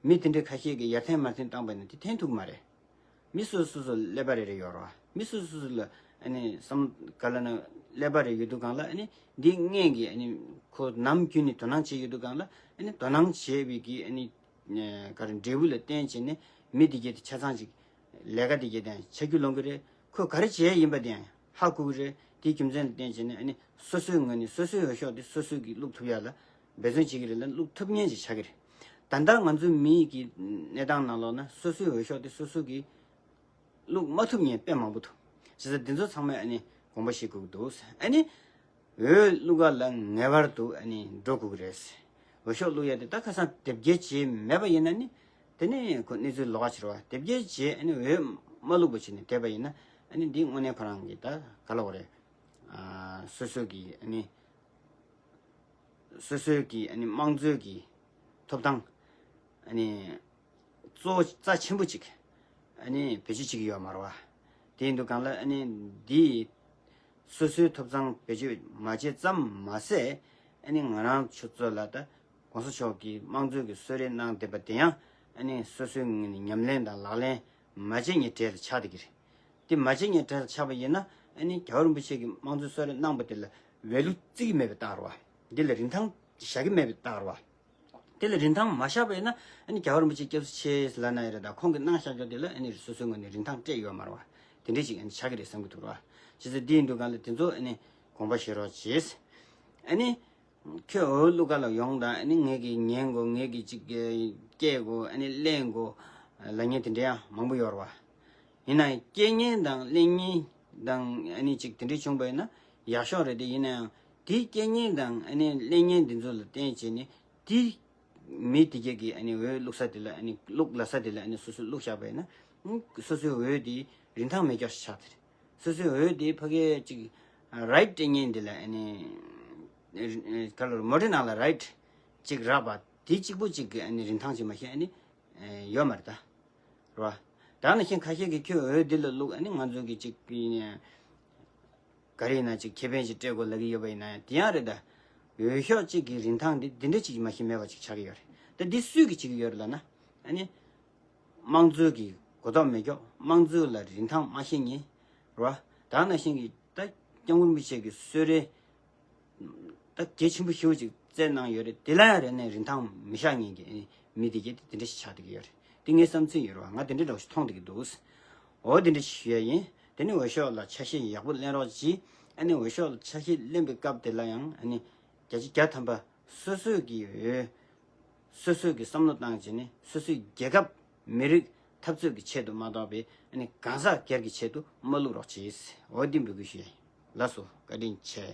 མི་དེ་འདྲའི་ཁ་ཤས་ཀྱིས་ཡར་འཐེན་མར་འཐེན་བཏང་པ་ཡིན་ན་དེ་འཐེན་ཐུབ་ཀྱི་མ་རེད། མི་སོ་སོ་སོ་ཀླད་པ་རེ་རེ་ཡོད་རེད་བ། མི་སོ་སོ་སོ་ལ་ཨ་ནི་བསམ་ག་ལ་ན་ཀླད་པ་རེ་ཡོད་དུས་གང་ལ་ཨ་ནི་འདི་སྔོན་གྱི་ཨ་ནི་ཁོ་ནམ་རྒྱུན་ནས་དོ་སྣང་བྱས་ཡོད་དུས་གང་ལ་ཨ་ནི་དོ་སྣང་བྱས་པའི་གི་ཨ་ནི་ག་རེ་འབྲས་བུ་ལ་བརྟེན་བྱས་ནས་མི་དེ་གྱད་དེ་ཆ་ཚང་ཅིག་ལས་ཀ་དེ་གྱད་དེ་ཆ་རྒྱུས་ལོན་གི་རེད། ཁོས་ག་རེ་བྱས་ཡིན་པ་དེ་ཡང་ཧ་གོ་གི་རེད། དེའི་རྒྱུ་མཚན་ལ་བརྟེན་བྱས་ནས་ཨ་ནི་སོ་སོའི་ངོས་ནས་སོ་སོའི་འོས་ཤོག་དེ་སོ་སོས་ཀྱིས་བླུགས་ཐུབ་ཡ་ལ་འབད་བརྩོན་བྱེད་ཀྱི་རེད་ལ་བླུགས་ཐུབ་མཁན་ཅིག་ཆགས་ཀྱི་རེད། ད་ལྟ་ང་ཚོའི་མིའི་གི་གནས་སྟངས་ནང་ལོགས་ན་སོ་སོའི་འོས་ཤོག་དེ་སོ་སོ་གིས་བླུགས་མ་ཐུབ་མཁན་དཔེ་མང་པོ་འདུག་བྱས་ཙང་འདི་ཚོ་ཚང་མས་ཨ་ནི་དགོངས་པ་བཞེས་དགོས་ཀྱི་འདུག་ཨ་ནི། འོས་བླུགས་ག་ལ་ངེས་པར་དུ་ཨ་ནི་འགྲོ་དགོས་ཀྱི་རེད། འོས་ཤོག་བླུགས་ཡ་དེ་ད་ཁ་སང་དེབ་སྐྱེལ་བྱས་མེད་པ་ཡིན་ན་ནི། དེ་ནི་ཁོ་གནས་ཚུལ་ལོགས་ཀ་ཕྱིར་བ། དེབ་སྐྱེལ་བྱས་ཨ་ནི་འོས་མ་བླུགས་པ་བྱས་ནས་བསྡད་པ་ཡིན་ན། ཨ་ནི་འདི་དངོས་གནས་ཁོ་རང་གི་ད་ག་ལ་བ་རེད། ཨ་སོ་སོ་གི་ཨ་ནི་སོ་སོའི་གི་ཨ་ནི་དམངས་གཙོའི་གི་ཐོབ་ཐང་ཨ་ནི་གཙོ་བོ་རྩ་ཆེན་པོ་ཅིག་ཨ་ནི་བེད་སྤྱོད་བྱེད་ཀྱི་ཡོད་མ་རེད་བ། དེ་ཡིན་དུས་གང་ལ་ཨ་ནི་འདི་སོ་སོའི་ཐོབ་ཐང་བེད་སྤྱོད་མ་བྱས་ཙམ་མ་ཟད། ཨ་ནི་ང་རང་ཚོ་ཚོ་ལ་ད་༸གོང་ས་མཆོག་གིས་དམངས་གཙོའི་གི་གསོལ་རས་གནང་བསྡད་པ་དེ་ཡང་ཨ་ནི་སོ་སོའི་ངོས་ནས་ཉམས་ལེན་དང་ལག་ལེན་མ་བྱེད་ཉེ་གྲས་ལ་ཆགས་བསྡད་ཀྱི་རེད། དེ་མ་བྱེད་ཉེ་གྲས་ལ་ཆགས་པ་ཡིན་ན་ཨ་ནི་རྒྱལ་བ་རིན་པོ་ཆེ་གིས་དམངས་གཙོའི་གསོལ་རས་གནང་པ་དེ་ལ་ཝེ་ལུ་བརྩི་གི་མེད་པའི་རྟགས་རེད་བ། འདི་ལ་རིན་ཐང་བཞག་གི་མེད་པའི་རྟགས་རེད་བ། དེ་ལ་རིན་ཐང་མ་བཞག་པ་ཡིན་ན་ཨ་ནི་རྒྱལ་བ་རིན་པོ་ཆེ་སྐྱབས་སུ་མཆི་ལབ་ན་ཡང་རེད་ད། ཁོང་གིས་གནང་བཞག་རྒྱུ་དེ་ལ་ཨ་ནི་སོ་སོའི་ངོས་ནས་རིན་ཐང་སྤྲད་ཡོད་མ་རེད་བ། དེ་འདྲ་ཞིག་ཨ་ནི་ཆགས་ཀྱི་རེད་བསམ་གྱི་འདུག་ར། བྱས་ཙང་འདི་ཡིན་དུས་གང་ལ་དེ་ཚོ་ཨ་ནི་དགོངས་པ་བཞེས་རོགས་གྱིས། ཨ་ནི་ཁྱོད་འོས་བླུག་ག་ལ་ཡོང་དང་ཨ་ནི་ངས་ཀྱིས་ཉན་དགོས། ངས་ཀྱིས་ཅིག་སྐྱེལ་དགོས། ཨ་ནི་ལེན་དགོས་ལབ་མཁན་དེ་འདྲ་ཡང་མང་པོ་ཡོད་རེད་བ། ཡིན་ན་ཡང་སྐྱེལ་མཁན་དང་ལེན་མཁན་དང་ཨ་ནི་ཅིག་དེ་འདྲ་བྱུང་བ་ཡིན་ན་ཡག་ཤོས་རེད་དེ། ཡིན་ན་ཡང་དེའི་སྐྱེལ་མཁན་དང་ཨ་ནི་ལེན་མཁན་དེ་ཚོ་ལ་བརྟེན་བྱས་ནས་དེ་མི་དེ་གས་ཀྱིས་ཨ་ནི་འོས་བླུག་ས་དེ་ལ་ཨ་ནི་བླུག་ལབ་ས་དེ་ལ་ཨ་ནི་སོ་སོས་བླུག་བཞག་པ་ཡིན་ན་སོ་སོའི་འོས་དེ་རིན་ཐང་མེད་རྒྱུ་ཞིག་ཆགས་ཏེ། སོ་སོའི་འོས་དེ་ཕ་གིའི་ཅིག་རའིཊ་སྤྲད་མཁན་དེ་ལ་ཨ་ནི་ག་ལ་མོ་ཊའི་ནང་ལ་རའིཊ་ཅིག་རག་པ་དེ་གཅིག་པོ་ཅིག་གི་ཨ་ནི་རིན་ཐང་ཅིག་མ་གཞི་ཨ་ནི་ཡོད་མ་རེད་ད། རེད་བ། ད་ནང་བཞིན་ཁ་ཤས་ཀྱིས་ཁྱོད་འོས་འདི་ལ་བླུག་ཨ་ནི་ང་ཚོ་གི་ཅིག་ག་རེ་ཡིན་ན་ཅིག་ཁེ་ཕན་ཅིག་སྤྲད་དགོས་ལབ་ཀྱི་ཡོད་པ་ཡིན་ན་ཡང་དེ་ཡང་རེད་ད། འོས་ཤོག་གཅིག་གི་རིན་ཐང་འདི་འདི་འདྲ་ཅིག་མ་གཞི་མེད་པ་ཅིག་ཆགས་ཀྱི་ཡོད་རེད། ད་འདི་སུས་ཀྱིས་བྱེད་ཀྱི་ཡོད་རེད་ལབ་ན། ཨ་ནི་དམངས་གཙོའི་གི་གོ་རྟོགས་མེད་ཀྱོག་དམངས་གཙོ་ལ་རིན་ཐང་མ་ཤེས་མཁན། རེད་བ། ད་ནང་བཞིན་གྱི་ད་སྐྱབས་མགོན་རིན་པོ་ཆེ་གི་གསོལ་རས་ད་གལ་ཆེན་པོ་ཞེ་པོ་ཅིག་བསྩལ་གནང་ཡོད་རེད། དེ་ལ་ཡང་རེ་ནས་རིན་ཐང་མི་ཤག་ངེས་ཀྱི་མི་དེ་གས་དེ་འདྲ་ཞིག་ཆགས་བསྡད་ཀྱི་ཡོད་རེད། དེ་ངའི་བསམ་ཚུལ་ཡིན་རེད་བ། ང་དེ་འདྲ་འདྲ་བོ་ཞིག་མཐོང་བསྡད་ཀྱི་འདུག་འོ་དེ་འདྲ་ཞིག་ཞུ་ཡ་ཡིན། དེ་ནས་འོས་ཤོག་ལ་ཆ་ཤས་ཡག་པོ་ལེན་རོགས་གྱིས། ཨ་ནི་འོས་ཤོག་ལ་ཆ་ཤས་ལེན་པའི་སྐབས་དེ་ལ་ཡང་ཨ་ནི་བརྒྱ་ཆ་བརྒྱ་ཐམ་པ་སོ་སོས་ཀྱི་འོས་སོ་སོས་ཀྱི་བསམ་བློ་བཏང་བྱས་ནས་སོ་སོའི་རྒྱལ་ཁབ་མི་རིགས་འཐབ་རྩོད་ཀྱི་ཆེད་དུ་མ་གཏོགས་པའི་ཨ་ནི་གང་ཟག་སྒེར་གྱི་ཆེད་དུ་མ་བླུག་རོགས་གྱིས། འོ་དེ་འབོད་སྐུལ་ཞུ་ཡ་ཡིན། ལགས་སོ། བཀའ་དྲིན་ཆེ།